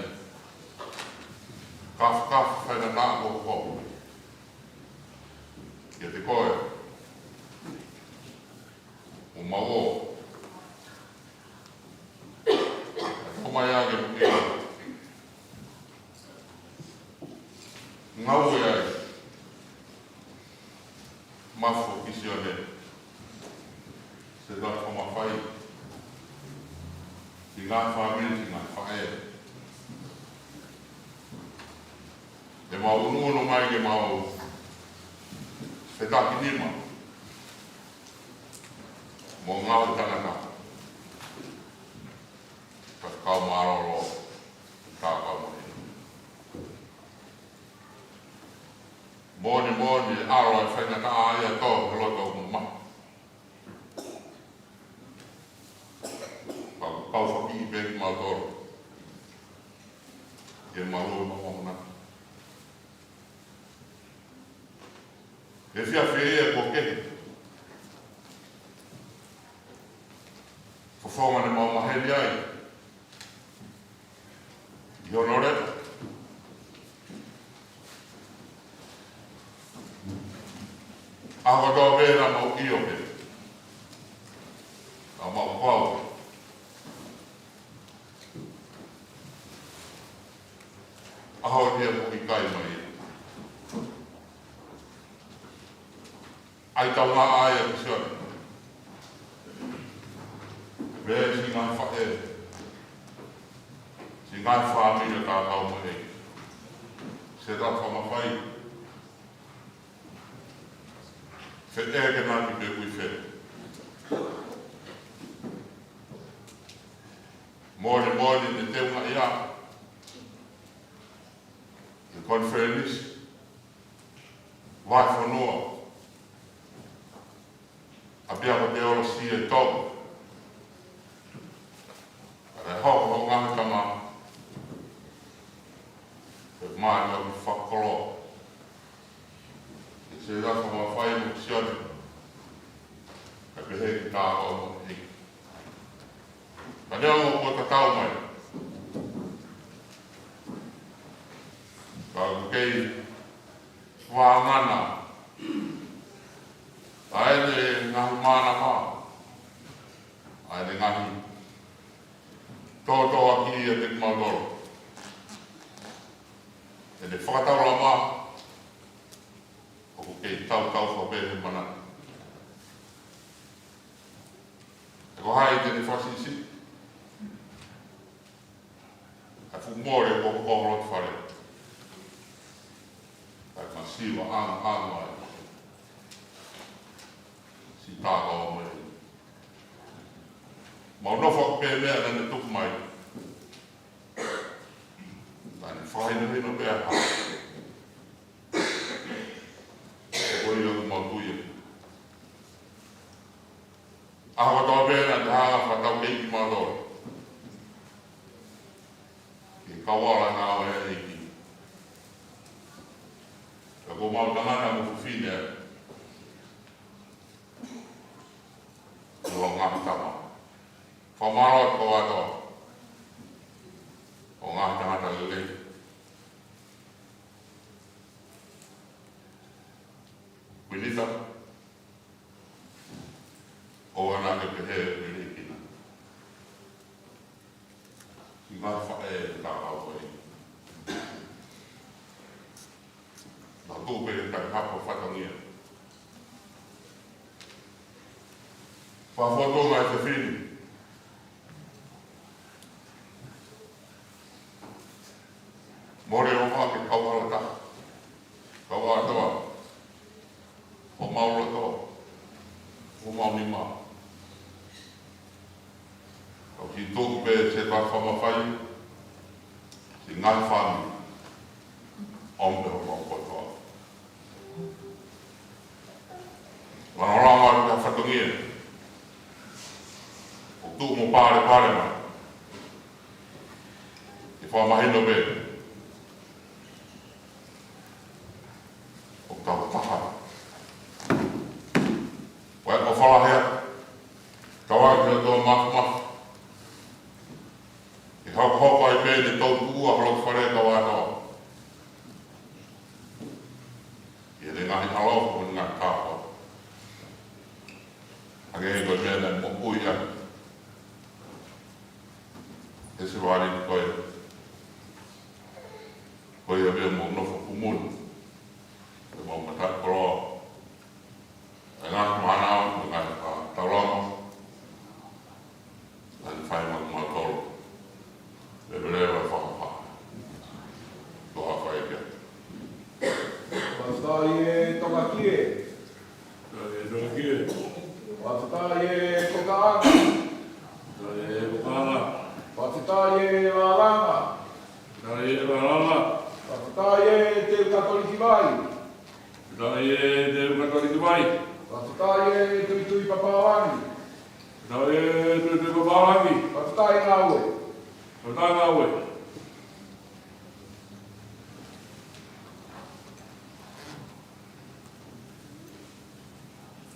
kafakafa faingataʻa kuo hoko kiate koe ʻo Mauo. ʻE toʻomai ā ke muʻia. Ngāue ai. Mafu ki Sione. Sētuata Fakamafai. Siʻi ngaahi fāmili, siʻi ngaahi faʻē. ʻEmau ʻunuʻunu mai ke mau fetakinima mo e ngaahi tangata, ʻa e kau mālōlō ʻo e Tākau Moʻui. Molemole ʻa e faingataʻa ia ʻoku tō he loto ʻo e mamahi. Pea ʻoku kau fakaʻi pē kimautolu ke mau ō ʻo maʻu ʻa e manatu. He efiafi ia kuo kehe, fofonga ne mau maheni ai ʻi hono leʻo. ʻAho kotoa pē naʻa mau ʻio pē, naʻa mau pau. ʻAho ia kuo ʻikai mai. ʻAi tau ngā ai a Sione. Pea siʻi ngaahi faʻē, siʻi ngaahi fāmili ʻo e Tākau Moʻui. Sētuata Fakamafai. Feʻe ke nā ki pe kui fe. Molemole ne teunga ia he konifelenisi vahefonua ʻapiako teolosia ʻe tolu. Kae hoko hoʻo ngaahi tama, ʻe mai ʻo ki fakakoloa. ʻE Sētuata Fakamafai mo Sione, kae pehē ki he Tākau Moʻui. Ka neongo kuo tatau mai, ka ʻoku kei vāngana ʻa ʻene ngaahi mānava, ʻa ʻene ngaahi tōtōaki ʻiate kimautolu. ʻEne fakataulama ʻoku kei tautau fakapehe manatu. He ko hai te ne fakasiʻisiʻi ʻa e fuʻu mole ʻoku hoko ʻi loto fale? Kae masiva ʻaonga ʻaonga ai siʻi Tākau Moʻui. Mau nofo pē meʻa naʻa ne tuku mai. Naʻa ne fakahinohino pē ʻa e hā. Ko ia ʻoku mau tui ai. ʻAho kotoa pē naʻa ne hanga ʻo fakataukeiʻi kimautolu ki he kau ala ngāue ʻa e ʻEiki. Ka ko Ko mau tangata mo fefine, ʻi he ngaahi tama. Fakamālō atu kau ʻAtoa. Ko e ngaahi tangata lelei. Kuinita, ʻoua naʻa ke pehē lelei kina. ʻI he ngaahi faʻē ka au ko ē. Naʻa tau pehē kai hapa fatongia. Fakafofonga e fefine. Mole o ma ke kau ala taha. Kau ʻAtoa. Homau loto. Homau nima. Kau ki tuku pē se pa fa ma fai. Siʻi ngaahi fāmili. ʻOmi pē homau kotoa. Langa langa atu ki ha fatongia. ʻOku tuʻu mo pale pale mai. ʻE fakamahino pē. ʻOku tau taha. Ko e ʻofa lahi atu. Tau ʻai ke tau mafu mafu. ʻE hokohoko ai pē ʻene tau tuʻu ʻa holo fale tau ʻAtoa. ʻI he ngaahi ʻaloʻofa mo e ngaahi kātoa. Hangē ko e meʻa naʻe moʻui ai. ʻE se vali ko ē. Ko ia pē mau nofo kumuni. Pea mau mataʻikoloa. ʻE ngaahi mānava, ʻe ngaahi, ā, taulama. Naʻe fai maʻa mautolu. Leveleva fakafa. Toa fai kia. Fakafetaʻi e Tokakie. Fakafetaʻi e Tokakie. Fakafetaʻi e Tokaʻanga. Fakafetaʻi e Tokaʻanga. Fakafetaʻi e Lalanga. Fakafetaʻi e Lalanga. Fakafetaʻi e Teu Katoliki Vai. Fakafetaʻi e Teu Katoliki Vai. Fakafetaʻi e Tuitui Papālangi. Fakafetaʻi e Tuitui Papālangi. Fakafetaʻi ngāue. Fakafetaʻi ngāue.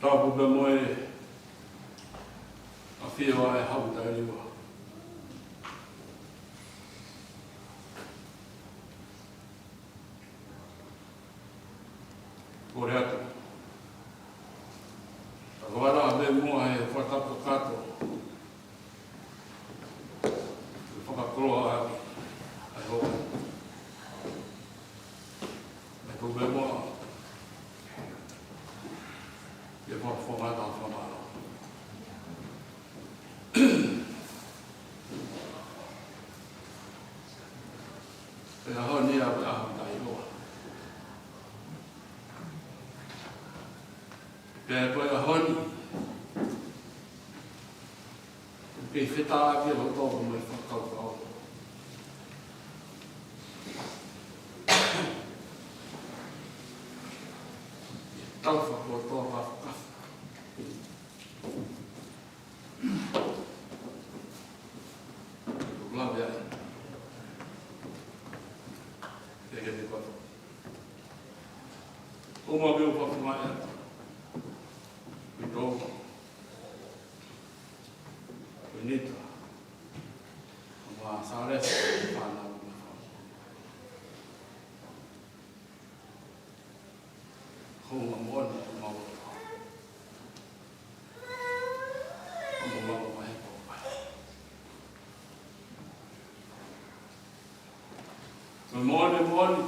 Tapu pē mo e ʻafio ʻa e Hau Taʻeliua. Kole atu. Ka ko ala ʻave muʻa he fakatapu kakato. Fakakoloa ʻaki ʻa e hoka. Mei ko Bemoa. Ke fakafofonga atu fakamālō. Pea ʻaho ni ʻa e ʻaho taʻeʻoua. Pea ko e ʻaho ni, kei fetaʻaki ʻa hotau mo e fakakaukau. Tau fakakotoa fakakafa. Lave ai. Te ke te koto. Ko mau ke u fakafofonga atu. Kuitō. Kuinita. Mo Salesa, fānau mo e fānau. Hounga moʻoni ʻo mau. Hounga moʻoni ʻo mau. Ko e moʻoni, moʻoni.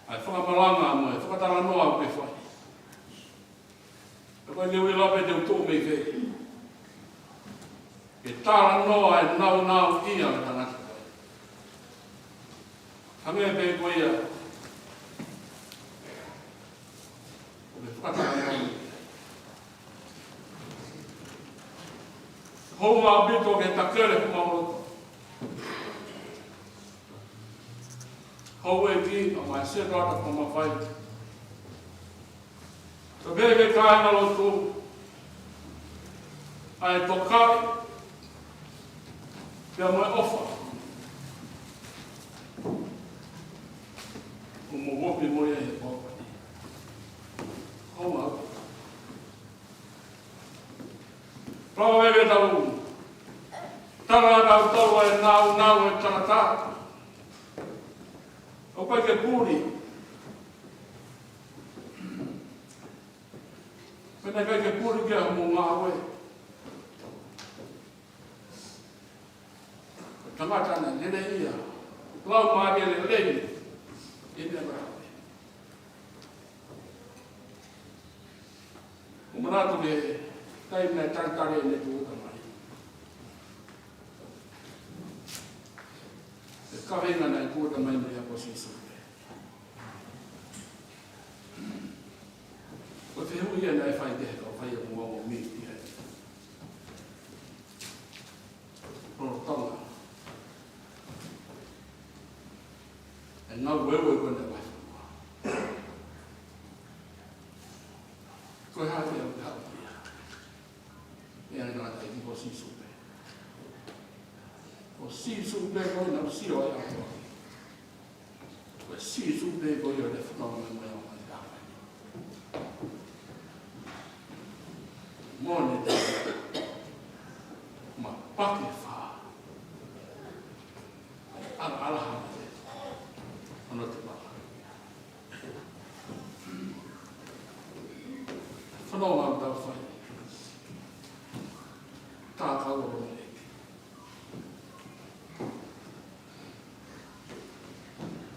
ʻA e fakamalanga mo e fakatalanoa ʻoku ke fai. Ko e ke uila pē te u tuʻu mei fē. Ke talanoa e naunau ia ʻo e tangata ko ē. Hangē pē ko ia. Ko e fakatalanoa. Hounga ʻaupito ke takele homau loto. Houʻeiki, ʻa mai se tata ko mafai. Ka pehē ki he kāingalotu, ʻa e tokaʻi, pea mo e ʻofa. Mo ope mo ia he pō. Ko mau. Pau e ke tau. Tala tau tau e nau nau e tangata. ʻOku ʻikai ke puli. Pea naʻe ʻikai ke puli ki ha mo ngāue. Tangata naʻe lelei ia. Lau mālie lelei. ʻI he lau. ʻO manatu ki he taimi naʻe talitali ai ʻene tūʻuta mai. ʻE kaveinga naʻe tūʻuta mai mei he ʻapi ʻo Sīsū. Ko e fehuʻi ia naʻe fai ki he kau faiako mo e miti ai. Lolotonga e ngāue ko eni ʻa e ʻOtua. Ko e hā ʻoku haʻu ia? ʻE ʻai nā tai ki ko Sīsū pē. Ko Sīsū pē ko ena ʻoku sio ai ʻa e ʻOtua. Ko Sīsū pē ko ia ʻoku fanongo mai ʻa e ʻOtua. Mone te ma pake fa. ʻAla, ʻala ha mate. Ono te paka. Fanongo ʻa e tau fai. Tā kau o me.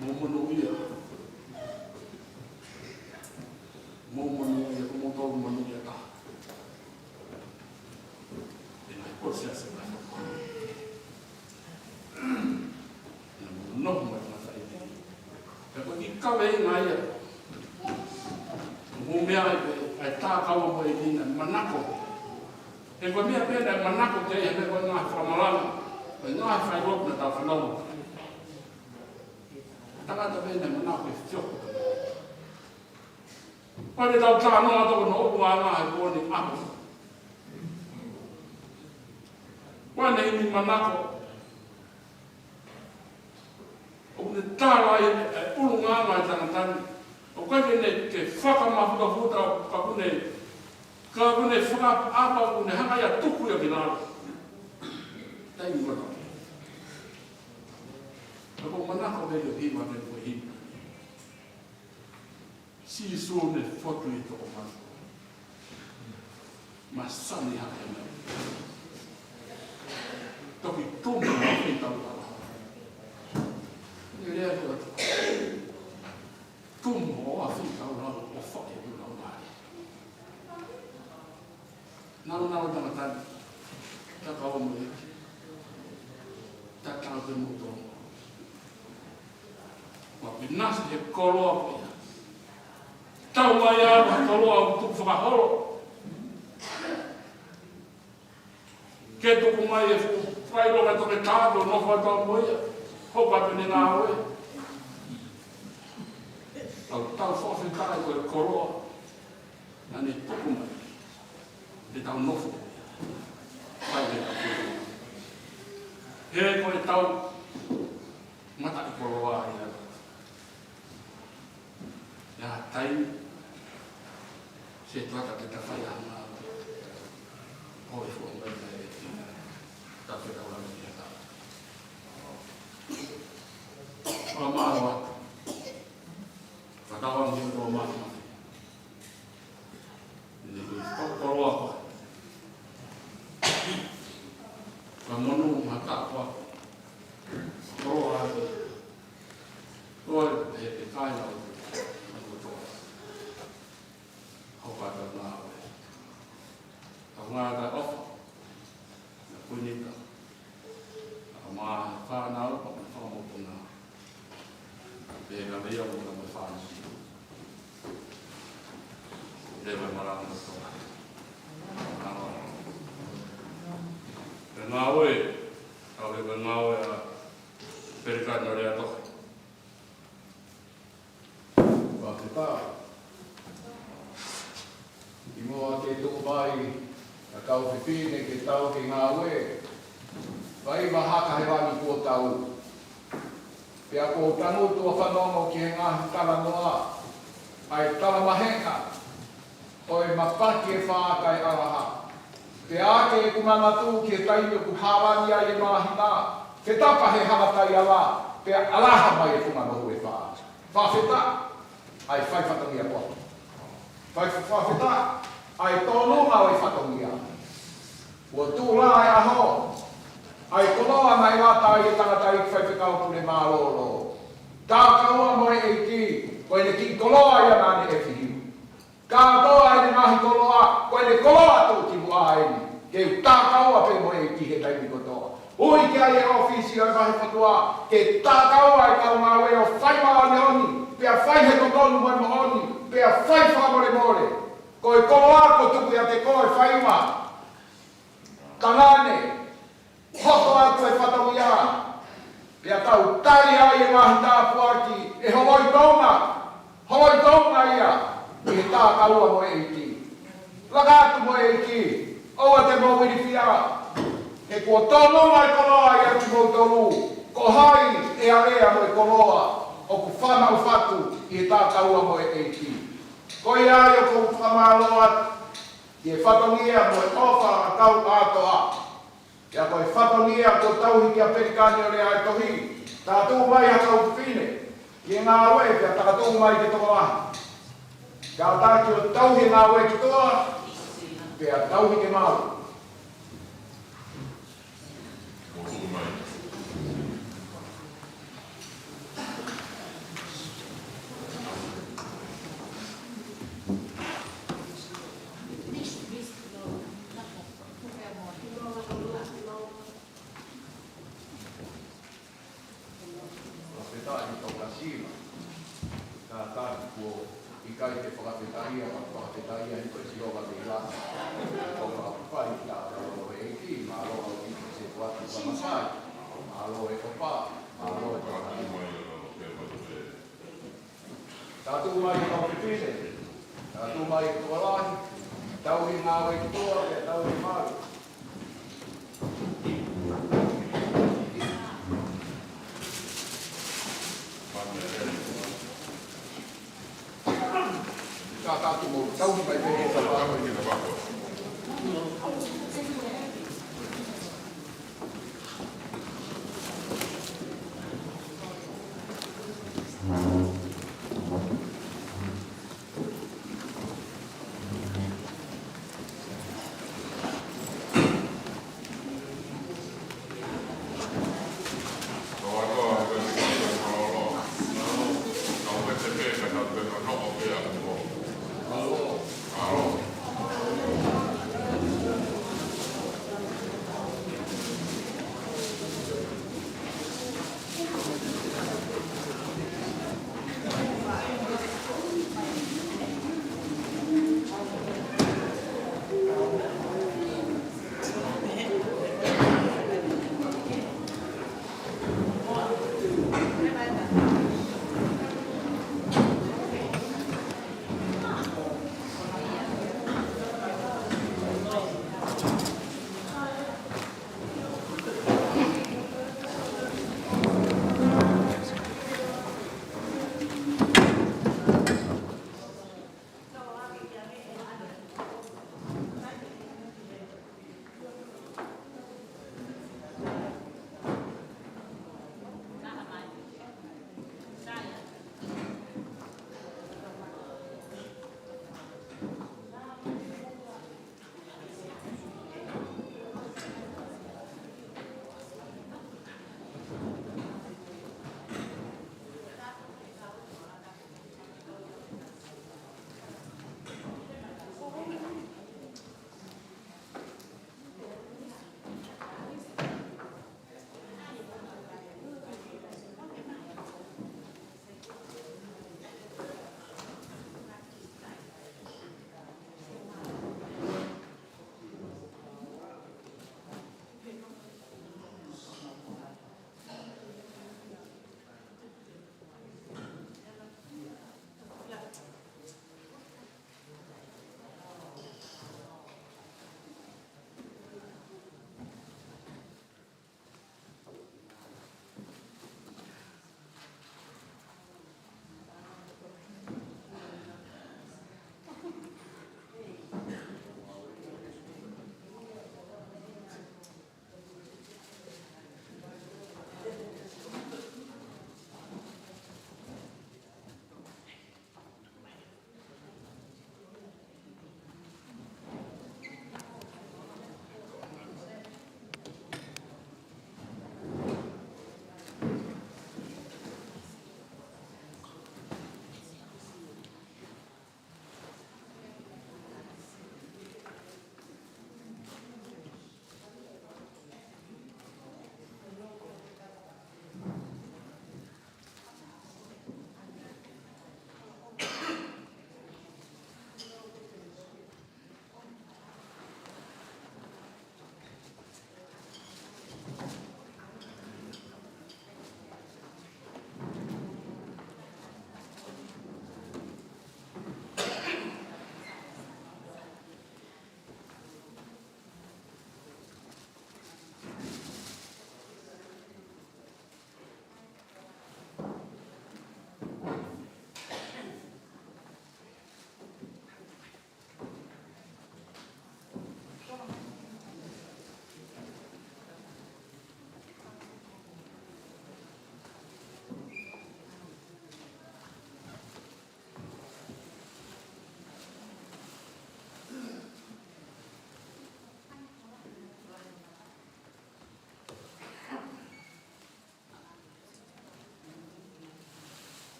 Mo monūʻia. Mo monūʻia, ko moutolu monūʻia taha. ʻI he ngaahi kolosi ʻa e Siasi Māʻoniʻoni. Naʻa mo noho mai ngā fai te. Pea ko e kiʻi kaveinga ia. Mo meʻa ai pē, ʻa e tā kau mo e ʻi naʻe manako. He ko e meʻa pē naʻe manako ki ai, he ko e ngaahi fakamalanga, ko e ngaahi failotu naʻa tau fanongo. Tangata pē naʻe manako ke fiofio. Pea te tau talanoa toko no ʻoku ngā ngā he pō ni ʻaho. Ko ʻene ʻi he manako. ʻOku ne tala ai e ʻulungaanga e tangata ni. ʻOku ʻikai ke ne ke fakamafutafuta, ka ʻoku ne, ka ʻoku ne fakaʻapaʻapa, ʻoku ne hanga ia ʻo tuku ia ki lalo. Taimi kotoa. Ka ko e manako mei he hiva mei he hiva. Sīsū ne fotu ʻi toko manu. Masani hake mai. Toki tumu ʻa e fitau lalo. Ne lea ki ʻOtua. Tumu ʻa e fitau lalo ʻo fake ʻi lau mai. Nau nau tangata ni. Tau kau mo e. Tau kau ke mo tō. Mo pinasi he koloa ko ia. Tau mai ʻa e koloa ʻoku tuku fakaholo. Ke tuku mai e fuʻu failonga toke tāto no fa tau mo ia. Hopa pene ngāue. Tau tau fofo kai ko e koloa. Naʻa ne tuku mai. Te tau nofo. Fai ke tau. He ko e tau mata i koloa ia. Ia tai. Se tuata te ta fai anga. Ko e fo mai mai e tina. Ta fe tau la ia ta. Ua maro atu. Ka tau angi o tō maro maro. Ni ko e koloa ko. Ka monu ma ka ko. Koloa ko. Ko e he kai na o. Ko to. Hopa ta na o. Ka ngā ta o. Na kuinita. ʻA ma fānau, ʻa ma fānau puna. Pea ka meia mo ka ma fānau. Pea ma marama mo tō. Pea ngāue, ka pea ngāue ʻa Pelikano Lea Tohi. Ua ke pā. ʻI muʻa ke tuku mai ʻa e kau fefine ke tau ki he ngāue. Vai mahaka he vani kuo tau. Pea kuo u tangutu ʻo fanongo ki he ngaahi talanoa, ʻa e talamaheʻa ʻo e mapaki ʻe fā kae ʻalaha. Pea ʻā ke u manatu ki he taimi ʻoku hālani ai e māhina, fetapa he hala taiala, pea ʻalaha mai e funga nohu ʻe fā. Fakafetaʻi ʻa e fai fatongia poto. Fai fakafetaʻi ʻa e tōnunga ʻo e fatongia. Kuo tuʻu lā e ʻaho, ʻa e koloa naʻe lata ai e tangataʻeiki faifekau pule mālōlō. Takaua mo e ʻEiki, ko ʻene kiʻi koloa ia naʻa ne ʻefihi. Kātoa ʻene ngaahi koloa, ko ʻene koloa tuʻukimuʻa eni. Ke u takaua pē mo e ʻEiki he taimi kotoa. Ui ki ai e ʻōfisi ʻo e vahefonua, ke takaua e kau ngāue ʻo fai māʻoniʻoni, pea fai he totonu mo e moʻoni, pea fai fakamolemole. Ko e koloa kuo tuku ʻiate koe, faiva. Tangane, hoto atu e fatongia, pea tau tali ai e ngaahi tāpuaki, ʻe holoi tōnunga, holoi tōnunga ia, ʻi he takaua mo e ʻEiki. Laka atu mo e ʻEiki, ʻoua te mou ilifia, he kuo tōnunga e koloa ʻiate kimoutolu, ko hai ʻe alea mo e koloa, ʻoku fanauʻi atu ʻi he takaua mo e ʻEiki. Ko ia ai ʻoku ou fakamālō atu, ʻi he fatongia mo e ʻofa ʻa e kau ʻātoa. Pea ko e fatongia kuo tauhi kia Pelikani ʻo Lea ʻa e Tohi. Ka tuʻu mai ha kau fefine, ki he ngāue pea ka tuʻu mai ke tokolahi. Kātaki ʻo tauhi e ngāue ki tuʻa, pea tauhi ke malu. Mo tuʻu mai. Fakafetaʻi ki he tokasila. Kātaki kuo ʻikai ke fakafetaʻia, ka fakafetaʻia hifo ʻe Sihova te ila. Ko ka fai ka ka o e ʻEiki, mālō ʻaupito se kuati ka masai. Mālō e ʻofa, mālō e tokasila. Ka tuʻu mai e kau fefine, ka tuʻu mai e tokolahi, tauhi ngāue ki tuʻa, pea tauhi malu. Ka ka tuʻu mai, tauhi mai pē, ka ka tuʻu mai.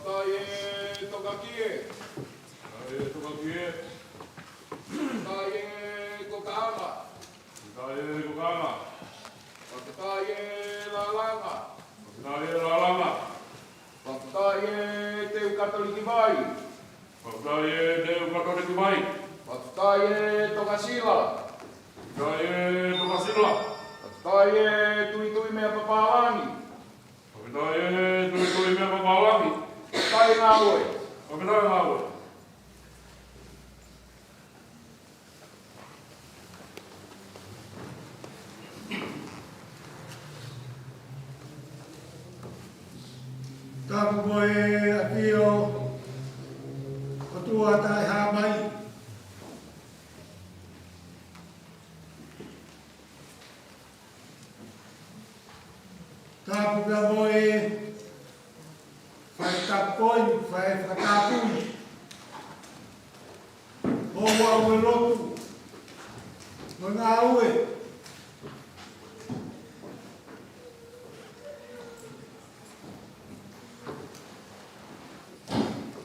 Fakafetaʻi e Tokakie. Fakafetaʻi e Tokakie. Fakafetaʻi e Kokaanga. Fakafetaʻi e Kokaanga. Fakafetaʻi e Lālanga. Fakafetaʻi e Lālanga. Fakafetaʻi e Teu Katoliki Vai. Fakafetaʻi e Teu Katoliki Vai. Fakafetaʻi e Tokasila. Fakafetaʻi e Tokasila. Fakafetaʻi e Tuitui Meʻa Papālangi. Fakafetaʻi e Tuitui Meʻa Papālangi. Fakafetaʻi e ngāue. Fakafetaʻi e ngāue. Tapu mo e ʻafio ʻOtua Taʻehāmai. Tapu pea mo e fai tapu ko eni, fai fakatapu. ʻOua ʻe lotu. Mo ngāue.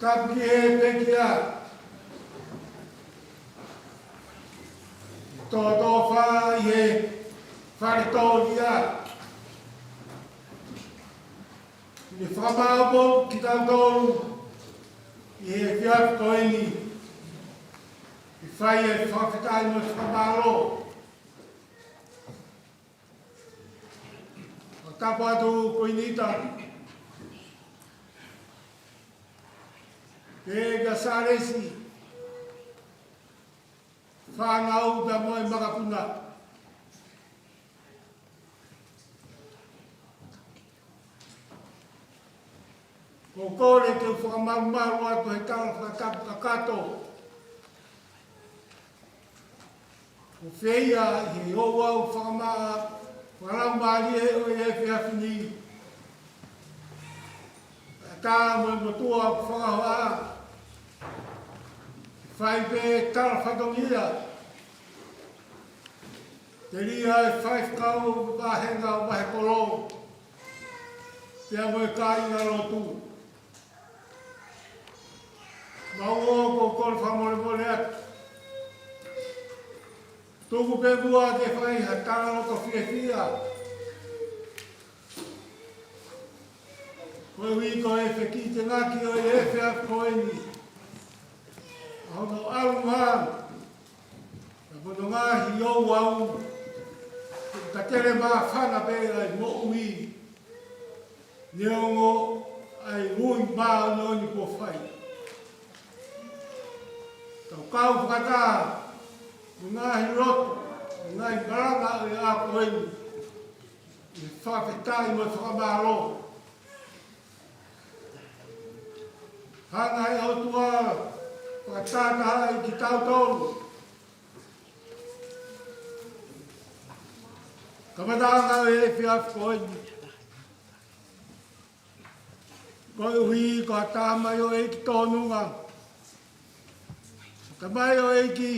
Tapu ki he pekia. Tōtōfā ʻi he fale tōlia. Ne fakamaʻopoʻopo kitautolu ʻi he efiafi ko eni. ʻI he fai e fakafetaʻi mo e fakamālō. ʻO tapu atu Kuini Ita. Pea kia Sālesi. Fānau pea mo e makapuna. ʻOku ou kole ke u fakamalumalu atu he tala fakatapu kakato. ʻOku ou feinga ʻi he ouau fakama-, fakalaumālie ʻo e efiafi ni. Kae ʻatā mo e motuʻa ʻoku fakahoa. Fai pē tala fatongia. Telia e faifekau vāhenga ʻo Vahekolo. Pea mo e kāingalotu. Mau ō ʻoku ou kole fakamolemole atu. Tuku pē muʻa ke fai ha talaloto fiefia. Koeʻuhi ko e fekitengaki ʻo e efiafi ko eni. ʻA hono ʻalu mai. Ka ko hono ngaahi ouau. Ka tele māfana pē ʻa e moʻui. Neongo ʻa e ui māʻoniʻoni kuo fai. Tau kau fakataha, mo e ngaahi lotu, mo e ngaahi malanga ʻo e ʻaho ko eni. ʻI he fakafetaʻi mo e fakamālō. Hanga ʻe he ʻOtua, fakatahatahaʻi kitautolu. Kamataʻanga ʻo e efiafi ko eni. Koeʻuhi ko ha tamaioʻeiki tōnunga. Tamaioʻeiki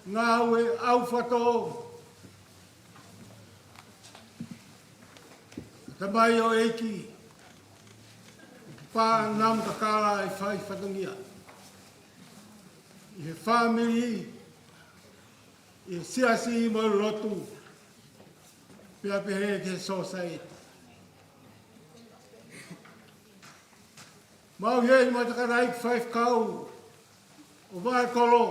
ngāue ʻaufato. Tamaioʻeiki pā namu kakala ʻi he fai fatongia. ʻI he fāmili, ʻi he siasi mo e lotu. Pea pehē ki he sōsaieti. Mau hei mo e tangataʻeiki faifekau ʻo Vahekolo.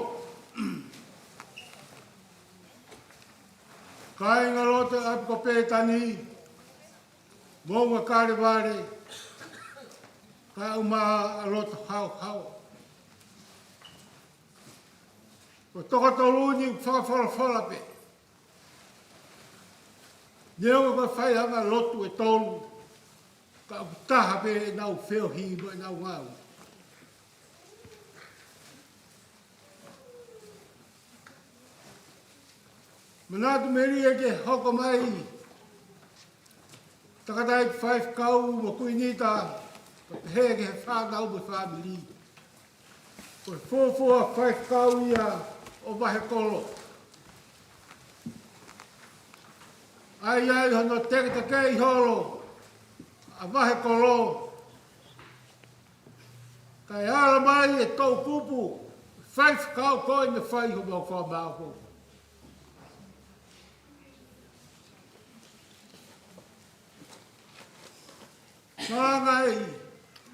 Kāingalotu ʻa e ʻapi ko Pētani, Moʻunga Kalevale, kae ʻumaʻā ʻa Loto Haohaoa. Ko e toko tolu ni ʻoku fakafolofola pē. Neongo ko e fai ʻa e lotu ʻe tolu, ka ʻoku taha pē ʻenau feohi mo ʻenau ngāue. Manatu melie ke hoko mai tangataʻeiki faifekau mo Kuini Ita, ka pehē ki he fānau mo e fāmili. Ko e fuofua faifekau ia ʻo Vahekolo. ʻA ia ʻi hono teketekeʻi holo ʻa Vahekolo, Kae ʻalu mai e toʻukupu faifekau ko eni ʻo fai homau fakamāʻopoʻopo. Malanga ʻi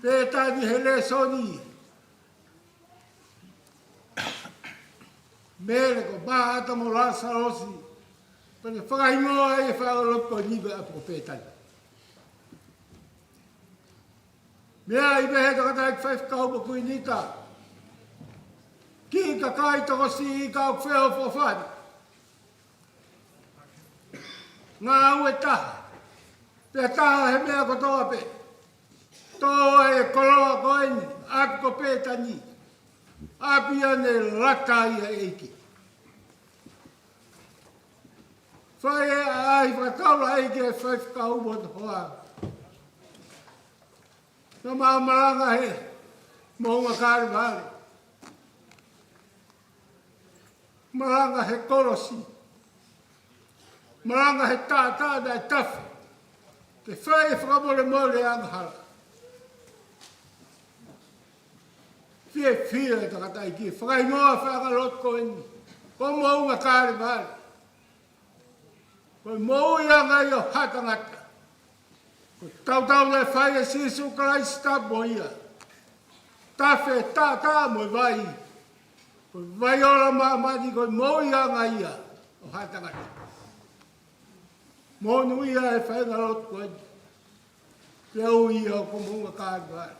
Pētani he lēsoni, Mele ko Māʻata mo Lāsalosi, pea ne fakahingoa ai e faʻahinga lotu ko eni ko e ʻapi ko Pētani. Meʻa ʻi he tangataʻeiki faifekau mo Kuinita, kiʻi kakai tokosiʻi, kau feʻofoʻofani, ngāue taha, pea taha he meʻa kotoa pē. Tō e koloa ko eni, ʻapi ko Pētani, ʻapi ia ne lata ai ʻa e ʻEiki. Fai e ʻaʻahi fakataulaʻeiki e faifekau mo e hoa. Naʻa mau malanga he moʻunga Kalevale. Malanga he kolosi. Malanga he taʻataʻa naʻe tafe ke fai e fakamolemole angahala. Fiefia e tangataʻeiki ke fakahingoa e faʻahinga lotu ko eni ko Moʻunga Kalevale. Ko e moʻuiʻanga ia ʻo ha tangata. Ko e tautau naʻe fai ʻe Sīsū Kalaisi, tapu ia. Tafe e taʻataʻa mo e vai. Ko e vai ola ʻa māmani, ko e moʻuiʻanga ia ʻo ha tangata. Monūʻia e faʻahinga lotu ko eni. Pea ui ia ko Moʻunga Kalevale.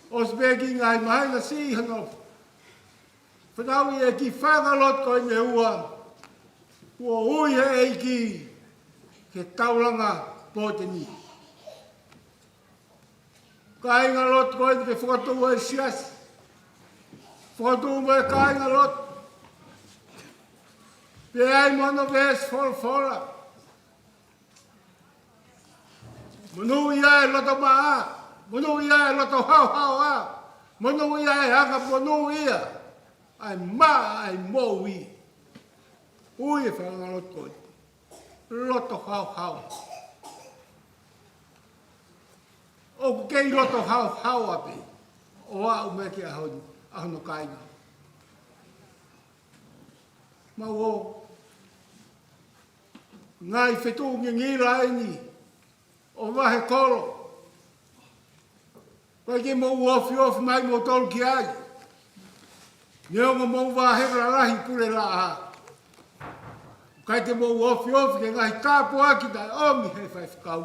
ʻOsi pē kiʻi ngaahi māhina siʻi hano fanauʻi e kiʻi faʻahinga lotu ko eni ʻe ua, kuo ui ʻe he ʻEiki ke taulanga pōteni. Kāinga lotu ko eni ke fokotuʻu e siasi. Fokotuʻu mo e kāinga lotu. Pea ʻi ai mo hono veesi folofola. Monūʻia e loto maʻa, monūʻia e loto haohaoa, monūʻia e anga monūʻia, ʻa e maʻa ʻa e moʻui. Ui e faʻahinga lotu ko eni, loto haohaoa. ʻOku kei loto haohaoa pē ʻo aʻu mai ki he ʻaho ni, ʻa hono kāinga. Mau ō ngaahi fetuʻu ngingila eni ʻo vahe kolo. ʻIkai ke mou ofiofi mai moutolu ki ai. Neongo mou vahe lalahi pule laʻā, ʻikai te mou ofiofi ki he ngaahi tāpuaki naʻe ʻomi ʻe he faifekau.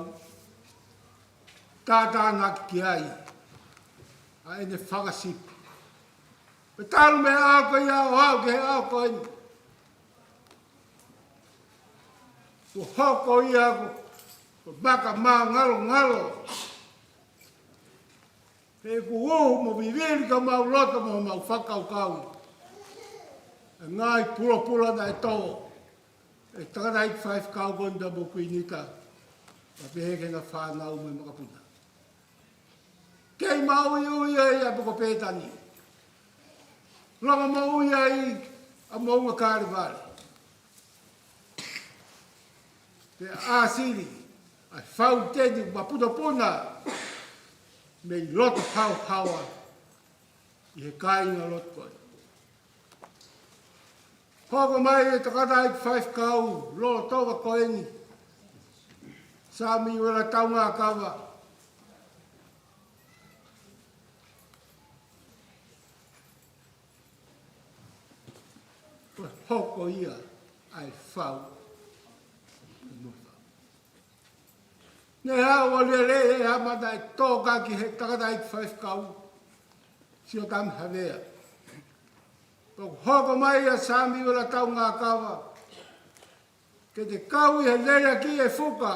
Tātānaki ki ai ʻa ʻene fanga sipi. Pea talu mei he ʻaho ko ia ʻo aʻu ki he ʻaho ko eni, kuo hoko ia ko, ko e maka māngalongalo. He ʻoku uhu mo vivili ka mau loto mo mau fakakaukau e ngaahi pulopula naʻe tō ʻe he tangataʻeiki faifekau ko eni mo Kuinita, pea pehē ki heʻena fānau mo e makapuna. Kei maʻuiʻui ai ʻa e ʻapi ko Pētani. Longomoʻui ai ʻa Moʻunga Kalevale. Pea ʻāsili ʻa e faʻu teni mapunopuna mei loto haohaoa ʻi he kāinga lotu ko eni. Hoko mai e tangataʻeiki faifekau lolotonga ko eni, Samiuela Taungakava. Ko e hoko ia ʻa e fau. Ne hau ʻo lele e amata e tōkaki he tangataʻeiki faifekau, Siotami Havea. Pea hoko mai ʻa Samiuela Taungakava ke te kau ʻi he lele ki he fuka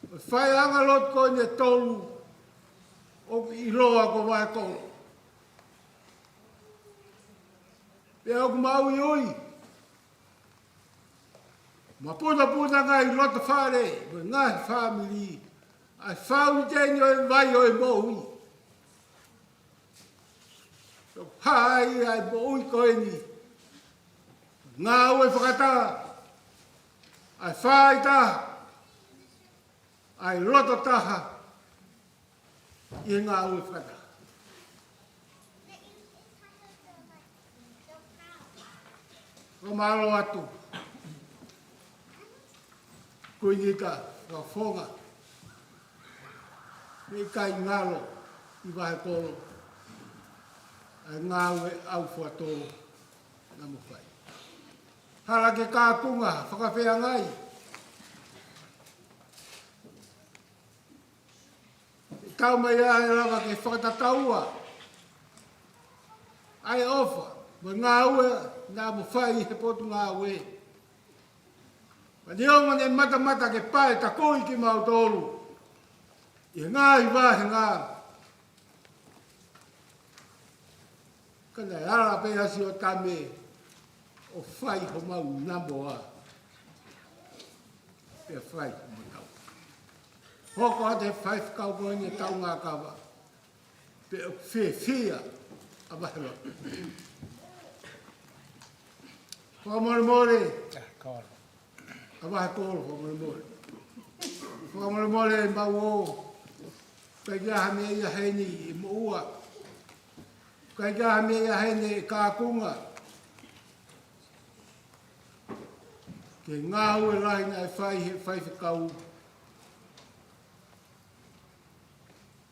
ʻo e faiʻanga lotu ko eni ʻe tolu ʻoku ʻiloa ko Vahe Kolo. Pea ʻoku maʻuiʻui, mapunopuna ngaahi loto fale mo e ngaahi fāmili ʻa e faʻu teni ʻo e vai ʻo e moʻui. Pea ʻoku hā ai ʻa e moʻui ko eni, ngāue fakataha, ʻa e fāitaha, ʻa e loto taha, ʻi he ngāue fakataha. Fakamālō atu Kuini Ika Fakafofonga, ʻoku ʻikai ngalo ʻi Vahekolo ʻa e ngāue ʻaufuatō kuo mo fai. Hala ke kākunga fakafeangai, tau mai ʻa e lava ke fakatataua ʻa e ʻofa mo e ngāue naʻa mo fai he potungāue. Maniomo ne matamata ke pae takoi kimautolu ʻi he ngaahi vāhenga. Ka naʻe ala pē ʻa Siotame ʻo fai homau namoa, pea fai homau tau. Hoko atu e faifekau ko eni ʻetau ngākava, pea ʻoku fiefia ʻa Vahelotu. Fakamolemole, ʻa Vahekolo, fakamolemole. Fakamolemole mau ō, ʻikai ke ʻi ai ha meʻa ia heni ʻe moʻua. ʻIkai ke ʻi ai ha meʻa ia heni ʻe kākunga ki he ngāue lahi naʻe fai he faifekau,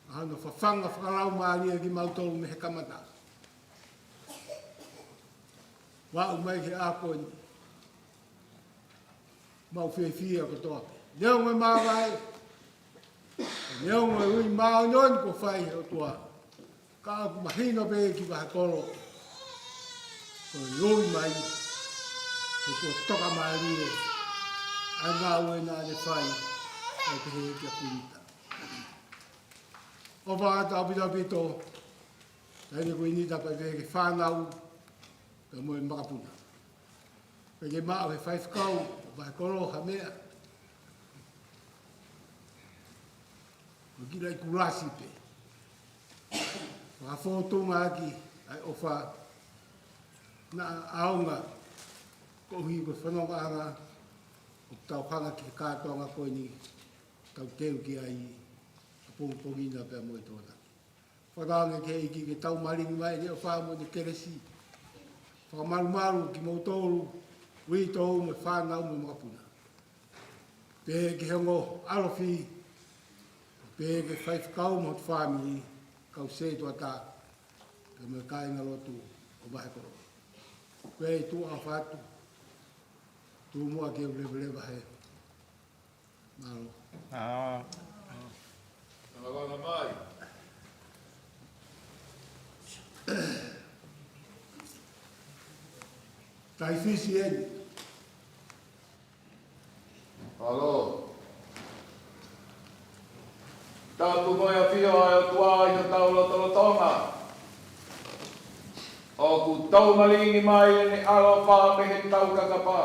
ʻa hono fafanga fakalaumālie kimautolu mei he kamata ʻo aʻu mai ki he ʻaho ni. Mau fiefia kotoa pē. Neongo e māvae, neongo e ui māʻoniʻoni kuo fai he ʻOtua, ka ʻoku mahino pē ki Vahekolo ko e ui mai, ko e kuo tokamālie ʻa e ngāue naʻa ne fai ʻo pehē kia Kuini Ika. ʻOfa atu ʻaupito ʻaupito, Taʻahine Kuini Ika, pea pehē ki he fānau pea mo e makapuna. ʻIkai ke maʻu he faifekau ʻo Vahekolo ha meʻa, ko e kiʻi laʻi kulasi pē. Fakafōtunga ʻaki ʻa e ʻofa naʻa ʻaonga koeʻuhi ko e fonongaʻanga ʻoku tau hanga ki he kātoanga ko eni, tau teu ki ai ʻapongipongi na pea mo e Tokonaki. Fakatauange ki he ʻEiki ke tau malingi mai ʻene ʻofa mo ʻene kelesi. Fakamalumalu kimoutolu, uitou mo e fānau mo e makapuna. Pehē ki he ongo ʻalofi, pehē ki he faifekau mo hoto fāmili, kau sētuata, pea mo e kāingalotu ʻo Vahekolo. Ko ia ʻe tuʻa ʻofa atu, tuʻu muʻa ke u leveleva hē. Mālō. Ā. Langa mai. Taifisi eni. Mālō. Tapu mo e ʻafio ʻa e ʻOtua ʻi hotau lotolotonga. ʻOku tau malingi mai ʻene ʻaloʻofa mei heʻetau kakapa.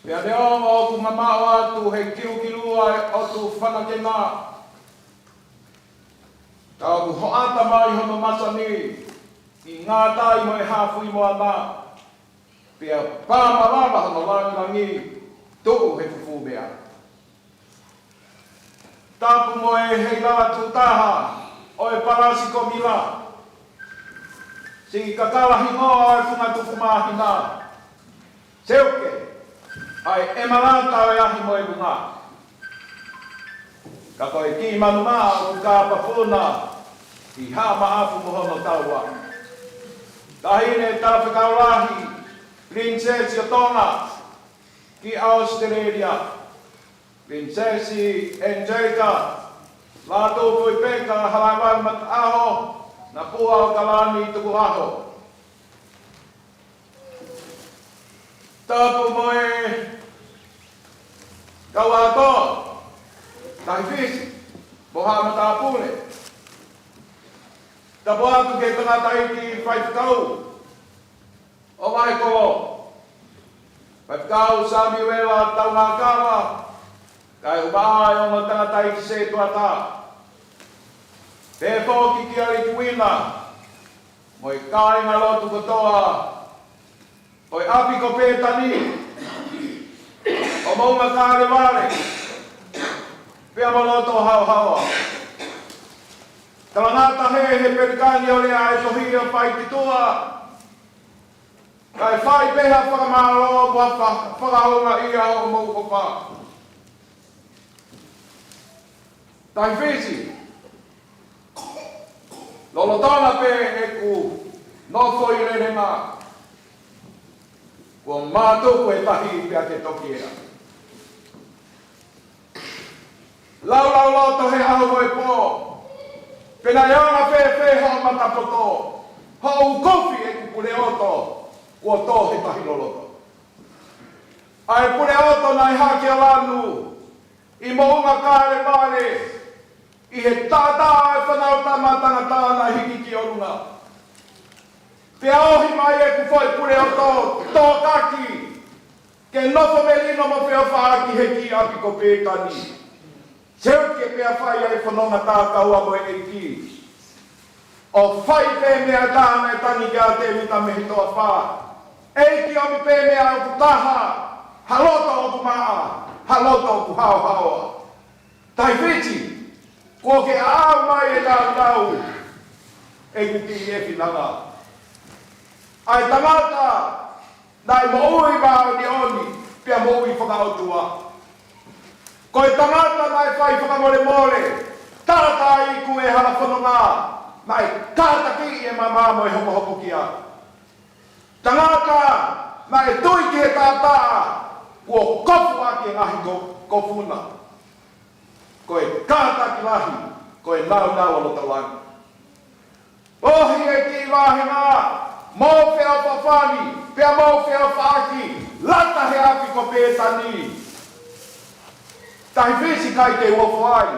Pea neongo ʻoku mamaʻo atu he kilukilua e ʻotu fanakena, ka ʻoku hoʻata mai hono masani ʻi ngātai mo e hā fui moana, pea pā malava hono langilangi tuʻu he fufū meʻa. Tapu mo e heilala tuʻu taha ʻo e palasi ko Mila, siʻi kakala hingoa ʻo e funga tupu māhina, seuke ʻa e ʻemalata ʻo e ahi mo e vunga. Ka ko e kiʻi manu maʻa ʻoku kāpapuna ʻi Haʻa Maʻafu mo hono taua. Taʻahine Talafekau Lahi, Pilinisesi ʻo Tonga ki ʻAositelēlia, Pilinisesi ʻEniselika Lātūfuipeka Halaevalu Mataʻaho Napua ʻOkalani Tukuʻaho. Tapu mo e kau ʻato, Taifisi mo Haʻa Matāpule. Tapu atu ki he tangataʻeiki faifekau ʻo Vahekolo, Faifekau Samiuela Taungakava, kae ʻumaʻā e ongo tangataʻeiki sētuata, pehē foki kia Liki Uina mo e kāingalotu kotoa ʻo e ʻapi ko Pētani ʻo Moʻunga Kalevale. pea mo loto haohaoa. Talangata he, he pelikani ʻo lea ʻa e tohi ʻa Faikituʻa, kae fai pē ha fakamālō mo ha fa-, fakahoungaʻia hoʻomou ʻofa. Tahi Fisi, lolotonga pē ʻeku nofo ʻi Lelema, kuo mātuku e tahi pea ke toki ea. Laulauloto he ʻaho mo e pō, pe naʻe anga fēfē hoʻo matapoto, hoʻo ukofi ʻeku puleʻoto, kuo tō he tahi loloto. ʻA e puleʻoto naʻe hake ʻo lanu ʻi Moʻunga Kalevale, ʻi he taʻataʻa ʻa e Fānautama Tangata naʻe hiki ki ʻolunga. Pea ohi mai ʻeku foʻi puleʻoto tōkaki, ke nofo melino mo feʻofaʻaki he kiʻi ʻapi ko Pētani. Seuke pea fai ʻa e fononga tā kaua mo e ʻEiki. ʻO fai pē meʻa ʻe taha naʻe tangi ki ai ʻa Tēvita mei he toafa. ʻEiki, ʻomi pē meʻa ʻoku taha, ha loto ʻoku maʻa, ha loto ʻoku haohaoa. Tahi Fisi, kuo ke ʻaʻau mai e naunau ʻeku kiʻi finangalo. ʻA e tangata naʻe moʻui māʻoniʻoni, pea moʻui fakaʻotua. Ko e tangata naʻe fai fakamolemole, tātā iku e hala fononga, naʻe kātakiʻi e mama mo e hokohokokia. Tangata naʻe tui ki he taʻataʻa, kuo kofu ʻaki e ngaahi ko-, kofu na. Ko e kātaki lahi, ko e naunau ʻo loto langi. Ohi e kiʻi vāhenga, mou feʻofaʻaki, pea mou feʻofaʻaki, lata he ʻapi ko Pētani. Tahi Fisi, ʻikai te u ofo ai,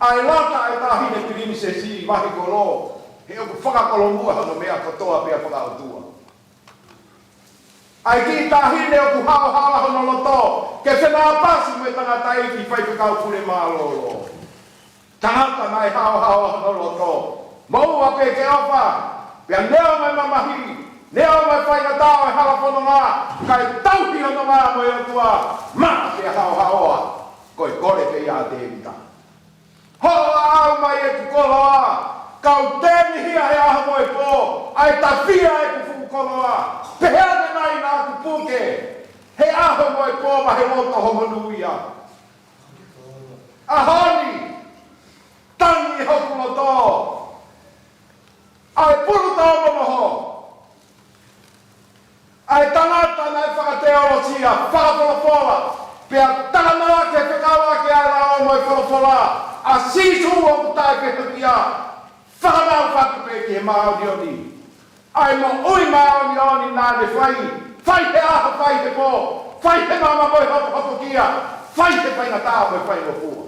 ʻa e lata ʻa e taʻahine pilinisesi vahikolo, he ʻoku fakakolomua hono meʻa kotoa pea fakaʻotua. ʻA e kiʻi taʻahine ʻoku haohaoa hono loto, ke fenāpasi mo e tangataʻeiki faifekau pule mālōlō. Tangata naʻe haohaoa hono loto. Moʻua pē ke ʻofa, pea neongo e mamahi, neongo e faingataʻa ʻo e hala fononga, kae tauhi hono ngāue mo e ʻOtua, maʻa pea haohaoa, ko e kole pē ia ʻa Tēvita. Hoʻo ʻaʻau mai ʻeku koloa, kau tēmihia he ʻaho mo e pō, ʻa e tafia ʻeku fuʻu koloa, pehē ange nai naʻa ku puke, he ʻaho mo e pō, ma he loto homo nuia. ʻAho ni, tangi hoku loto, ʻa e pulu tau momoho. ʻA e tangata naʻe fakateolosia, fakafolofola, pea talanoa ke fekauʻaki ʻa e lao mo e folofola ʻa Sīsū ʻoku taʻefehuʻia, fakamaau fatu pē ki he māʻoniʻoni. ʻA e moʻui māʻoniʻoni naʻa ne fai, fai he ʻaho, fai he pō, fai he mama mo e hopohopokia, fai he faingataʻa mo e faingofua.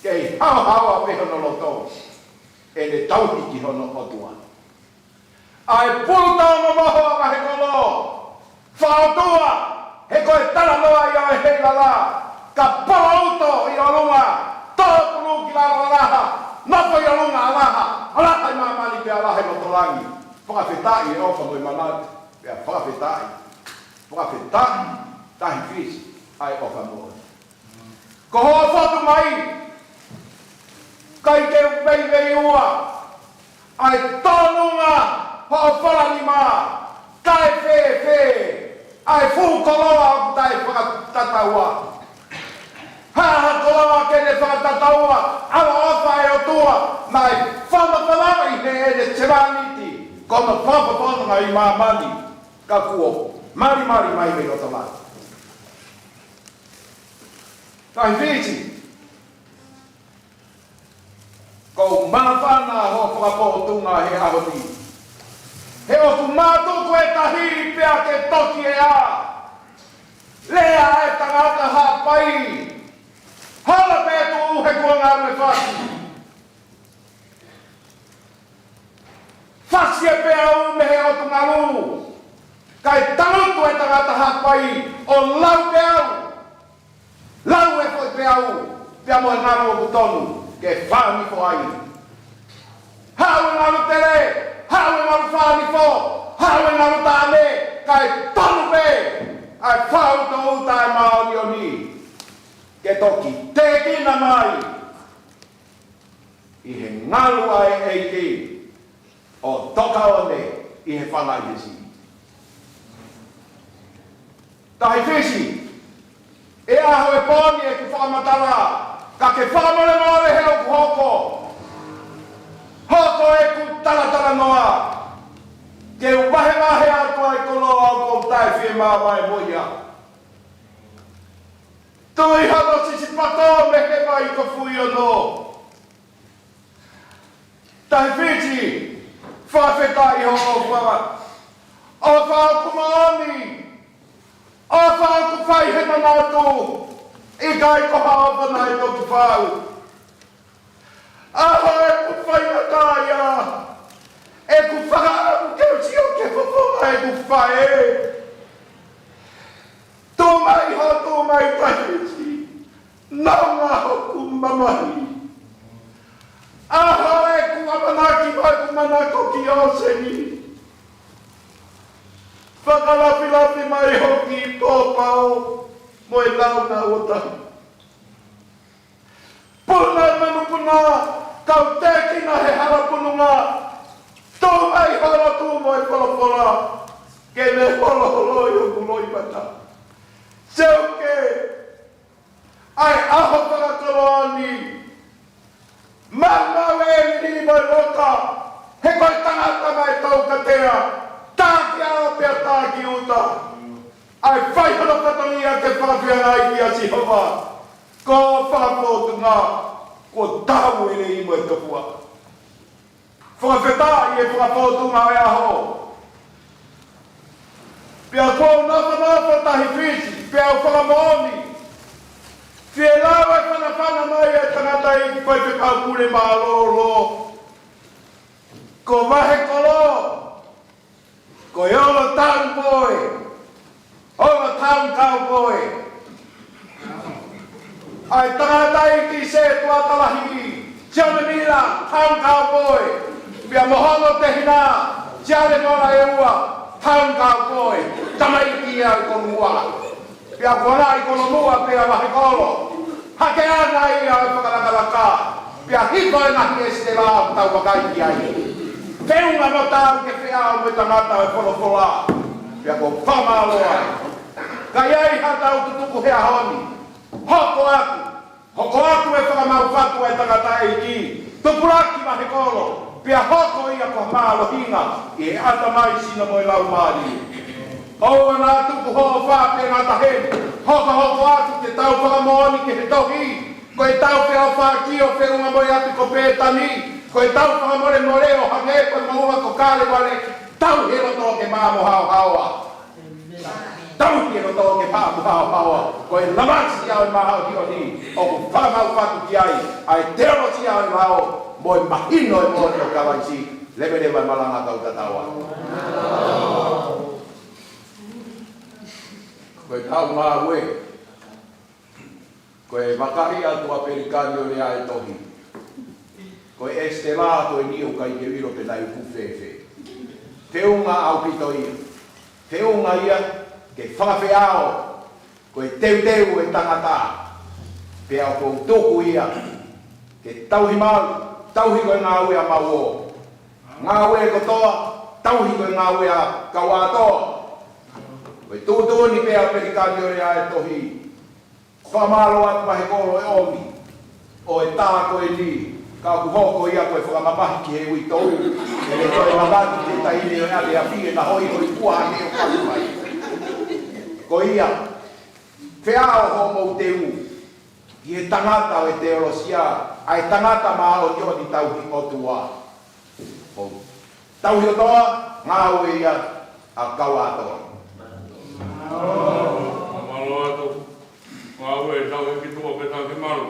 Kei haohaoa pē hono loto, ʻene tauhi ki hono ʻOtua. ʻA e pulu tau momoho ʻa e kolo, fakaʻotua, he ko e talanoa ia ʻo e heilala, ka polo uto ʻi ʻolunga, tō pulu ki lalo ʻa laha, nofo ʻi ʻolunga ʻa laha, ʻa laha ʻi māmani pea laha ʻi loto langi. Fakafetaʻi e ʻofa mo e manatu, pea fakafetaʻi, fakafetaʻi, Tahi Fisi, ʻa e ʻofa moʻoni. Ko hoʻo fotu mai, ʻikai ke u veiveiua, ʻa e tōnunga hoʻo fola nima, kae fēfē, ʻa e fuʻu koloa ʻoku taʻefakatataua. Ha ha koloa ke ne fakatataua, ʻaloʻofa ʻa e ʻOtua, naʻe fanafanau ʻi heʻene sevāniti, ko hono fakafofonga ʻi māmani, ka kuo malimali mai mei loto langi. Tahi Fisi, ʻoku ou māfana hoʻo fakapōtunga he ʻaho ni. He ʻoku mātuku e tahi pea ke toki ea. Lea e tangata Haʻapai, hala pē tuʻu he kuonga ʻo e fasi. Fasi e peau mei he ʻotu ngalu, kae tangutu e tangata Haʻapai ʻo lau peau. Lau e foʻi peau, pea mo e ngalu ʻoku tonu ke fānifo ai. Haʻu e ngalu tele, haʻu e ngalu fānifo, haʻu e ngalu taʻane, kae tonu pē ʻa e fāuto ʻo e māʻoniʻoni. ke toki tēkina mai ʻi he ngalu ʻa e ʻEiki ʻo toka one ʻi he fanga ʻi he siʻi. Tahi Fisi, ʻi he ʻaho ʻo e pō ni ʻeku fakamatala, ka ke fakamolemole he ʻoku hoko. Hoko ʻeku talatalanoa ke u vahevahe atu ʻa e koloa ʻoku ou taʻe fiemāvae mo ia. Tui hono sisipato mei he vai ko Fuiono. Tahi Fisi, fakafetaʻi hoʻo ʻofa. ʻOfa ʻoku moʻoni. ʻOfa ʻoku fai he manatu. ʻIkai ko ha ʻofa naʻe toki fau. ʻAho ʻeku faingataʻaʻia, ʻeku fakaʻamu ke u sio ki he fofonga ʻeku faʻē. Tuʻu mai ho tuʻu mai, Tahi Fisi. Nonga hoku mamahi. ʻAho ʻeku ʻamanaki mo ʻeku manako ki ʻōseni. Fakalafilafi mai hoku pōpao mo e launa ʻo tahi. Puna manupuna, kau tēkina he hala pununga. Tuʻu mai ho lotu mo e folofola ke ne holoholoi hoku loʻimata. Seuke, ʻa e ʻaho fakakoloa ni. Maumau ʻeni mo e loka, he ko e tangata mai Taukatea, taki ʻao pea taki ʻuta. ʻA e fai hono fatongia ke fakafeangai kia Sihova, ko e fakafōtunga, ko e tau ʻene imo e tokua. Fakafetaʻi e fakafōtunga ʻo e ʻaho. Pea ko u nofonofo, Tahi Fisi, pea u fakamoʻoni. Fie lau e fanafana mai e tangataʻeiki faifekau pule mālōlō. Ko Vahekolo, ko e olo talu poe. Olo talu kau poe. ʻA e tangataʻeiki Sētuata Lahi, Sione Mila, talu kau poe. Pea mo hono tehina, Siale Mola ʻEua, talu kau poe. Tamaiki ia ʻi Kolomuʻa. Pea ko ena ʻi Kolomuʻa pea Vahekolo. Hake ʻana ia ʻo fakalakalaka. Pea hifo e ngaahi ʻēsitela ʻo tau vakai ki ai. Feʻunga mo tau ke feʻao mo e tangata ʻo e folofola. Pea ko e fakamālō ai. Ka ʻi ai haʻatau tutuku he ʻaho ni. Hoko atu. Hoko atu e fakamaʻu fatu ʻa e tangataʻeiki. Tupulaki Vahekolo. Pea hoko ia ko ha mālohinga ʻi he ʻatamai, sino mo e laumālie. ʻOua naʻa tuku hoʻo ʻofa pē ngata heni. Hokohoko atu ke tau fakamoʻoni ki he tohi. Ko ʻetau feʻofaʻaki ʻo feʻunga mo e ʻapi ko Pētani. Ko ʻetau fakamolemole ʻo hangē ko e moʻunga ko Kalevale. Tauhi e loto ke maʻa mo haohaoa. Tauhi e loto ke maʻa mo haohaoa. Ko e lamasi ia ʻo e māhina ni, ʻoku fakamaʻu fatu ki ai ʻa e teolosia ʻo e lao mo e mahino e moʻoni ʻo Kalaisi. Leveleva e malanga, kau tatau ā. Ko ʻetau ngāue, ko e vakai atu ʻa Pelikani ʻo lea e tohi. Ko e ʻēsitela ko eni ʻoku ʻikai ke u ʻilo pe naʻe uku fēfē. Feʻunga ʻaupito ia. Feʻunga ia ke fakafeʻao, ko e teuteu e tangata. Pea ʻoku ou tuku ia ke tauhi malu, tauhi ko e ngāue ʻa Mauō. Ngāue kotoa, tauhi ko e ngāue ʻa Kauatoa. Ko e tuʻutuʻuni pē ʻa Pelikani ʻo lea e tohi. Fakamālō atu Vahekolo e ʻomi ʻo e tala ko eni, ka ʻoku hoko ia ko e fakamamahi ki he uitou. ʻE toe lavaki te taine ʻo e aleafi ʻena hoihoifua ʻa e ʻoku mai. Ko ia, feʻao hoʻomou teu ki he tangata ʻo e teolosia, ʻa e tangata māʻoniʻoni tauhi ʻOtua. ʻO tauhi ʻOtua, ngāue ia ʻa Kauatoa. Mālō atu. Ngāue tauhi ki tuʻa pea tauhi ki malu.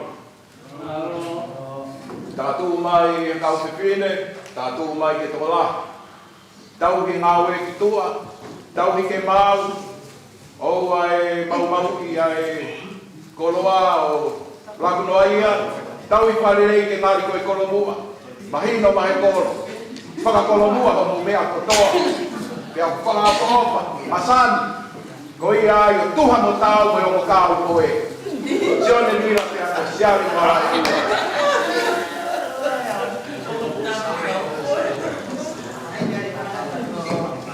Tātū mai e kau fefine, tātū mai ke tokolahi. Tauhi ngāue ki tuʻa, tauhi ke maau, ʻoua ʻe maumauʻi ʻa e koloa ʻo laku noa ia, tauhi fakalelei ke ngali ko e Kolomuʻa. Mahino Vahekolo, fakakolomuʻa hoʻomou meʻa kotoa. Pea fakaʻofoʻofa, masani, ko ia ai ʻo tuha mo tau mo e ongo kaupoe. Sione Mila Peana, Siavi Kala.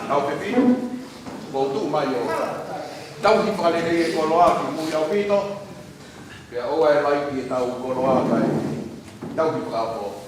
Kau pepino, ʻoku tuʻu mai ʻo tauhi fakalelei e koloa ki mui ʻaupito. Pea ʻoua ʻe laiki ʻetau koloa kae tauhi fakaʻofoʻofa.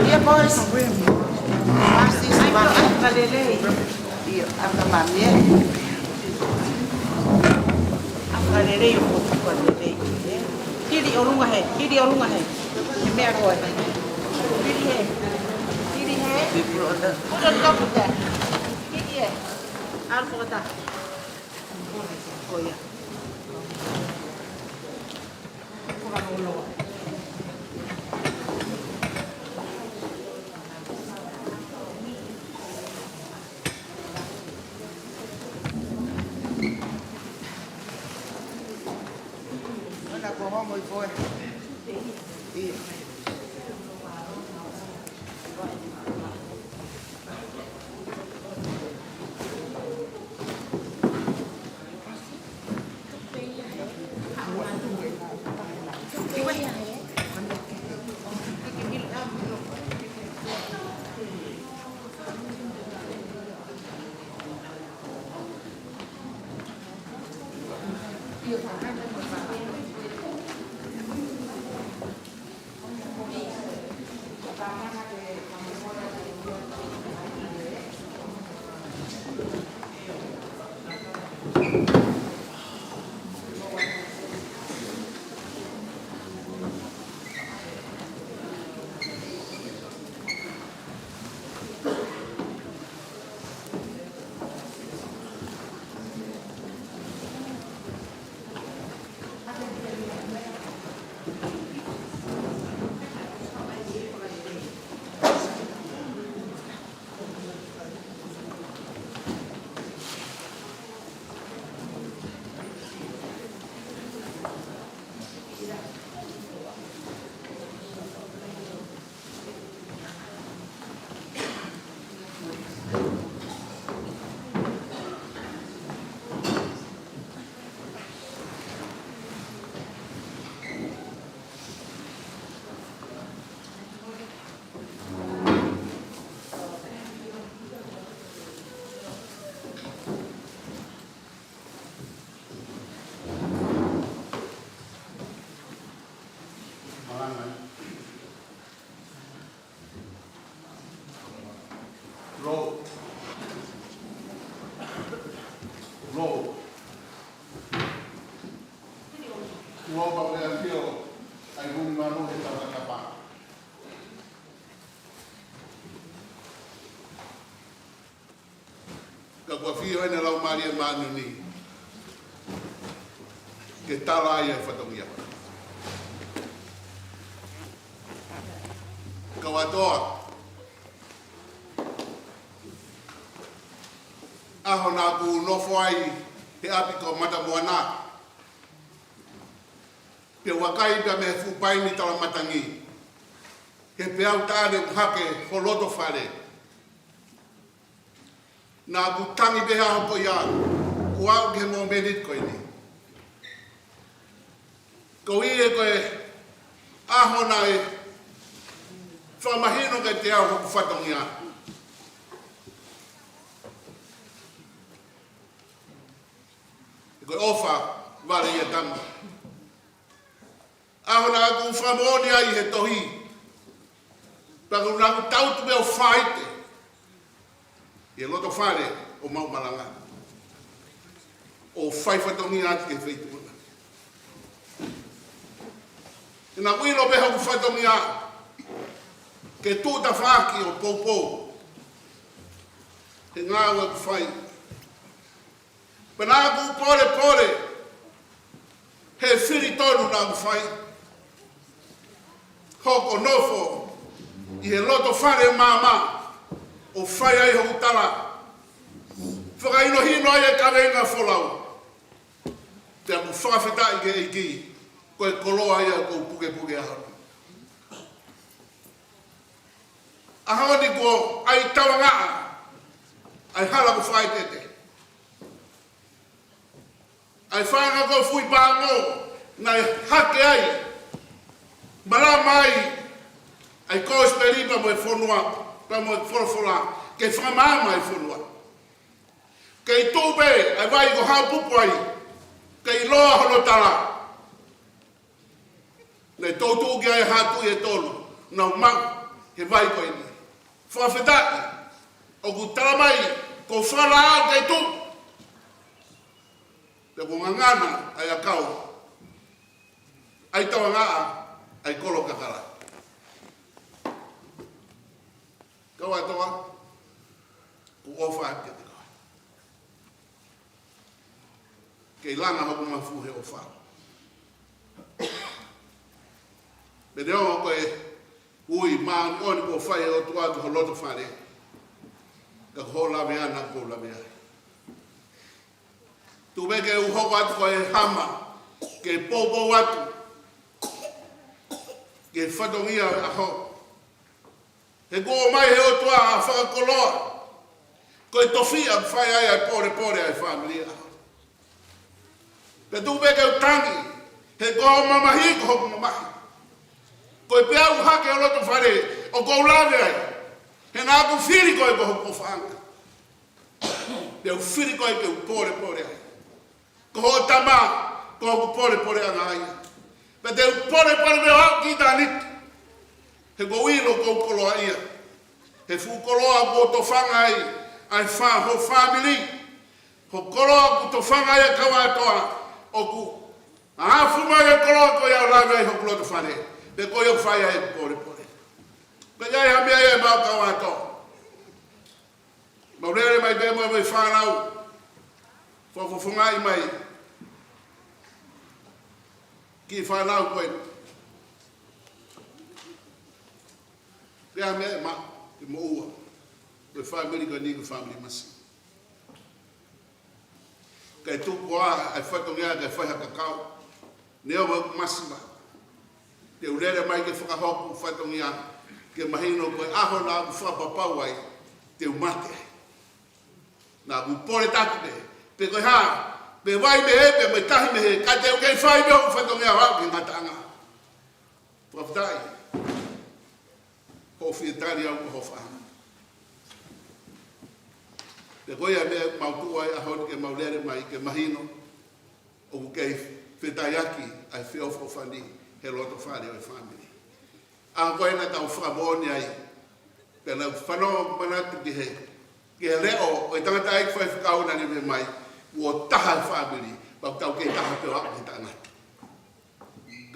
Yeah, boys. Pass this one. ʻAi, ʻai fakalelei. ʻIo, ʻai fakamami, ē. ʻAi fakalelei ʻo motuka lelei, ē. Hili ʻolunga hē, hili ʻolunga hē. He meʻa ko ē. Hili hē. Hili hē. Put on top of that. Hili hē. ʻAlu fakataha. Ko ia. Kuo pau ke ʻafio ʻa e Huʻi Malu he tapa tapa. Ka kuo ʻafio ʻa e Laumālie Māʻoniʻoni ke tala ai ʻa e fatongia. Kau ʻAtoa, ʻaho naʻa ku nofo ai he ʻapi ko Matamoana, pea u vakai pē mei he fuʻu paini talamatangi, he peau taʻane ʻoku hake ho loto fale. Naʻa ku tangi pē he ʻaho ko ia, kuo aʻu ki he mōmeniti ko eni. Ko ia ko e ʻaho naʻe fakamahino kiate au hoku fatongia. Ko e ʻofa vale ia tama. ʻAho naʻa ku fakamoʻoni ai he tohi, pea naʻa ku tautu pē ʻo faite ʻi he loto fale ʻo maʻu malanga, ʻo fai fatongia atu ki he feituʻu na. Naʻa ku ʻilo pē hoku fatongia ke tuʻu tafaʻaki ʻo poupou he ngāue ʻoku fai. Pea naʻa ku polepole he fili tonu naʻa ku fai, hoko nofo ʻi he loto fale maama ʻo fai ai hoku tala, fakahinohino ai e kaveinga folau. Pea u fakafetaʻi ki he ʻEiki, ko e koloa ia ʻoku ou pukepuke ʻaho ni. ʻAho ni kuo ʻai tauangaʻa ʻa e hala ko Faitete. ʻA e fanga ko Fuipango naʻe hake ai, malama ai ʻa e kosipeli pea mo e fonua, pea mo e folofola, ke fakamaama e fonua. Kei tuʻu pē ʻa e vai ko Haʻapupu ai, kei ʻiloa hono tala. Naʻe toutou ki ai Haʻa Tuʻi ʻe tolu naʻa nau maʻu he vai ko eni. Fakafetaʻi, ʻoku tala mai, ko Falaʻa ke tuʻu. Pea ko ngangana ʻa e ʻakau, ʻai tauangaʻa ʻa e kolo kakala. Kau ʻAtoa, ʻoku ou ʻofa atu kiate koe. Kei langa hoku mafu he ʻofa. Pea neongo ko e ui māʻoniʻoni kuo fai ʻe he ʻOtua ki ho loto fale, ka ko hoʻo lavea naʻa ku lavea ai. Tuku pē ke u hoko atu ko e hama ke poupou atu ki he fatongia ʻo e ʻaho. He kuo ʻomai ʻe he ʻOtua ʻa e fakakoloa, ko e tofiʻa ʻoku fai ai ʻa e polepole ʻa e fāmili ʻaho. Pea tuku pē ke u tangi, he ko hoʻo mamahi ko hoku mamahi. Ko e peau hake ʻo e loto fale ʻoku ou lave ai, he naʻa ku fili koe ko hoku ʻofaʻanga. Pea u fili koe ke u polepole ai. Ko hoʻo tama, ko hoku polepoleʻanga ia. Pea te u polepole pē ʻo aʻu ki ʻitāniti. He ʻoku ou ʻilo ʻoku ou koloaʻia. He fuʻu koloa ʻoku ou tofanga ai ʻa e fā, ho fāmili. Ho koloa ʻoku tofanga ai ʻa e kau ʻAtoa. ʻOku afu mai e koloa ko ia ʻo lave ai hoku loto fale. Pea ko ia ʻoku fai ai e polepole. Pea ʻi ai ha meʻa ia ʻemau kau ʻAtoa. Mau lele mai pē mo e fānau. Fakafofongaʻi mai ki he fānau ko ē. Pea meʻa ʻemau, ke moʻua. Ko e fāmili ko eni ko e fāmili masiva. Kae tuku ā ʻa e fatongia ke fai ha kakau. Neongo ʻeku masiva, te u lele mai ke fakahoko fatongia, ke mahino ko e ʻaho naʻa ku fakapapau ai te u mate ai. Naʻa ku pole taki pē, pe ko e hā, pe vai mei hē, pe mo e tahi mei hē, ka te u kei fai pē hoku fatongia ʻo aʻu ki he ngataʻanga. Fakafetaʻi. Hoʻo fie tali au ko ho ʻofaʻanga. Pea ko ia meʻa mau tuʻu ai ʻaho ni ke mau lele mai ke mahino ʻoku kei fetaiaki ʻa e feʻofoʻofani he loto fale ʻo e fāmili. ʻA ko ena tau fakamoʻoni ai, pea naʻa ku fanongo manatu ki he, ki he leʻo ʻo e tangataʻeiki faifekau naʻa ne pehē mai, kuo taha e fāmili, pea ʻoku tau kei taha pē ʻo aʻu ki he taʻengata.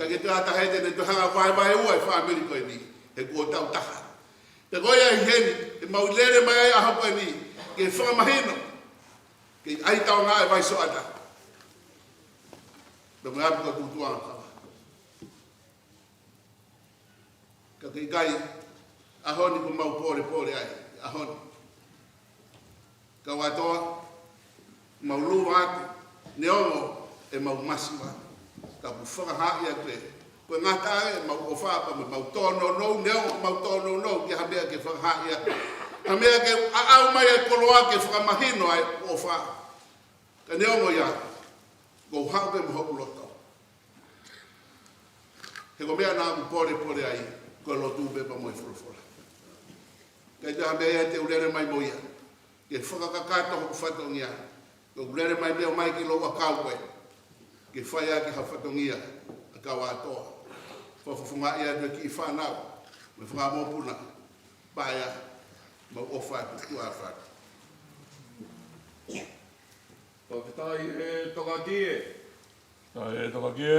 Ka ke toe ʻatā he te ne toe hanga ʻo vaevaeua e fāmili ko eni, he kuo tau taha. Pea ko ia ʻi heni, ʻe mau lele mai ai ʻaho ko eni, ke fakamahino, ke ʻai taonga e vai soata. Pea mo e ʻapi ko Tutuʻanga Kava. Ka ke ʻikai, ʻaho ni ko mau pōlepole ai, ʻaho ni. Kau ʻAtoa, mau luva atu, neongo ʻemau masiva, ka ʻoku fakahaaʻi atu ē. Ko e ngata ai ʻemau ʻofa pea mo ʻemau tōnounou, neongo ʻemau tōnounou, ke ha meʻa ke fakahaaʻi atu. Ha meʻa ke ʻaʻau mai e koloa ke fakamahino ai ʻofa. Ka neongo ia, ʻoku ou haʻu pē mo hoku loto. He ko e meʻa naʻa ku pōlepole ai, ko e lotu pē pea mo e folofola. Ka ʻi ai ha meʻa ia te u lele mai mo ia, ke fakakakato hoku fatongia, ke u lele mai pē ʻo ʻomai ki loua kau koe, ke fai ʻaki ha fatongia ʻa Kau ʻAtoa. Fakafofongaʻi atu e kiʻi fānau, mo e fanga mokopuna, pea ʻoku mau ʻofa atu, tuʻa ʻofa atu. Fakafetaʻi e Tokakie. Fakafetaʻi e Tokakie.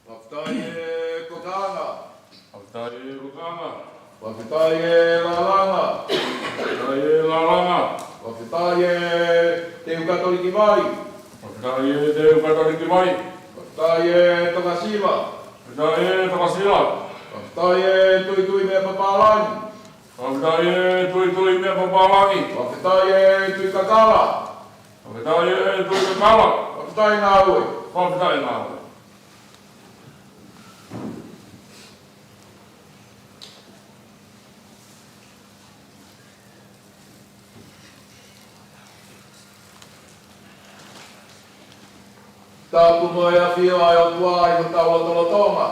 Fakafetaʻi e Kotanga. Fakafetaʻi e Kotanga. Fakafetaʻi e Lalanga. Fakafetaʻi e Lalanga. Fakafetaʻi e Teu Katoliki Vai. Fakafetaʻi e Teu Katoliki Vai. Fakafetaʻi e Tokasila. Fakafetaʻi e Tokasila. Fakafetaʻi e Tuitui Meʻa Papālangi. Fakafetaʻi e Tuitui Meʻa Papālangi. Fakafetaʻi e Tui Kakala. Fakafetaʻi e Tui Kakala. Fakafetaʻi ngāue. Fakafetaʻi ngāue. Tapu mo e ʻafio ʻa e ʻOtua ʻi hotau lotolotonga.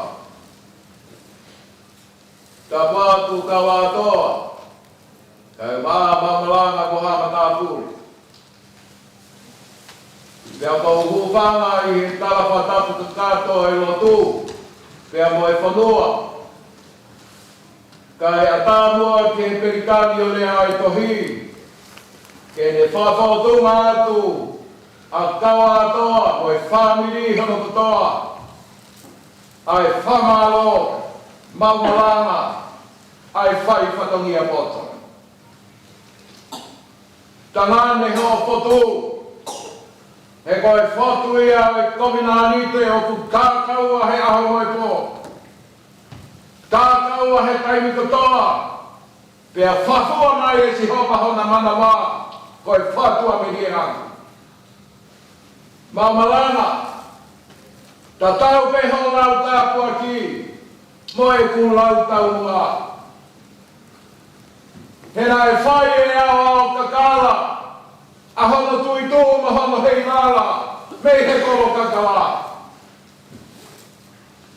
Tapu atu Kau ʻAtoa, kae ʻumaʻā Mau Malanga mo haʻa matāpule. Pea ʻoku ou hūfanga ʻi he tala fakatapu kakato e lotu, pea mo e fonua. Kae ʻatā muʻa ki he pelikani ʻo e lea ʻa e tohi, ke ne fakafōtunga atu ʻa Kau ʻAtoa mo e fāmili hono kotoa, ʻa e fakamālō, Mau Malanga, ʻa e fai fatongia poto. Tangane hoʻo fotu, he ko e fotu ia ʻo e kovinānite ʻoku kākaua he ʻaho mo e pō. Kākaua he taimi kotoa, pea fafua mai ʻe Sihova hona manava, ko e fotu ʻa Melielagi. Mau Malanga, tatau pē hoʻo lau tāpuaki, mo ʻeku lau taumuʻa. He naʻe fai ʻe ʻAoʻao Kakala ʻa hono tuʻituʻu mo hono heilala mei he kolo kakala.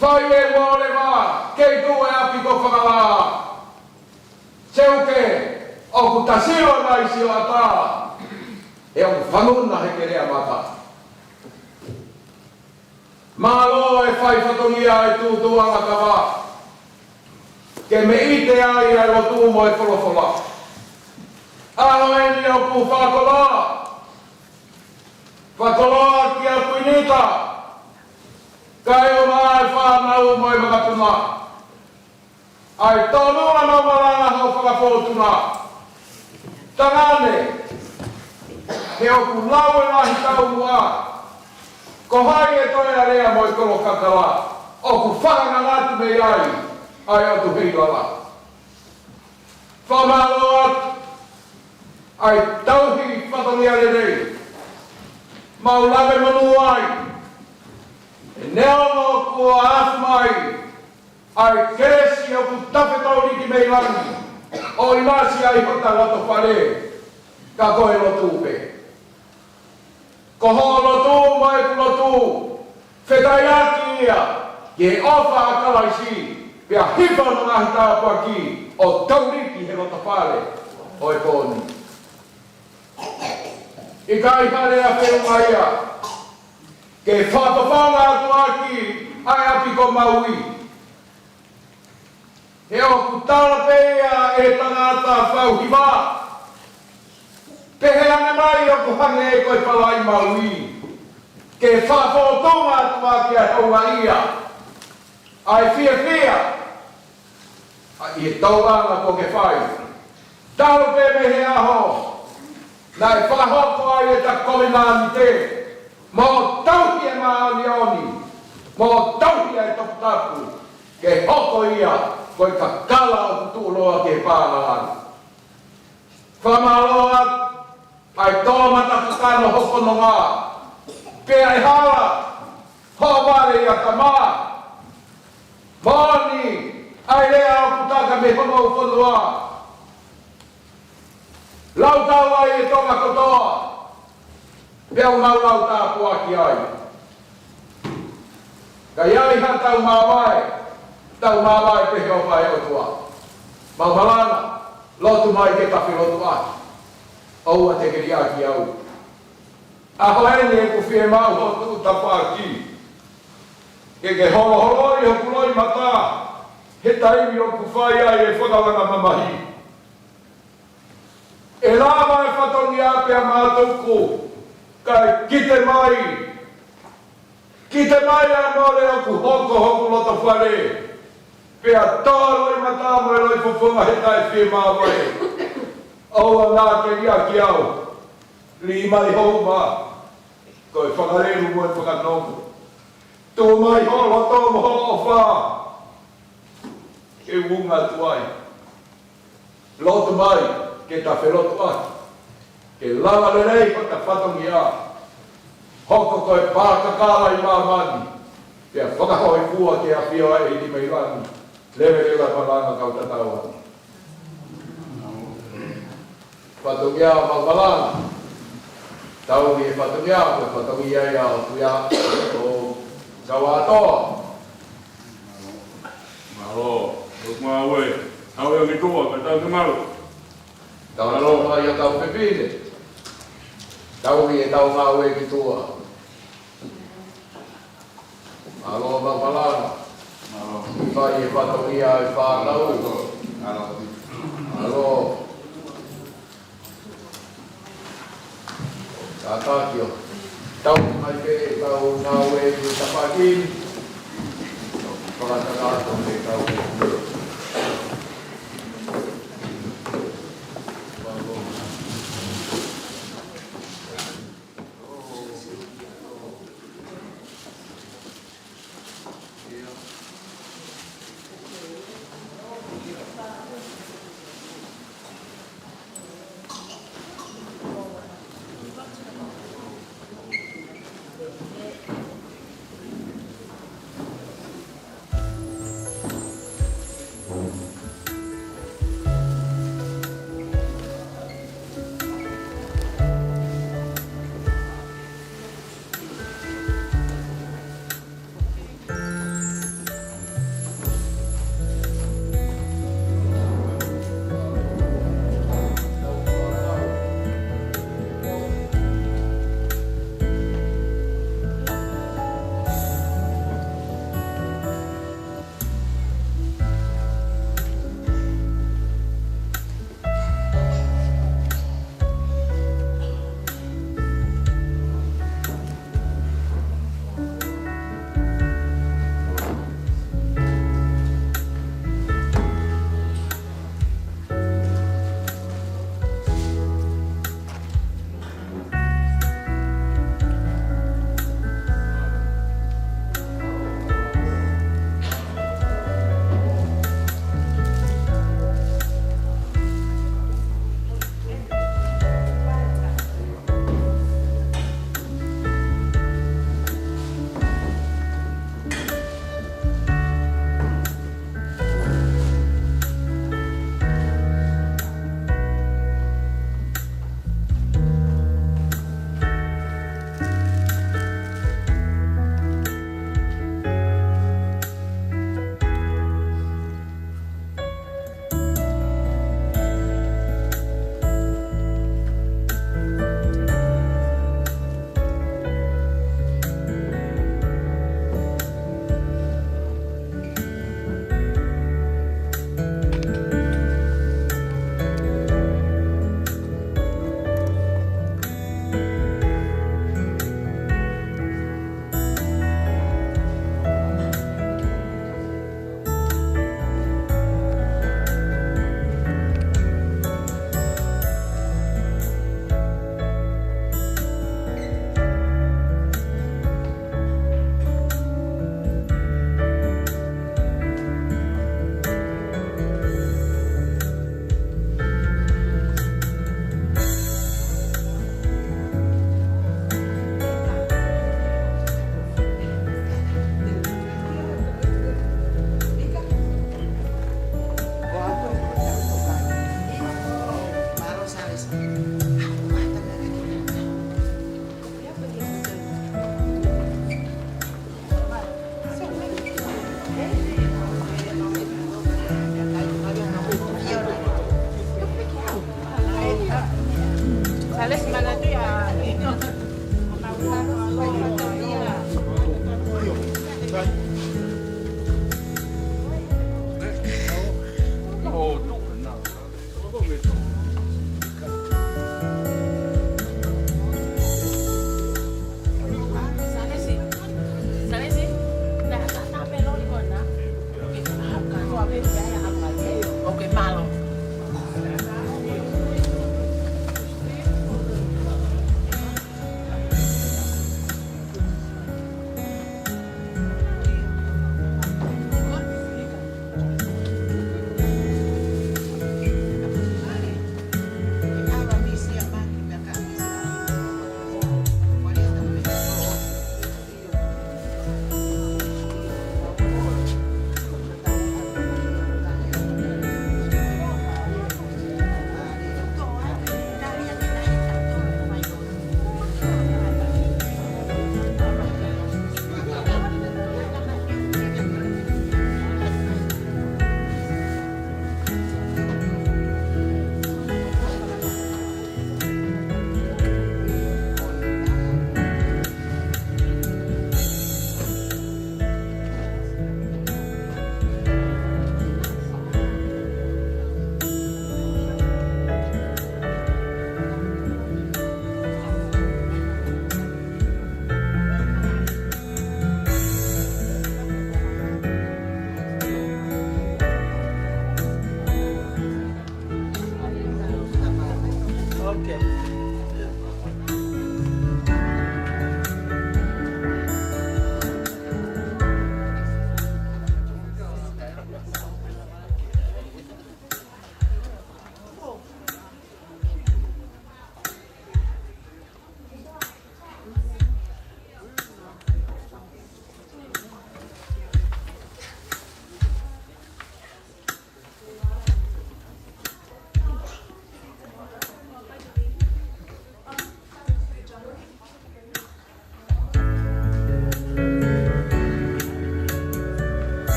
Fai ʻe Uaoleva, kei tuʻu e ʻapi ko Fakalā. Seuke, ʻoku ta sio nai sio ʻatā, he ʻoku fanguna he kelea maka. Mālō e fai fatongia e Tutuʻanga Kava, ke meʻite ai ʻa e lotu mo e folofola. ʻAho eni ʻoku fakakoloa, fakakoloa kia Kuini Ika, kae ʻumaʻā e fānau mo e makapuna. ʻA e tonu ʻa Mau Malanga hoʻo fakafōtunga. Tangane, he ʻoku lau e ngaahi taumuʻa, ko hai ʻe toe alea mo e kolo kakala, ʻoku fakanganatu mei ai ʻa e ʻotu heilala. Fakamālō atu ʻa e tauhi fatongia lelei, mau lave monū ai, he neongo kuo aʻu mai ʻa e kelesi ʻoku tafe tauliki mei langi, ʻo ʻinasi ai hota loto fale, ka ko e lotu pē. Ko hoʻo lotu mo ʻeku lotu, fetaiaki ia ki he ʻofa ʻa Kalaisi, pea hifo hono ngaahi tāpuaki ʻo tauliki he loto fale ʻo e pō ni. ʻIkai ha lea feʻunga ia, ke fakafofonga atu ʻaki ʻa e ʻapi ko Maui. He ʻoku tala pē ia ʻe he tangata fau hiva, pehē ange mai ʻoku hangē ko e palai Maui, ke fakafōtunga atu ʻaki ʻa e houngaʻia ʻa e fiefia ʻi he tōʻonga kuo ke fai. Talu pē mei he ʻaho naʻe fakahoko ai ʻeta kovinānite, mo tauhi e māʻoniʻoni, mo tauhi e toputapu, ke hoko ia ko e kakala ʻoku tuʻuloa ki he pālangi. Fakamālō atu ʻa e toʻomataʻu kakano hoʻo fononga, pea ʻe hala hoʻo vale ʻi ʻAtamā. Moʻoni ʻa e lea ʻoku taka mei hono fonua. Lau tau ai e Tonga kotoa, pea ʻoku mau lau tāpuaki ai. Ka ʻi ai ha tau māvae, tau māvae pē he ʻofa ʻa e ʻOtua. Mau malanga, lotu mai ke ta felotuʻaki. ʻOua te ke liʻaki au. ʻAho eni ʻoku fiemaʻu hoʻo tuʻu tafaʻaki ke ke holoholoʻi hoku loʻimata he taimi ʻoku fai ai e fakalanga mamahi. ʻE lava e fatongia pea mātuku, kae kite mai. Kite mai ʻa e mole ʻoku hoko hoku loto fale. Pea tō loʻimata mo e loʻi fofonga he taʻe fiemāvae. ʻOua naʻa ke liʻaki au. Lī mai ho uma, ko e fakalelu mo e fakanonga. Tuʻu mai ho loto mo ho ʻofa. Ke unga atu ai. Lotu mai ke ta felotuʻaki, ke lava lelei hota fatongia. Hoko ko e pā kakala ʻi māmani, pea fakahōifua ke ʻafio ai ʻi mei langi. Leveleva e malanga kau tatau ange. Fatongia mau malanga. Tau ki he fatongia, ko e fatongia ia ʻo Tuʻia ʻo Kauatoa. Mālō, ʻoku mau ē, tau ē ki tuʻa, pea tau ki malu. Tau ē, mālō. Tau ē, tau pepine. Tau ē, tau mau ē ki tuʻa. Mālō, mau malanga. Mālō. Fai e fatongia e fānau. Mālō. Mālō. Kātaki ʻo tau mai pē ʻetau ngāue ʻi he tafaʻaki ni. Fakataka atu ʻetau